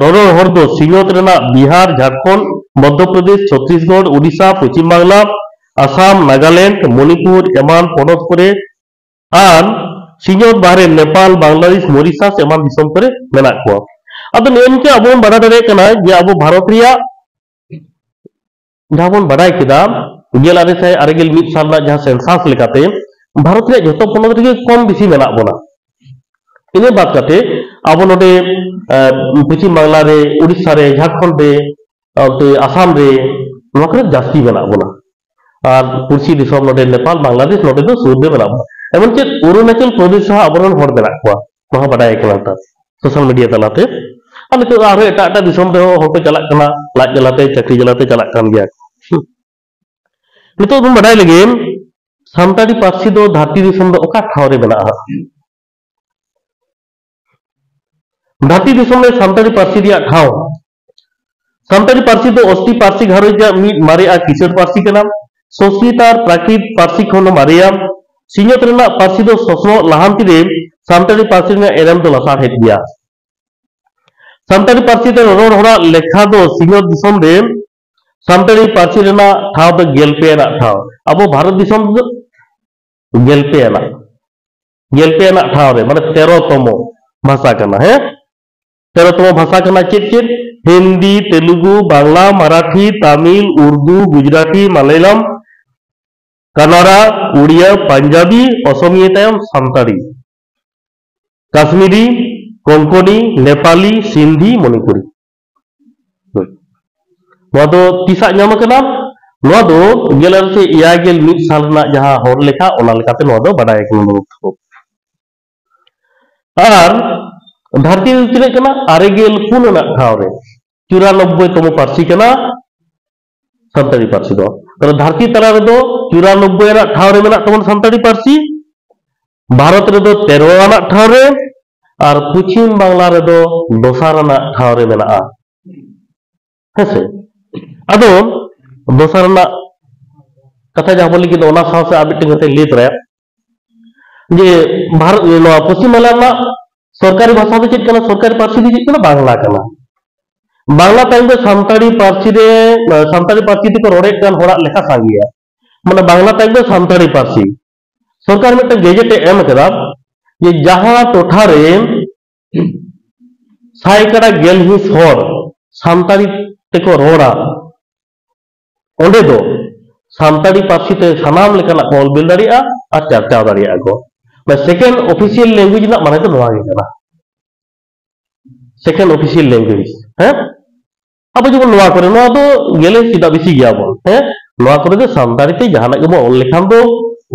ᱨᱚᱨᱚᱲ ᱦᱚᱲ ᱫᱚ ᱥᱤᱧᱚᱛ ᱨᱮᱱᱟᱜ ᱵᱤᱦᱟᱨ, ᱡᱷᱟᱲᱠᱷᱚᱸᱰ, ᱢᱚᱫᱽᱫᱷᱚ ᱯᱨᱚᱫᱮᱥ, ᱪᱷᱚᱛᱨᱤᱥᱜᱚᱲ, ᱩᱰᱤᱥᱟ, ᱯᱚᱪᱷᱤᱢ ᱵᱟᱝᱞᱟ, ᱟᱥᱟᱢ, ᱱᱟᱜᱟᱞᱮᱱᱰ, ᱢᱚᱱᱤᱯᱩᱨ ᱮᱢᱟᱱ ᱯᱚᱱᱚᱛ ᱠᱚᱨᱮ ᱟᱨ ᱥᱤᱧᱚᱛ ᱵᱟᱦᱨᱮ ᱱᱮᱯᱟᱞ, ᱵᱟᱝᱞᱟᱫᱮᱥ, ᱢᱚᱨᱤᱥᱟᱥ ᱮᱢᱟᱱ ᱫᱤᱥᱚᱢ ᱠᱚᱨᱮ ᱢᱮᱱᱟᱜ ᱠᱚᱣᱟ᱾ ᱟᱫᱚ ᱱᱮᱜᱼᱮ ᱱᱤᱝᱠᱟᱹ ᱟᱵᱚ ᱵᱚᱱ ᱵᱟᱰᱟᱭ ᱫᱟᱲᱮᱭᱟᱜ ᱠᱟᱱᱟ ᱡᱮ ᱟᱵᱚ ᱵᱷᱟᱨᱚᱛ ᱨᱮᱭᱟᱜ ᱡᱟᱦᱟᱸ ᱵᱚᱱ ᱵᱟᱰᱟᱭ ᱠᱮᱫᱟ, ᱜᱮᱞ ᱟᱨᱮ ᱥᱟᱭ ᱟᱨᱮ ᱜᱮᱞ ᱢᱤᱫ ᱥᱟᱞ ᱨᱮᱱᱟᱜ ᱡᱟᱦᱟᱸ ᱥᱮᱱᱥᱟᱥ ᱞᱮᱠᱟᱛᱮ ᱵᱷᱟᱨᱚᱛ ᱨᱮᱭᱟᱜ ᱡᱷᱚᱛᱚ ᱯᱚᱱᱚᱛ ᱨᱮᱜᱮ ᱠᱚᱢ ᱵᱮᱥᱤ ᱢᱮᱱᱟᱜ ᱵᱚᱱᱟ᱾ ᱤᱱᱟᱹ ᱵᱟᱫ ᱠᱟᱛᱮ ᱟᱵᱚ ᱱᱚᱰᱮ, ᱮ, ᱯᱚᱪᱷᱤᱢ ᱵᱟᱝᱞᱟ ᱨᱮ, ᱩᱲᱤᱥᱥᱟ ᱨᱮ, ᱡᱷᱟᱲᱠᱷᱚᱸᱰ ᱨᱮ, ᱚᱱᱛᱮ ᱟᱥᱟᱢ ᱨᱮ, ᱱᱚᱣᱟ ᱠᱚᱨᱮ ᱡᱟᱹᱥᱛᱤ ᱢᱮᱱᱟᱜ ᱵᱚᱱᱟ᱾ ᱟᱨ ᱯᱩᱲᱥᱤ ᱫᱤᱥᱚᱢ ᱱᱚᱰᱮ ᱱᱮᱯᱟᱞ, ᱵᱟᱝᱞᱟᱫᱮᱥ ᱱᱚᱰᱮ ᱫᱚ ᱥᱩᱨ ᱨᱮ ᱢᱮᱱᱟᱜ ᱵᱚᱱᱟ᱾ ᱮᱢᱚᱱ ᱪᱮᱫ ᱚᱨᱩᱱᱟᱪᱚᱞ ᱯᱨᱚᱫᱮᱥ ᱨᱮᱦᱚᱸ ᱟᱵᱚᱨᱮᱱ ᱦᱚᱲ ᱢᱮᱱᱟᱜ ᱠᱚᱣᱟ, ᱱᱚᱣᱟ ᱦᱚᱸ ᱵᱟᱰᱟᱭ ᱠᱟᱱᱟ ᱱᱮᱛᱟᱨ ᱥᱳᱥᱟᱞ ᱢᱤᱰᱤᱭᱟ ᱛᱟᱞᱟᱛᱮ᱾ ᱟᱨ ᱱᱤᱛᱚᱜ ᱫᱚ ᱟᱨᱦᱚᱸ ᱮᱴᱟᱜ ᱮᱴᱟᱜ ᱫᱤᱥᱚᱢ ᱨᱮᱦᱚᱸ ᱦᱚᱲ ᱠᱚ ᱪᱟᱞᱟᱜ ᱠᱟᱱᱟ, ᱞᱟᱡ ᱡᱟᱞᱟᱛᱮ, ᱪᱟᱹᱠᱨᱤ ᱡᱟᱞᱟᱛᱮ ᱪᱟᱞᱟᱜ ᱠᱟᱱ ᱜᱮᱭᱟ ᱠᱚ᱾ ᱱᱤᱛᱚᱜ ᱵᱚᱱ ᱵᱟᱰᱟᱭ ᱞᱮᱜᱮ, ᱥᱟᱱᱛᱟᱲᱤ ᱯᱟᱹᱨᱥᱤ ᱫᱚ ᱫᱷᱟᱹᱨᱛᱤ ᱫᱤᱥᱚᱢ ᱫᱚ ᱚᱠᱟ ᱴᱷᱟᱶ ᱨᱮ ᱢᱮᱱᱟᱜᱼᱟ? ᱫᱷᱟᱹᱨᱛᱤ ᱫᱤᱥᱚᱢ ᱨᱮ ᱥᱟᱱᱛᱟᱲᱤ ᱯᱟᱹᱨᱥᱤ ᱨᱮᱭᱟᱜ ᱴᱷᱟᱶ᱾ ᱥᱟᱱᱛᱟᱲᱤ ᱯᱟᱹᱨᱥᱤ ᱫᱚ ᱚᱥᱴᱤ ᱯᱟᱹᱨᱥᱤ ᱜᱷᱟᱨᱚᱸᱡᱽ ᱨᱮᱭᱟᱜ ᱢᱤᱫ ᱢᱟᱨᱮᱭᱟᱜ ᱠᱤᱥᱟᱹᱬ ᱯᱟᱹᱨᱥᱤ ᱠᱟᱱᱟ᱾ ᱥᱚᱝᱥᱠᱨᱤᱛ ᱟᱨ ᱯᱨᱟᱠᱨᱤᱛ ᱯᱟᱹᱨᱥᱤ ᱠᱷᱚᱱ ᱦᱚᱸ ᱢᱟᱨᱮᱭᱟ᱾ ᱥᱤᱧᱚᱛ ᱨᱮᱱᱟᱜ ᱯᱟᱹᱨᱥᱤ ᱫᱚ ᱥᱚᱥᱱᱚᱜ ᱞᱟᱦᱟᱱᱛᱤ ᱨᱮ ᱥᱟᱱᱛᱟᱲᱤ ᱯᱟᱹᱨᱥᱤ ᱨᱮᱱᱟᱜ ᱮᱱᱮᱢ ᱫᱚ ᱞᱟᱥᱟᱲᱦᱮᱫ ᱜᱮᱭᱟ᱾ ᱥᱟᱱᱛᱟᱲᱤ ᱯᱟᱹᱨᱥᱤ ᱛᱮ ᱨᱚᱨᱚᱲ ᱦᱚᱲᱟᱜ ᱞᱮᱠᱷᱟ ᱫᱚ ᱥᱤᱧᱚᱛ ᱫᱤᱥᱚᱢ ᱨᱮ ᱥᱟᱱᱛᱟᱲᱤ ᱯᱟᱹᱨᱥᱤ ᱨᱮᱱᱟᱜ ᱴᱷᱟᱶ ᱫᱚ ᱜᱮᱞ ᱯᱮ ᱟᱱᱟᱜ ᱴᱷᱟᱶ᱾ ᱟᱵᱚ ᱵᱷᱟᱨᱚᱛ ᱫᱤᱥᱚᱢ ᱨᱮᱫᱚ ᱜᱮᱞ ᱯᱮ ᱟᱱᱟᱜ, ᱜᱮᱞ ᱯᱮ ᱟᱱᱟᱜ ᱴᱷᱟᱶ ᱨᱮ, ᱢᱟᱱᱮ ᱛᱮᱨᱚ ᱛᱚᱢᱚ ᱵᱷᱟᱥᱟ ᱠᱟᱱᱟ᱾ ᱦᱮᱸ, ᱛᱮᱨᱚ ᱛᱚᱢᱚ ᱵᱷᱟᱥᱟ ᱠᱟᱱᱟ ᱪᱮᱫ ᱪᱮᱫ? ᱦᱤᱱᱫᱤ, ᱛᱮᱞᱩᱜᱩ, ᱵᱟᱝᱞᱟ, ᱢᱟᱨᱟᱴᱷᱤ, ᱛᱟᱢᱤᱞ, ᱩᱨᱫᱩ, ᱜᱩᱡᱽᱨᱟᱴᱤ, ᱢᱟᱞᱟᱭᱟᱞᱟᱢ, ᱠᱟᱱᱟᱲᱟ, ᱩᱲᱤᱭᱟ, ᱯᱟᱧᱡᱟᱵᱤ, ᱚᱥᱚᱢᱤᱭᱟᱹ ᱛᱟᱭᱚᱢ ᱥᱟᱱᱛᱟᱲᱤ, ᱠᱟᱥᱢᱤᱨᱤ, ᱠᱚᱝᱠᱚᱱᱤ, ᱱᱮᱯᱟᱞᱤ, ᱥᱤᱱᱫᱷᱤ, ᱢᱚᱱᱤᱯᱩᱨᱤ᱾ ᱦᱳᱭ᱾ ᱱᱚᱣᱟ ᱫᱚ ᱛᱤᱥᱟᱜ ᱧᱟᱢ ᱟᱠᱟᱱᱟ? ᱱᱚᱣᱟ ᱫᱚ ᱜᱮᱞ ᱟᱨᱮ ᱥᱟᱭ ᱮᱭᱟᱭ ᱜᱮᱞ ᱢᱤᱫ ᱥᱟᱞ ᱨᱮᱱᱟᱜ ᱡᱟᱦᱟᱸ ᱦᱚᱲ ᱞᱮᱠᱷᱟ, ᱚᱱᱟ ᱞᱮᱠᱟᱛᱮ ᱱᱚᱣᱟ ᱫᱚ ᱵᱟᱰᱟᱭ ᱟᱠᱟᱱᱟ᱾ ᱟᱨ ᱫᱷᱟᱹᱨᱛᱤ ᱨᱮ ᱛᱤᱱᱟᱹᱜ ᱠᱟᱱᱟ? ᱟᱨᱮ ᱜᱮᱞ ᱯᱩᱱ ᱟᱱᱟᱜ ᱴᱷᱟᱶ ᱨᱮ, ᱪᱩᱨᱟᱱᱚᱵᱵᱳᱭ ᱛᱚᱢᱚ ᱯᱟᱹᱨᱥᱤ ᱠᱟᱱᱟ ᱥᱟᱱᱛᱟᱲᱤ ᱯᱟᱹᱨᱥᱤ ᱫᱚ᱾ ᱛᱟᱦᱞᱮ ᱫᱷᱟᱹᱨᱛᱤ ᱛᱟᱞᱟ ᱨᱮᱫᱚ ᱪᱩᱨᱟᱱᱚᱵᱵᱳᱭ ᱟᱱᱟᱜ ᱴᱷᱟᱶ ᱨᱮ ᱢᱮᱱᱟᱜ ᱛᱟᱵᱚᱱ ᱥᱟᱱᱛᱟᱲᱤ ᱯᱟᱹᱨᱥᱤ, ᱵᱷᱟᱨᱚᱛ ᱨᱮᱫᱚ ᱛᱮᱨᱚ ᱟᱱᱟᱜ ᱴᱷᱟᱶ ᱨᱮ, ᱟᱨ ᱯᱚᱪᱷᱤᱢ ᱵᱟᱝᱞᱟ ᱨᱮᱫᱚ ᱫᱚᱥᱟᱨ ᱟᱱᱟᱜ ᱴᱷᱟᱶ ᱨᱮ ᱢᱮᱱᱟᱜᱼᱟ᱾ ᱦᱮᱸᱥᱮ? ᱟᱫᱚ ᱫᱚᱥᱟᱨ ᱨᱮᱱᱟᱜ ᱠᱟᱛᱷᱟ ᱡᱟᱦᱟᱸ ᱵᱚᱱ ᱞᱟᱹᱭ ᱠᱮᱫᱟ, ᱚᱱᱟ ᱥᱟᱶ ᱥᱟᱶ ᱟᱨ ᱢᱤᱫᱴᱮᱱ ᱠᱟᱛᱷᱟᱧ ᱞᱟᱹᱭ ᱛᱚᱨᱟᱭᱟ, ᱡᱮ ᱵᱷᱟᱨᱚᱛ, ᱱᱚᱣᱟ ᱯᱚᱪᱷᱤᱢ ᱵᱟᱝᱞᱟ ᱨᱮᱱᱟᱜ ᱥᱚᱨᱠᱟᱨᱤ ᱵᱷᱟᱥᱟ ᱫᱚ ᱪᱮᱫ ᱠᱟᱱᱟ? ᱥᱚᱨᱠᱟᱨᱤ ᱯᱟᱹᱨᱥᱤ ᱫᱚ ᱪᱮᱫ ᱠᱟᱱᱟ? ᱵᱟᱝᱞᱟ ᱠᱟᱱᱟ᱾ ᱵᱟᱝᱞᱟ ᱛᱟᱭᱚᱢ ᱫᱚ ᱥᱟᱱᱛᱟᱲᱤ ᱯᱟᱹᱨᱥᱤ ᱨᱮ, ᱥᱟᱱᱛᱟᱲᱤ ᱯᱟᱹᱨᱥᱤ ᱛᱮᱠᱚ ᱨᱚᱲᱮᱫ ᱠᱟᱱ ᱦᱚᱲᱟᱜ ᱞᱮᱠᱷᱟ ᱥᱟᱸᱜᱮᱭᱟ᱾ ᱢᱟᱱᱮ ᱵᱟᱝᱞᱟ ᱛᱟᱭᱚᱢ ᱫᱚ ᱥᱟᱱᱛᱟᱲᱤ ᱯᱟᱹᱨᱥᱤ᱾ ᱥᱚᱨᱠᱟᱨ ᱢᱤᱫᱴᱮᱱ ᱜᱮᱡᱮᱴ ᱮ ᱮᱢ ᱠᱟᱫᱟ ᱡᱮ ᱡᱟᱦᱟᱸ ᱴᱚᱴᱷᱟ ᱨᱮ ᱥᱟᱭᱠᱟᱲᱟ ᱜᱮᱞ ᱦᱤᱸᱥ ᱦᱚᱲ ᱥᱟᱱᱛᱟᱲᱤ ᱛᱮᱠᱚ ᱨᱚᱲᱟ, ᱚᱸᱰᱮ ᱫᱚ ᱥᱟᱱᱛᱟᱲᱤ ᱯᱟᱹᱨᱥᱤ ᱛᱮ ᱥᱟᱱᱟᱢ ᱞᱮᱠᱟᱱᱟᱜ ᱠᱚ ᱚᱞ ᱵᱤᱞ ᱫᱟᱲᱮᱭᱟᱜᱼᱟ ᱟᱨ ᱪᱟᱨᱪᱟᱣ ᱫᱟᱲᱮᱭᱟᱜᱼᱟ ᱠᱚ᱾ ᱢᱟᱱᱮ second official language ᱨᱮᱱᱟᱜ ᱢᱟᱱᱮ ᱫᱚ ᱱᱚᱣᱟ ᱜᱮ ᱠᱟᱱᱟ, second official language᱾ ᱦᱮᱸ, ᱟᱵᱚ ᱡᱮᱢᱚᱱ ᱱᱚᱣᱟ ᱠᱚᱨᱮ, ᱱᱚᱣᱟ ᱫᱚ ᱜᱮᱞᱮ ᱪᱮᱫᱟᱜ ᱵᱮᱥᱤ ᱜᱮᱭᱟ ᱵᱚᱱ, ᱦᱮᱸ, ᱱᱚᱣᱟ ᱠᱚᱨᱮ ᱫᱚ ᱥᱟᱱᱛᱟᱲᱤ ᱛᱮ ᱡᱟᱦᱟᱱᱟᱜ ᱜᱮᱵᱚᱱ ᱚᱞ ᱞᱮᱠᱷᱟᱱ ᱫᱚ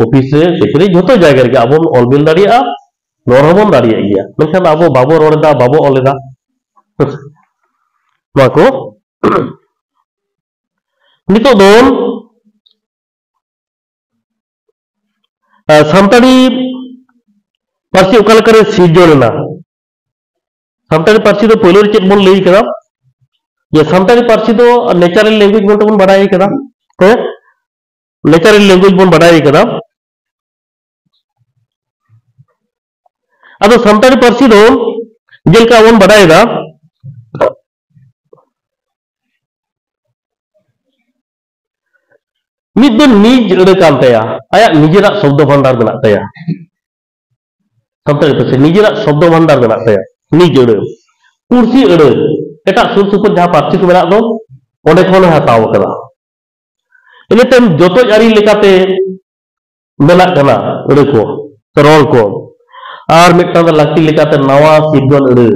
ᱚᱯᱷᱤᱥ ᱨᱮ, ᱠᱟᱪᱷᱟᱹᱨᱤ, ᱡᱷᱚᱛᱚ ᱡᱟᱭᱜᱟ ᱨᱮᱜᱮ ᱟᱵᱚ ᱵᱚᱱ ᱚᱞ ᱵᱤᱞ ᱫᱟᱲᱮᱭᱟᱜᱼᱟ, ᱨᱚᱲ ᱦᱚᱸᱵᱚᱱ ᱫᱟᱲᱮᱭᱟᱜ ᱜᱮᱭᱟ᱾ ᱢᱮᱱᱠᱷᱟᱱ ᱟᱵᱚ ᱵᱟᱵᱚ ᱨᱚᱲ ᱮᱫᱟ, ᱵᱟᱵᱚ ᱚᱞ ᱮᱫᱟ᱾ ᱱᱚᱣᱟ ᱠᱚ ᱱᱤᱛᱚᱜ ᱫᱚ, ᱟᱸ, ᱥᱟᱱᱛᱟᱲᱤ ᱯᱟᱹᱨᱥᱤ ᱚᱠᱟ ᱞᱮᱠᱟᱨᱮ ᱥᱤᱨᱡᱚᱱ ᱮᱱᱟ? ᱥᱟᱱᱛᱟᱲᱤ ᱯᱟᱹᱨᱥᱤ ᱫᱚ ᱯᱳᱭᱞᱳ ᱨᱮ ᱪᱮᱫ ᱵᱚᱱ ᱞᱟᱹᱭ ᱠᱟᱫᱟ? ᱡᱮ ᱥᱟᱱᱛᱟᱲᱤ ᱯᱟᱹᱨᱥᱤ ᱫᱚ natural language ᱢᱮᱱᱛᱮ ᱵᱚᱱ ᱵᱟᱰᱟᱭ ᱠᱟᱫᱟ᱾ ᱦᱮᱸ, natural language ᱵᱚᱱ ᱵᱟᱰᱟᱭ ᱠᱟᱫᱟ᱾ ᱟᱫᱚ ᱥᱟᱱᱛᱟᱲᱤ ᱯᱟᱹᱨᱥᱤ ᱫᱚ ᱡᱮᱞᱮᱠᱟ ᱵᱚᱱ ᱵᱟᱰᱟᱭ ᱮᱫᱟ, ᱢᱤᱫ ᱫᱚ ᱱᱤᱡ ᱟᱹᱲᱟᱹ ᱠᱟᱱ ᱛᱟᱭᱟ, ᱟᱭᱟᱜ ᱱᱤᱡᱮᱨᱟᱜ ᱥᱚᱵᱫᱚ ᱵᱷᱟᱱᱰᱟᱨ ᱢᱮᱱᱟᱜ ᱛᱟᱭᱟ᱾ ᱥᱟᱱᱛᱟᱲᱤ ᱯᱟᱹᱨᱥᱤ ᱱᱤᱡᱮᱨᱟᱜ ᱥᱚᱵᱫᱚ ᱵᱷᱟᱱᱰᱟᱨ ᱢᱮᱱᱟᱜ ᱛᱟᱭᱟ, ᱱᱤᱡ ᱟᱹᱲᱟᱹ᱾ ᱯᱩᱲᱥᱤ ᱟᱹᱲᱟᱹ, ᱮᱴᱟᱜ ᱥᱩᱨ ᱥᱩᱯᱩᱨ ᱡᱟᱦᱟᱸ ᱯᱟᱹᱨᱥᱤ ᱠᱚ ᱢᱮᱱᱟᱜ ᱫᱚ, ᱚᱸᱰᱮ ᱠᱷᱚᱱ ᱦᱚᱸ ᱦᱟᱛᱟᱣ ᱟᱠᱟᱫᱟ᱾ ᱤᱱᱟᱹ ᱛᱟᱭᱚᱢ ᱡᱚᱴᱚᱡ ᱟᱹᱨᱤ ᱞᱮᱠᱟᱛᱮ ᱵᱮᱱᱟᱜ ᱠᱟᱱᱟ ᱟᱹᱲᱟᱹ ᱠᱚ, ᱨᱚᱲ ᱠᱚ᱾ ᱟᱨ ᱢᱤᱫᱴᱟᱝ ᱫᱚ ᱞᱟᱹᱠᱛᱤ ᱞᱮᱠᱟᱛᱮ ᱱᱟᱣᱟ ᱥᱤᱨᱡᱚᱱ ᱟᱹᱲᱟᱹ᱾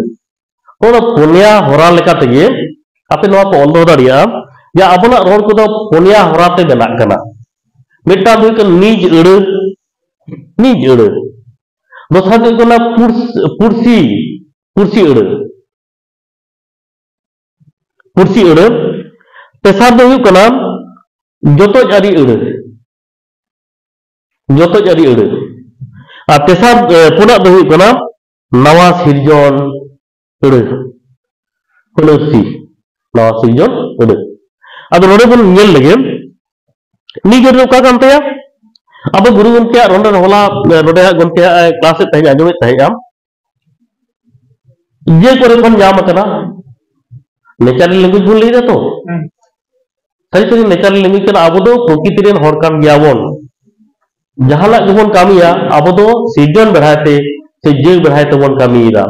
ᱱᱚᱣᱟ ᱫᱚ ᱯᱩᱱᱭᱟ ᱦᱚᱨᱟ ᱞᱮᱠᱟ ᱛᱮᱜᱮ ᱟᱯᱮ ᱱᱚᱣᱟ ᱯᱮ ᱚᱞ ᱫᱚᱦᱚ ᱫᱟᱲᱮᱭᱟᱜᱼᱟ ᱡᱮ ᱟᱵᱚᱱᱟᱜ ᱨᱚᱲ ᱠᱚᱫᱚ ᱯᱩᱱᱭᱟ ᱦᱚᱨᱟ ᱛᱮ ᱵᱮᱱᱟᱜ ᱠᱟᱱᱟ᱾ ᱢᱤᱫᱴᱟᱝ ᱫᱚ ᱦᱩᱭᱩᱜ ᱠᱟᱱᱟ ᱱᱤᱡ ᱟᱹᱲᱟᱹ, ᱱᱤᱡ ᱟᱹᱲᱟᱹ᱾ ᱫᱚᱥᱟᱨ ᱫᱚ ᱦᱩᱭᱩᱜ ᱠᱟᱱᱟ ᱯᱩᱨᱥ-, ᱯᱩᱨᱥᱤ, ᱯᱩᱨᱥᱤ ᱟᱹᱲᱟᱹ᱾ ᱯᱩᱨᱥᱤ ᱟᱹᱲᱟᱹ᱾ ᱛᱮᱥᱟᱨ ᱫᱚ ᱦᱩᱭᱩᱜ ᱠᱟᱱᱟ ᱡᱚᱴᱚᱡ ᱟᱹᱨᱤ ᱟᱹᱲᱟᱹ, ᱡᱚᱴᱚᱡ ᱟᱹᱨᱤ ᱟᱹᱲᱟᱹ᱾ ᱟᱨ ᱛᱮᱥᱟᱨ, ᱮ, ᱯᱩᱱᱟᱜ ᱫᱚ ᱦᱩᱭᱩᱜ ᱠᱟᱱᱟ ᱱᱟᱣᱟ ᱥᱤᱨᱡᱚᱱ ᱟᱹᱲᱟᱹ, ᱯᱟᱹᱲᱟᱹᱨᱥᱤ, ᱱᱟᱣᱟ ᱥᱤᱨᱡᱚᱱ ᱟᱹᱲᱟᱹ᱾ ᱟᱫᱚ ᱱᱚᱰᱮ ᱵᱚᱱ ᱧᱮᱞ ᱞᱮᱜᱮ, ᱱᱤᱭᱟᱹ ᱨᱮ ᱚᱠᱟ ᱠᱟᱱ ᱛᱟᱭᱟ? ᱟᱵᱚ ᱜᱩᱨᱩ ᱜᱚᱢᱠᱮᱭᱟᱜ ᱱᱚᱰᱮ ᱦᱚᱞᱟ, ᱱᱚᱰᱮ ᱦᱟᱸᱜ ᱜᱚᱢᱠᱮ ᱦᱟᱸᱜ ᱮ ᱠᱞᱟᱥ ᱮᱫ ᱛᱟᱦᱮᱸᱫ, ᱟᱸᱡᱚᱢᱮᱫ ᱛᱟᱦᱮᱸᱫ ᱟᱢ, ᱤᱭᱟᱹ ᱠᱚᱨᱮ ᱠᱷᱚᱱ ᱧᱟᱢ ᱟᱠᱟᱱᱟ, ᱱᱮᱪᱟᱨᱟᱞ ᱞᱮᱝᱜᱩᱭᱮᱡᱽ ᱵᱚᱱ ᱞᱟᱹᱭ ᱫᱟ ᱛᱚ᱾ ᱦᱮᱸ᱾ ᱥᱟᱹᱨᱤ ᱥᱟᱹᱨᱤ ᱱᱮᱪᱟᱨᱟᱞ ᱞᱮᱝᱜᱩᱭᱮᱡᱽ ᱠᱟᱱᱟ, ᱟᱵᱚ ᱫᱚ ᱯᱨᱚᱠᱤᱛᱤ ᱨᱮᱱ ᱦᱚᱲ ᱠᱟᱱ ᱜᱮᱭᱟ ᱵᱚᱱ᱾ ᱡᱟᱦᱟᱱᱟᱜ ᱜᱮᱵᱚᱱ ᱠᱟᱹᱢᱤᱭᱟ, ᱟᱵᱚ ᱫᱚ ᱥᱤᱨᱡᱚᱱ ᱵᱮᱲᱦᱟᱭ ᱛᱮ, ᱥᱤᱨᱡᱟᱹᱣ ᱵᱮᱲᱦᱟᱭ ᱛᱮᱵᱚᱱ ᱠᱟᱹᱢᱤᱭᱮᱫᱟ᱾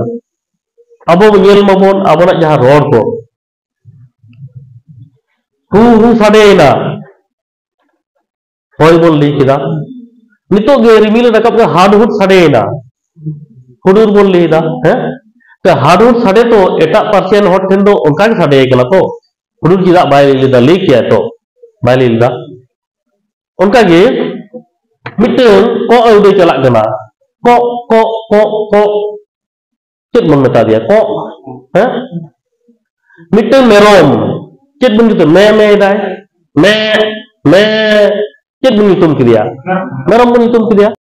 ᱟᱵᱚ ᱧᱮᱞ ᱢᱟᱵᱚᱱ ᱟᱵᱚᱱᱟᱜ ᱡᱟᱦᱟᱸ ᱨᱚᱲ ᱠᱚ, ᱦᱩ ᱦᱩ ᱥᱟᱰᱮᱭᱮᱱᱟ, ᱦᱚᱭ ᱵᱚᱱ ᱞᱟᱹᱭ ᱠᱮᱫᱟ᱾ ᱱᱤᱛᱚᱜ ᱜᱮ ᱨᱤᱢᱤᱞ ᱮ ᱨᱟᱠᱟᱵ ᱠᱮᱫᱟ, ᱦᱟᱰ ᱦᱩᱰ ᱥᱟᱰᱮᱭᱮᱱᱟ, ᱦᱩᱰᱩᱨ ᱵᱚᱱ ᱞᱟᱹᱭ ᱮᱫᱟ᱾ ᱦᱮᱸ, ᱛᱚ ᱦᱟᱰ ᱦᱩᱰ ᱥᱟᱰᱮ ᱛᱚ ᱮᱴᱟᱜ ᱯᱟᱹᱨᱥᱤᱭᱟᱱ ᱦᱚᱲ ᱴᱷᱮᱱ ᱫᱚ ᱚᱱᱠᱟ ᱜᱮ ᱥᱟᱰᱮ ᱠᱟᱱᱟ ᱛᱚ᱾ ᱦᱩᱰᱩᱨ ᱪᱮᱫᱟᱜ ᱵᱟᱭ ᱞᱟᱹᱭ ᱞᱮᱫᱟ? ᱞᱟᱹᱭ ᱠᱮᱭᱟ ᱛᱚ, ᱵᱟᱭ ᱞᱟᱹᱭ ᱞᱮᱫᱟ᱾ ᱚᱱᱠᱟ ᱜᱮ ᱢᱤᱫᱴᱟᱝ ᱠᱚᱸᱜ ᱮ ᱩᱰᱟᱹᱣ ᱪᱟᱞᱟᱜ ᱠᱟᱱᱟ, ᱠᱚᱸᱜ, ᱠᱚᱸᱜ, ᱠᱚᱸᱜ, ᱠᱚᱸᱜ᱾ ᱪᱮᱫ ᱵᱚᱱ ᱢᱮᱛᱟ ᱫᱮᱭᱟ? ᱠᱚᱸᱜ᱾ ᱦᱮᱸ? ᱢᱤᱫᱴᱟᱝ ᱢᱮᱨᱚᱢ, ᱪᱮᱫ ᱵᱚᱱ ᱧᱩᱛᱩᱢ? ᱢᱮ, ᱢᱮ ᱫᱟᱭ᱾ ᱢᱮ, ᱢᱮ᱾ ᱪᱮᱫ ᱵᱚᱱ ᱧᱩᱛᱩᱢ ᱠᱮᱫᱮᱭᱟ? ᱢᱮᱨᱚᱢ ᱵᱚᱱ ᱧᱩᱛᱩᱢ ᱠᱮᱫᱮᱭᱟ᱾